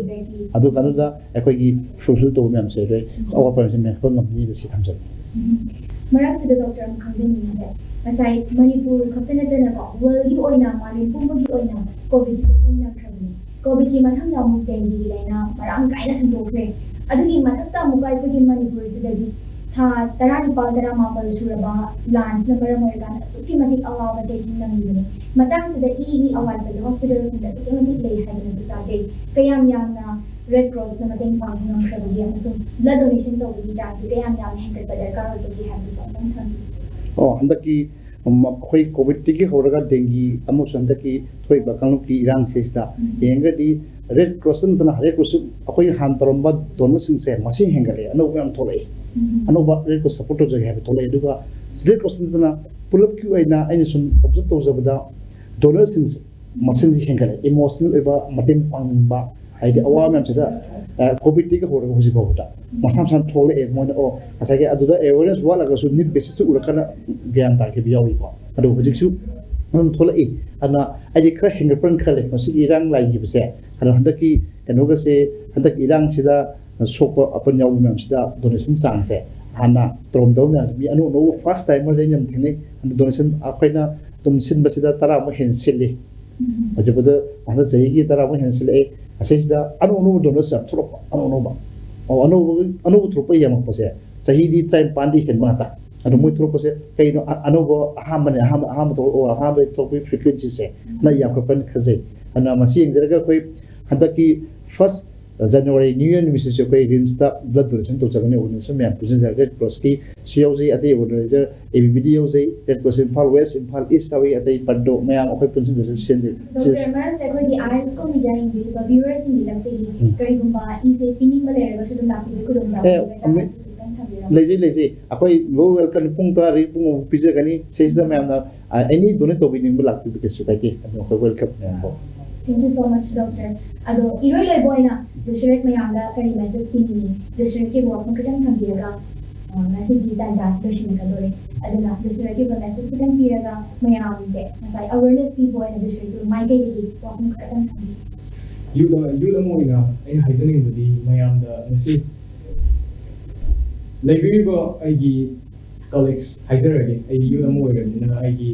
ꯑꯗꯨ ꯀꯥꯟꯗꯨꯗ ꯑꯩꯈꯣꯏꯒꯤ fulfill ꯇꯧꯕ ꯃꯌꯥꯝꯁꯦ ꯑꯩꯈꯣꯏ ꯑꯋꯥꯠꯄ ꯃꯌꯥꯝꯁꯦ ꯃꯦꯟꯈꯠꯄ ꯉꯝꯅꯤꯅ ꯁꯤ ꯊꯝꯖꯒꯦ꯫ ꯃꯔꯛꯁꯤꯗ ꯗꯣꯛꯇꯔ ꯑꯃ ꯈꯪꯖꯅꯤꯡꯉꯤꯁꯦ, ꯉꯁꯥꯏ ꯃꯅꯤꯄꯨꯔ ꯈꯛꯇ ꯅꯠꯇꯅꯀꯣ, ꯋꯥꯔꯜꯒꯤ ꯑꯣꯏꯅ, ꯃꯥꯂꯦꯝ ꯄꯨꯝꯕꯒꯤ ꯑꯣꯏꯅ ꯀꯣꯚꯤꯗꯀꯤ ꯆꯩꯊꯦꯡ ꯅꯝꯈ꯭ꯔꯕꯅꯤ꯫ ꯀꯣꯚꯤꯗꯀꯤ ꯃꯊꯪꯗ ꯑꯃꯨꯛ ꯗꯦꯡꯒꯤꯒꯤ ꯂꯥꯏꯅꯥ ꯃꯔꯥꯡ ꯀꯥꯏꯅ ꯁꯟꯗꯣꯛꯈ꯭ꯔꯦ꯫ ꯑꯗꯨꯒꯤ ꯃꯊꯛꯇ ꯑꯃꯨꯛꯀ ꯑꯩꯈꯣꯏꯒꯤ ꯃꯅꯤꯄꯨꯔꯁꯤꯗꯗꯤ ꯊꯥ ꯇꯔꯥꯅꯤꯄꯥꯜ ꯇꯔꯥꯃꯥꯄꯜ ꯁꯨꯔꯕ ꯂꯥꯟꯁꯤꯅ ꯃꯔꯝ ꯑꯣꯏꯔꯀꯥꯟꯗ ꯑꯗꯨꯛꯀꯤ ꯃꯇꯤꯛ ꯑꯋꯥꯕ ꯆꯩꯊꯦꯡ ꯅꯪꯂꯤꯕꯅꯤ꯫ ꯃꯇꯥꯡꯁꯤꯗ ꯏꯒꯤ ꯑꯋꯥꯠꯄꯁꯦ ꯍꯣꯁꯄꯤꯇꯥꯜꯁꯤꯡꯗ ꯑꯗꯨꯛꯀꯤ ꯃꯇꯤꯛ ꯂꯩ ꯍꯥꯏꯗꯅꯁꯨ ꯇꯥꯖꯩ꯫ ꯀꯌꯥꯝ ꯌꯥꯝꯅ ꯔꯦꯗ ꯀ꯭ꯔꯣꯁꯅ ꯃꯇꯦꯡ ꯄꯥꯡꯕ ꯉꯝꯈ꯭ꯔꯕꯒꯦ ꯑꯃꯁꯨꯡ ꯕ꯭ꯂꯗ ꯗꯣꯅꯦꯁꯟ ꯇꯧꯕꯒꯤ ꯆꯥꯡꯁꯦ ꯀꯌꯥꯝ ꯌꯥꯝꯅ ꯍꯦꯟꯒꯠꯄ ꯗꯔꯀꯥꯔ ꯑꯣꯏꯕꯒꯦ ꯍꯥꯏꯕꯗꯨꯁꯨ ꯑꯃꯨꯛꯇꯪ ꯊꯝꯕꯤꯌꯨ꯫ ꯑꯣ, ꯍꯟꯗꯛꯀꯤ, ꯎꯝ, ꯑꯩꯈꯣꯏ ꯀꯣꯚꯤꯗꯀꯤ ꯍꯧꯔꯒ ꯗꯦꯡꯒꯤ ꯑꯃꯁꯨꯡ ꯍꯟꯗꯛꯀꯤ ꯊꯣꯛꯏꯕ ꯀꯥꯡꯂꯨꯞꯀꯤ ꯏꯔꯥꯡꯁꯤꯗ ꯌꯦꯡꯉꯒꯗꯤ ꯔꯦꯗ ꯀ꯭ꯔꯣꯁ ꯅꯠꯇꯅ ꯔꯦꯗ ꯀ꯭ꯔꯣꯁꯁꯨ ꯑꯩꯈꯣꯏ ꯍꯥꯟꯅ ꯇꯧꯔꯝꯕ ꯗꯣꯅꯔꯁꯤꯡꯁꯦ ꯃꯁꯤꯡ ꯍꯦꯟꯒꯠꯂꯛꯑꯦ, ꯑꯅꯧꯕ ꯌꯥꯝ ꯊꯣꯛꯂꯛꯑꯦ꯫ ꯑꯅꯧꯕ ꯔꯦꯗ ꯀ꯭ꯔꯣꯁ ꯁꯞꯄꯣꯔꯠ ꯇꯧꯖꯒꯦ ꯍꯥꯏꯕ ꯊꯣꯛꯂꯛꯑꯦ꯫ ꯑꯗꯨꯒ ꯔꯦꯗ ꯀ꯭ꯔꯣꯁ ꯅꯠꯇꯅ ꯄꯨꯂꯞꯀꯤ ꯑꯣꯏꯅ ꯑꯩꯅ ꯁꯨꯝ ꯑꯣꯕꯖꯔꯞ ꯇꯧꯖꯕꯗ ꯗꯣꯅꯔꯁꯤꯡꯁꯦ ꯃꯁꯤꯡꯁꯦ ꯍꯦꯟꯒꯠꯂꯛꯑꯦ꯫ ꯏꯃꯣꯁꯅꯦꯜ ꯑꯣꯏꯕ ꯃꯇꯦꯡ ꯄꯥꯡꯅꯤꯡꯕ, ꯍꯥꯏꯗꯤ ꯑꯋꯥꯕ ꯃꯌꯥꯝꯁꯤꯗ, ꯑ, ꯀꯣꯚꯤꯗꯇꯒꯤ ꯍꯧꯔꯒ ꯍꯧꯖꯤꯛ ꯐꯥꯎꯕꯗ ꯃꯁꯥ ꯃꯁꯥꯅ ꯊꯣꯛꯂꯛꯑꯦ꯫ ꯃꯣꯏꯅ, ꯑꯣ, ꯉꯁꯥꯏꯒꯤ ꯑꯗꯨꯗ ꯑꯦꯋꯦꯔꯅꯦꯁ ꯋꯥꯠꯂꯒꯁꯨ ꯅꯤꯠ ꯕꯦꯁꯤꯁꯇ ꯎꯔꯀꯥꯟꯗ ꯒ꯭ꯌꯥꯟ ꯇꯥꯈꯤꯕ ꯌꯥꯎꯏꯀꯣ꯫ ꯑꯗꯣ ꯍꯧꯖꯤꯛꯁꯨ ꯑꯗꯨꯝ ꯊꯣꯛꯂꯛꯏ꯫ ꯑꯗꯨꯅ ꯑꯩꯗꯤ ꯈꯔ ꯍꯦꯟꯒꯠꯄ꯭ꯔꯅ ꯈꯜꯂꯦ ꯃꯁꯤꯒꯤ ꯏꯔꯥꯡ ꯂꯩꯈꯤꯕꯁꯦ꯫ ꯑꯗꯣ ꯍꯟꯗꯛꯀꯤ ꯀꯩꯅꯣꯒꯁꯦ, ꯍꯟꯗꯛ ꯏꯔꯥꯡꯁꯤꯗ ꯁꯣꯛꯄ ꯑꯄꯟ ꯌꯥꯎꯕ ꯃꯌꯥꯝꯁꯤꯗ ꯗꯣꯅꯦꯁꯟ ꯆꯥꯡꯁꯦ ꯍꯥꯟꯅ ꯇꯧꯔꯝꯗꯕ ꯃꯌꯥꯝꯁꯦ, ꯃꯤ ꯑꯅꯧ ꯑꯅꯧꯕ ꯐꯥꯔꯁ ꯇꯥꯏꯃꯔꯁꯦ ꯑꯩꯅ ꯌꯥꯝ ꯊꯦꯡꯅꯩ꯫ ꯑꯗꯣ ꯗꯣꯅꯦꯁꯟ ꯑꯩꯈꯣꯏꯅ ꯑꯗꯨꯝ ꯁꯤꯟꯕꯁꯤꯗ ꯇꯔꯥꯃꯨꯛ ꯍꯦꯟꯅ ꯁꯤꯜꯂꯤ꯫ ꯍꯧꯖꯤꯛ ꯐꯥꯎꯗ ꯍꯟꯗꯛ ꯆꯍꯤꯒꯤ ꯇꯔꯥꯃꯨꯛ ꯍꯦꯟꯅ ꯁꯤꯜꯂꯛꯑꯦ꯫ ꯑꯁꯤꯁꯤꯗ ꯑꯅꯧ ꯑꯅꯧꯕ ꯗꯣꯅꯔꯁ ꯌꯥꯝ ꯊꯣꯛꯂꯛꯄ, ꯑꯅꯧ ꯑꯅꯧꯕ꯫ ꯑꯣ, ꯑꯅꯧꯕ, ꯑꯅꯧꯕ ꯊꯣꯛꯂꯛꯄ ꯌꯥꯝꯃꯛꯄꯁꯦ ꯆꯍꯤꯗꯤ ꯇꯔꯥꯅꯤꯄꯥꯟꯗꯤ ꯍꯦꯟꯕ ꯉꯥꯛꯇ꯫ ꯑꯗꯣ ꯃꯣꯏ ꯊꯣꯛꯂꯛꯄꯁꯦ ꯀꯩꯅꯣ, ꯑ-, ꯑꯅꯧꯕ, ꯑꯍꯥꯟꯕꯅꯦ, ꯑꯍꯥꯟꯕ, ꯑꯍꯥꯟꯕ ꯊꯣꯛꯂꯛꯄ, ꯑꯍꯥꯟꯕ ꯊꯣꯛꯂꯛꯄꯒꯤ ꯐ꯭ꯔꯤꯀ꯭ꯋꯦꯟꯁꯤꯁꯦ ꯅ ꯌꯥꯝꯈꯠꯄꯅ ꯈꯟꯖꯩ꯫ ꯑꯗꯨꯅ ꯃꯁꯤ ꯌꯦꯡꯖꯔꯒ ꯑꯩꯈꯣꯏ ꯍꯟꯗꯛꯀꯤ ꯐꯥꯔꯁ ꯖꯅꯋꯥꯔꯤ ꯅ꯭ꯌꯨ ꯏꯌꯔ ꯅꯨꯃꯤꯠꯁꯤꯁꯨ ꯑꯩꯈꯣꯏ ꯔꯤꯝꯁꯇ ꯕ꯭ꯂꯗ ꯗꯣꯅꯦꯁꯟ ꯇꯧꯖꯒꯅꯤ꯫ ꯑꯣꯔꯒꯅꯥꯏꯖꯦꯁꯟ ꯃꯌꯥꯝ ꯄꯨꯟꯁꯤꯟꯖꯔꯒ ꯔꯦꯗ ꯀ꯭ꯔꯣꯁꯀꯤꯁꯨ ꯌꯥꯎꯖꯩ, ꯑꯇꯩ ꯑꯣꯔꯒꯅꯥꯏꯖꯔ ꯑꯦ ꯕꯤ ꯕꯤꯗꯤ ꯌꯥꯎꯖꯩ, red cross Imphal west, Imphal east ꯌꯥꯎꯏ, ꯑꯇꯩ ꯄꯟꯗꯣ ꯃꯌꯥꯝ ꯑꯩꯈꯣꯏ ꯄꯨꯟꯁꯤꯟꯖꯔꯒ ꯁꯦꯝꯖꯩ꯫ ꯗꯣꯛꯇꯔ, ꯃꯔꯛꯁꯦ ꯑꯩꯈꯣꯏꯒꯤ ꯑꯥꯏ ꯑꯦꯁ ꯀꯣ ꯃꯤꯗꯤꯌꯥ ꯌꯦꯡꯕꯤꯔꯤꯕ ꯚ꯭ꯌꯨꯋꯔꯁꯤꯡꯒꯤꯗꯃꯛꯇꯗꯤ ꯀꯔꯤꯒꯨꯝꯕ ꯏꯁꯦ ꯄꯤꯅꯤꯡꯕ ꯂꯩꯔꯒꯁꯨ ꯑꯗꯨꯝ ꯂꯥꯛꯄꯤꯕꯒꯤ ꯈꯨꯗꯣꯡꯆꯥꯕ ꯑꯦ, ꯂꯩꯒꯗ꯭ꯔꯥ ꯑꯃ- ꯍꯥꯏꯕꯁꯤ ꯈꯤꯇꯪ ꯊꯝꯕꯤꯔꯝꯃꯨ꯫ ꯂꯩꯖꯩ, ꯂꯩꯖꯩ꯫ ꯑꯩꯈꯣꯏ ꯂꯣꯏ ꯋꯦꯜꯀꯝ, ꯄꯨꯡ ꯇꯔꯥꯗꯒꯤ ꯄꯨꯡ ꯑꯃ ꯄꯤꯖꯒꯅꯤ꯫ ꯁꯤꯁꯤꯗ ꯃꯌꯥꯝꯅ, ꯑ, ꯑꯦꯅꯤ ꯗꯣꯅꯦꯠ ꯇꯧꯕꯤꯅꯤꯡꯕ ꯂꯥꯛꯄꯤꯕ ꯀꯩꯁꯨ ꯀꯥꯏꯗꯦ꯫ ꯑꯗꯨ ꯑꯩꯈꯣꯏ ꯋꯦꯜꯀꯝ ꯃꯌꯥꯝꯕꯨ꯫ Thank you so much, doctor. ꯑꯗꯣ ꯏꯔꯣꯏ ꯂꯣꯏꯕ ꯑꯣꯏꯅ ꯗꯣꯁꯔꯦꯠ ꯃꯌꯥꯝꯗ ꯀꯔꯤ ꯃꯦꯁꯦꯖ ꯄꯤꯅꯤꯡꯉꯤ? ꯗꯣꯁꯔꯦꯠꯀꯤ ꯋꯥꯐꯝ ꯈꯤꯇꯪ ꯊꯝꯕꯤꯔꯒ, ꯑ, ꯉꯁꯤꯒꯤ ꯇꯥꯟꯖꯥꯁꯤ ꯂꯣꯏꯁꯤꯟꯒꯗꯧꯔꯦ꯫ ꯑꯗꯨꯅ ꯗꯣꯁꯔꯦꯠꯀꯤ ꯑꯣꯏꯕ ꯃꯦꯁꯦꯖ ꯈꯤꯇꯪ ꯄꯤꯔꯒ ꯃꯌꯥꯝꯁꯦ ꯉꯁꯥꯏ ꯑꯋꯦꯔꯅꯦꯁ ꯄꯤꯕ ꯑꯣꯏꯅ ꯗꯣꯁꯔꯦꯠꯀꯤ ꯃꯥꯏꯀꯩꯗꯒꯤ ꯋꯥꯐꯝ ꯈꯤꯇꯪ ꯊꯝꯕꯤꯌꯨ꯫ ꯌꯨꯠ ꯑꯃ, ꯌꯨꯠ ꯑꯃ ꯑꯣꯏꯅ ꯑꯩꯅ ꯍꯥꯏꯖꯅꯤꯡꯕꯗꯤ ꯃꯌꯥꯝꯗ ꯉꯁꯤ ꯂꯩꯕꯤꯔꯤꯕ ꯑꯩꯒꯤ ꯀꯂꯤꯛꯁ ꯍꯥꯏꯖꯔꯒꯦ꯫ ꯑꯩ ꯌꯨꯠ ꯑꯃ ꯑꯣꯏꯔꯕꯅꯤꯅ ꯑꯩꯒꯤ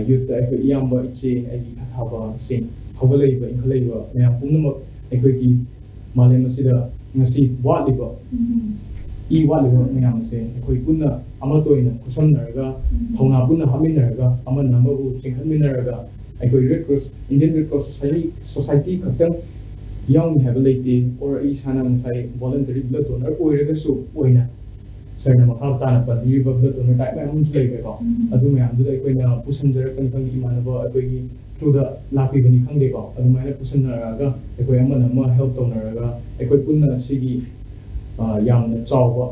ꯌꯨꯠꯇ ꯑꯩꯈꯣꯏ ꯏꯌꯥꯝꯕ, ꯏꯆꯦ, ꯑꯩꯒꯤ ꯏꯈꯥ ꯊꯥꯕꯁꯤꯡ, ꯍꯧꯒꯠꯂꯛꯏꯕ ꯏꯟꯈꯠꯂꯛꯏꯕ ꯃꯌꯥꯝ ꯄꯨꯝꯅꯃꯛ ꯑꯩꯈꯣꯏꯒꯤ ꯃꯥꯂꯦꯝ ꯑꯁꯤꯗ ꯉꯁꯤ ꯋꯥꯠꯂꯤꯕ, ꯏ ꯋꯥꯠꯂꯤꯕ ꯃꯌꯥꯝ ꯑꯁꯦ ꯑꯩꯈꯣꯏ ꯄꯨꯟꯅ ꯑꯃꯠꯇ ꯑꯣꯏꯅ ꯈꯨꯠꯁꯝꯅꯔꯒ, ꯊꯧꯅꯥ ꯄꯨꯟꯅ ꯍꯥꯞꯃꯤꯟꯅꯔꯒ, ꯑꯃꯅ ꯑꯃꯕꯨ ꯆꯤꯡꯈꯠꯃꯤꯟꯅꯔꯒ, ꯑꯩꯈꯣꯏ red cross, Indian red cross society, society ꯈꯛꯇꯪ ꯌꯥꯎꯅꯤ ꯍꯥꯏꯕ ꯂꯩꯇꯦ꯫ ꯑꯣꯔ ꯑꯩ ꯏꯁꯥꯅ ꯉꯁꯥꯏ ꯚꯣꯂꯟꯇꯔꯤ ꯕ꯭ꯂꯗ ꯗꯣꯅꯔ ꯑꯣꯏꯔꯒꯁꯨ ꯑꯣꯏꯅ ꯁꯔꯅ ꯃꯈꯥ ꯇꯥꯅ ꯄꯟꯕꯤꯔꯤꯕ ꯕ꯭ꯂꯗ ꯗꯣꯅꯔ ꯇꯥꯏꯞ ꯃꯌꯥꯝ ꯑꯃꯁꯨ ꯂꯩꯈ꯭ꯔꯦꯀꯣ꯫ ꯑꯗꯨ ꯃꯌꯥꯝꯗꯨꯗ ꯑꯩꯈꯣꯏꯅ ꯄꯨꯁꯟꯖꯔꯛꯄꯅꯤ ꯈꯪꯗꯦ, ꯏꯃꯥꯟꯅꯕ ꯑꯩꯈꯣꯏꯒꯤ ꯊ꯭ꯔꯨꯗ ꯂꯥꯛꯄꯤꯕꯅꯤ ꯈꯪꯗꯦꯀꯣ, ꯑꯗꯨꯃꯥꯏꯅ ꯄꯨꯁꯟꯅꯔꯛꯑꯒ ꯑꯩꯈꯣꯏ ꯑꯃꯅ ꯑꯃ ꯍꯦꯜꯞ ꯇꯧꯅꯔꯒ ꯑꯩꯈꯣꯏ ꯄꯨꯟꯅ ꯁꯤꯒꯤ, ꯑ, ꯌꯥꯝꯅ ꯆꯥꯎꯕ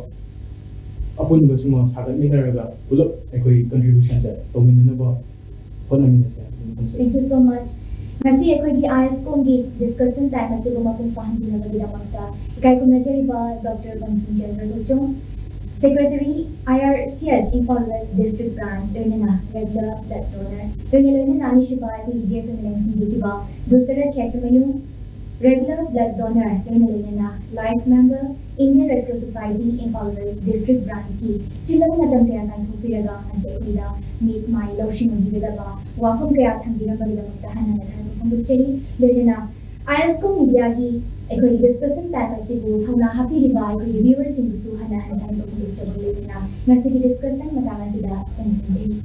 ꯑꯄꯨꯟꯕꯁꯤꯃ ꯁꯥꯒꯠꯃꯤꯟꯅꯔꯒ ꯄꯨꯂꯞ ꯑꯩꯈꯣꯏ ꯀꯟꯇ꯭ꯔꯤꯕ꯭ꯌꯨꯁꯟꯁꯦ ꯇꯧꯃꯤꯟꯅꯅꯕ ꯍꯣꯠꯅꯃꯤꯟꯅꯁꯦ ꯍꯥꯏꯅ ꯊꯝꯖꯒꯦ꯫ Thank you so much. ꯉꯁꯤ ꯑꯩꯈꯣꯏꯒꯤ ꯑꯥꯏ ꯑꯦꯁ ꯀꯣꯝꯒꯤ ꯗꯤꯁꯀꯁꯟ ꯇꯥꯏꯝ ꯑꯁꯤꯕꯨ ꯃꯄꯨꯡ ꯐꯥꯍꯟꯕꯤꯅꯕꯒꯤꯗꯃꯛꯇ ꯏꯀꯥꯏ ꯈꯨꯝꯅꯖꯔꯤꯕ doctor Bankim Chandra Thokchom, secretary I R C S Imphal west district ꯕ꯭ꯔꯥꯟꯁ, ꯂꯣꯏꯅꯅ ꯔꯦꯒꯨꯂꯔ ꯕ꯭ꯂꯗ ꯗꯣꯅꯔ, ꯂꯣꯏꯅ ꯂꯣꯏꯅꯅ ꯑꯅꯤꯁꯨꯕ ꯑꯩꯈꯣꯏꯒꯤ ꯒꯦꯁ ꯑꯣꯏꯅ ꯂꯩꯁꯤꯟꯕꯤꯈꯤꯕ doctor Khetrimayum, regular blood donor, ꯂꯣꯏꯅ ꯂꯣꯏꯅꯅ life member, Indian red cross society Imphal west district ꯕ꯭ꯔꯥꯟꯁꯀꯤ ꯆꯤꯜꯂꯕ ꯃꯇꯝ ꯀꯌꯥ ꯀꯥꯏꯊꯣꯛꯄꯤꯔꯒ ꯉꯁꯤ ꯑꯩꯈꯣꯏꯗ ꯃꯤꯠ ꯃꯥꯏ ꯂꯧꯁꯤꯡ ꯑꯣꯏꯕꯤꯒꯗꯕ ꯋꯥꯐꯝ ꯀꯌꯥ ꯊꯝꯕꯤꯔꯝꯕꯒꯤꯗꯃꯛꯇ ꯍꯟꯅ ꯃꯊꯪ ꯐꯣꯡꯗꯣꯛꯆꯔꯤ꯫ ꯂꯣꯏꯅꯅ ꯑꯥꯏ ꯑꯦꯁ ꯀꯣꯝ ꯃꯤꯗꯤꯌꯥꯒꯤ ꯑꯩꯈꯣꯏꯒꯤ ꯗꯤꯁꯀꯁꯟ ꯇꯥꯏꯝ ꯑꯁꯤꯕꯨ ꯊꯧꯅꯥ ꯍꯥꯞꯄꯤꯔꯤꯕ ꯑꯩꯈꯣꯏꯒꯤ ꯚ꯭ꯌꯨꯋꯔꯁꯤꯡꯕꯨꯁꯨ ꯍꯟꯅ ꯍꯟꯅ ꯊꯥꯒꯠꯄ ꯐꯣꯡꯗꯣꯛꯆꯕ ꯂꯣꯏꯅꯅ ꯉꯁꯤꯒꯤ ꯗꯤꯁꯀꯁꯟ ꯃꯇꯥꯡ ꯑꯁꯤꯗ ꯇꯦꯟꯁꯤꯟꯖꯔꯤ꯫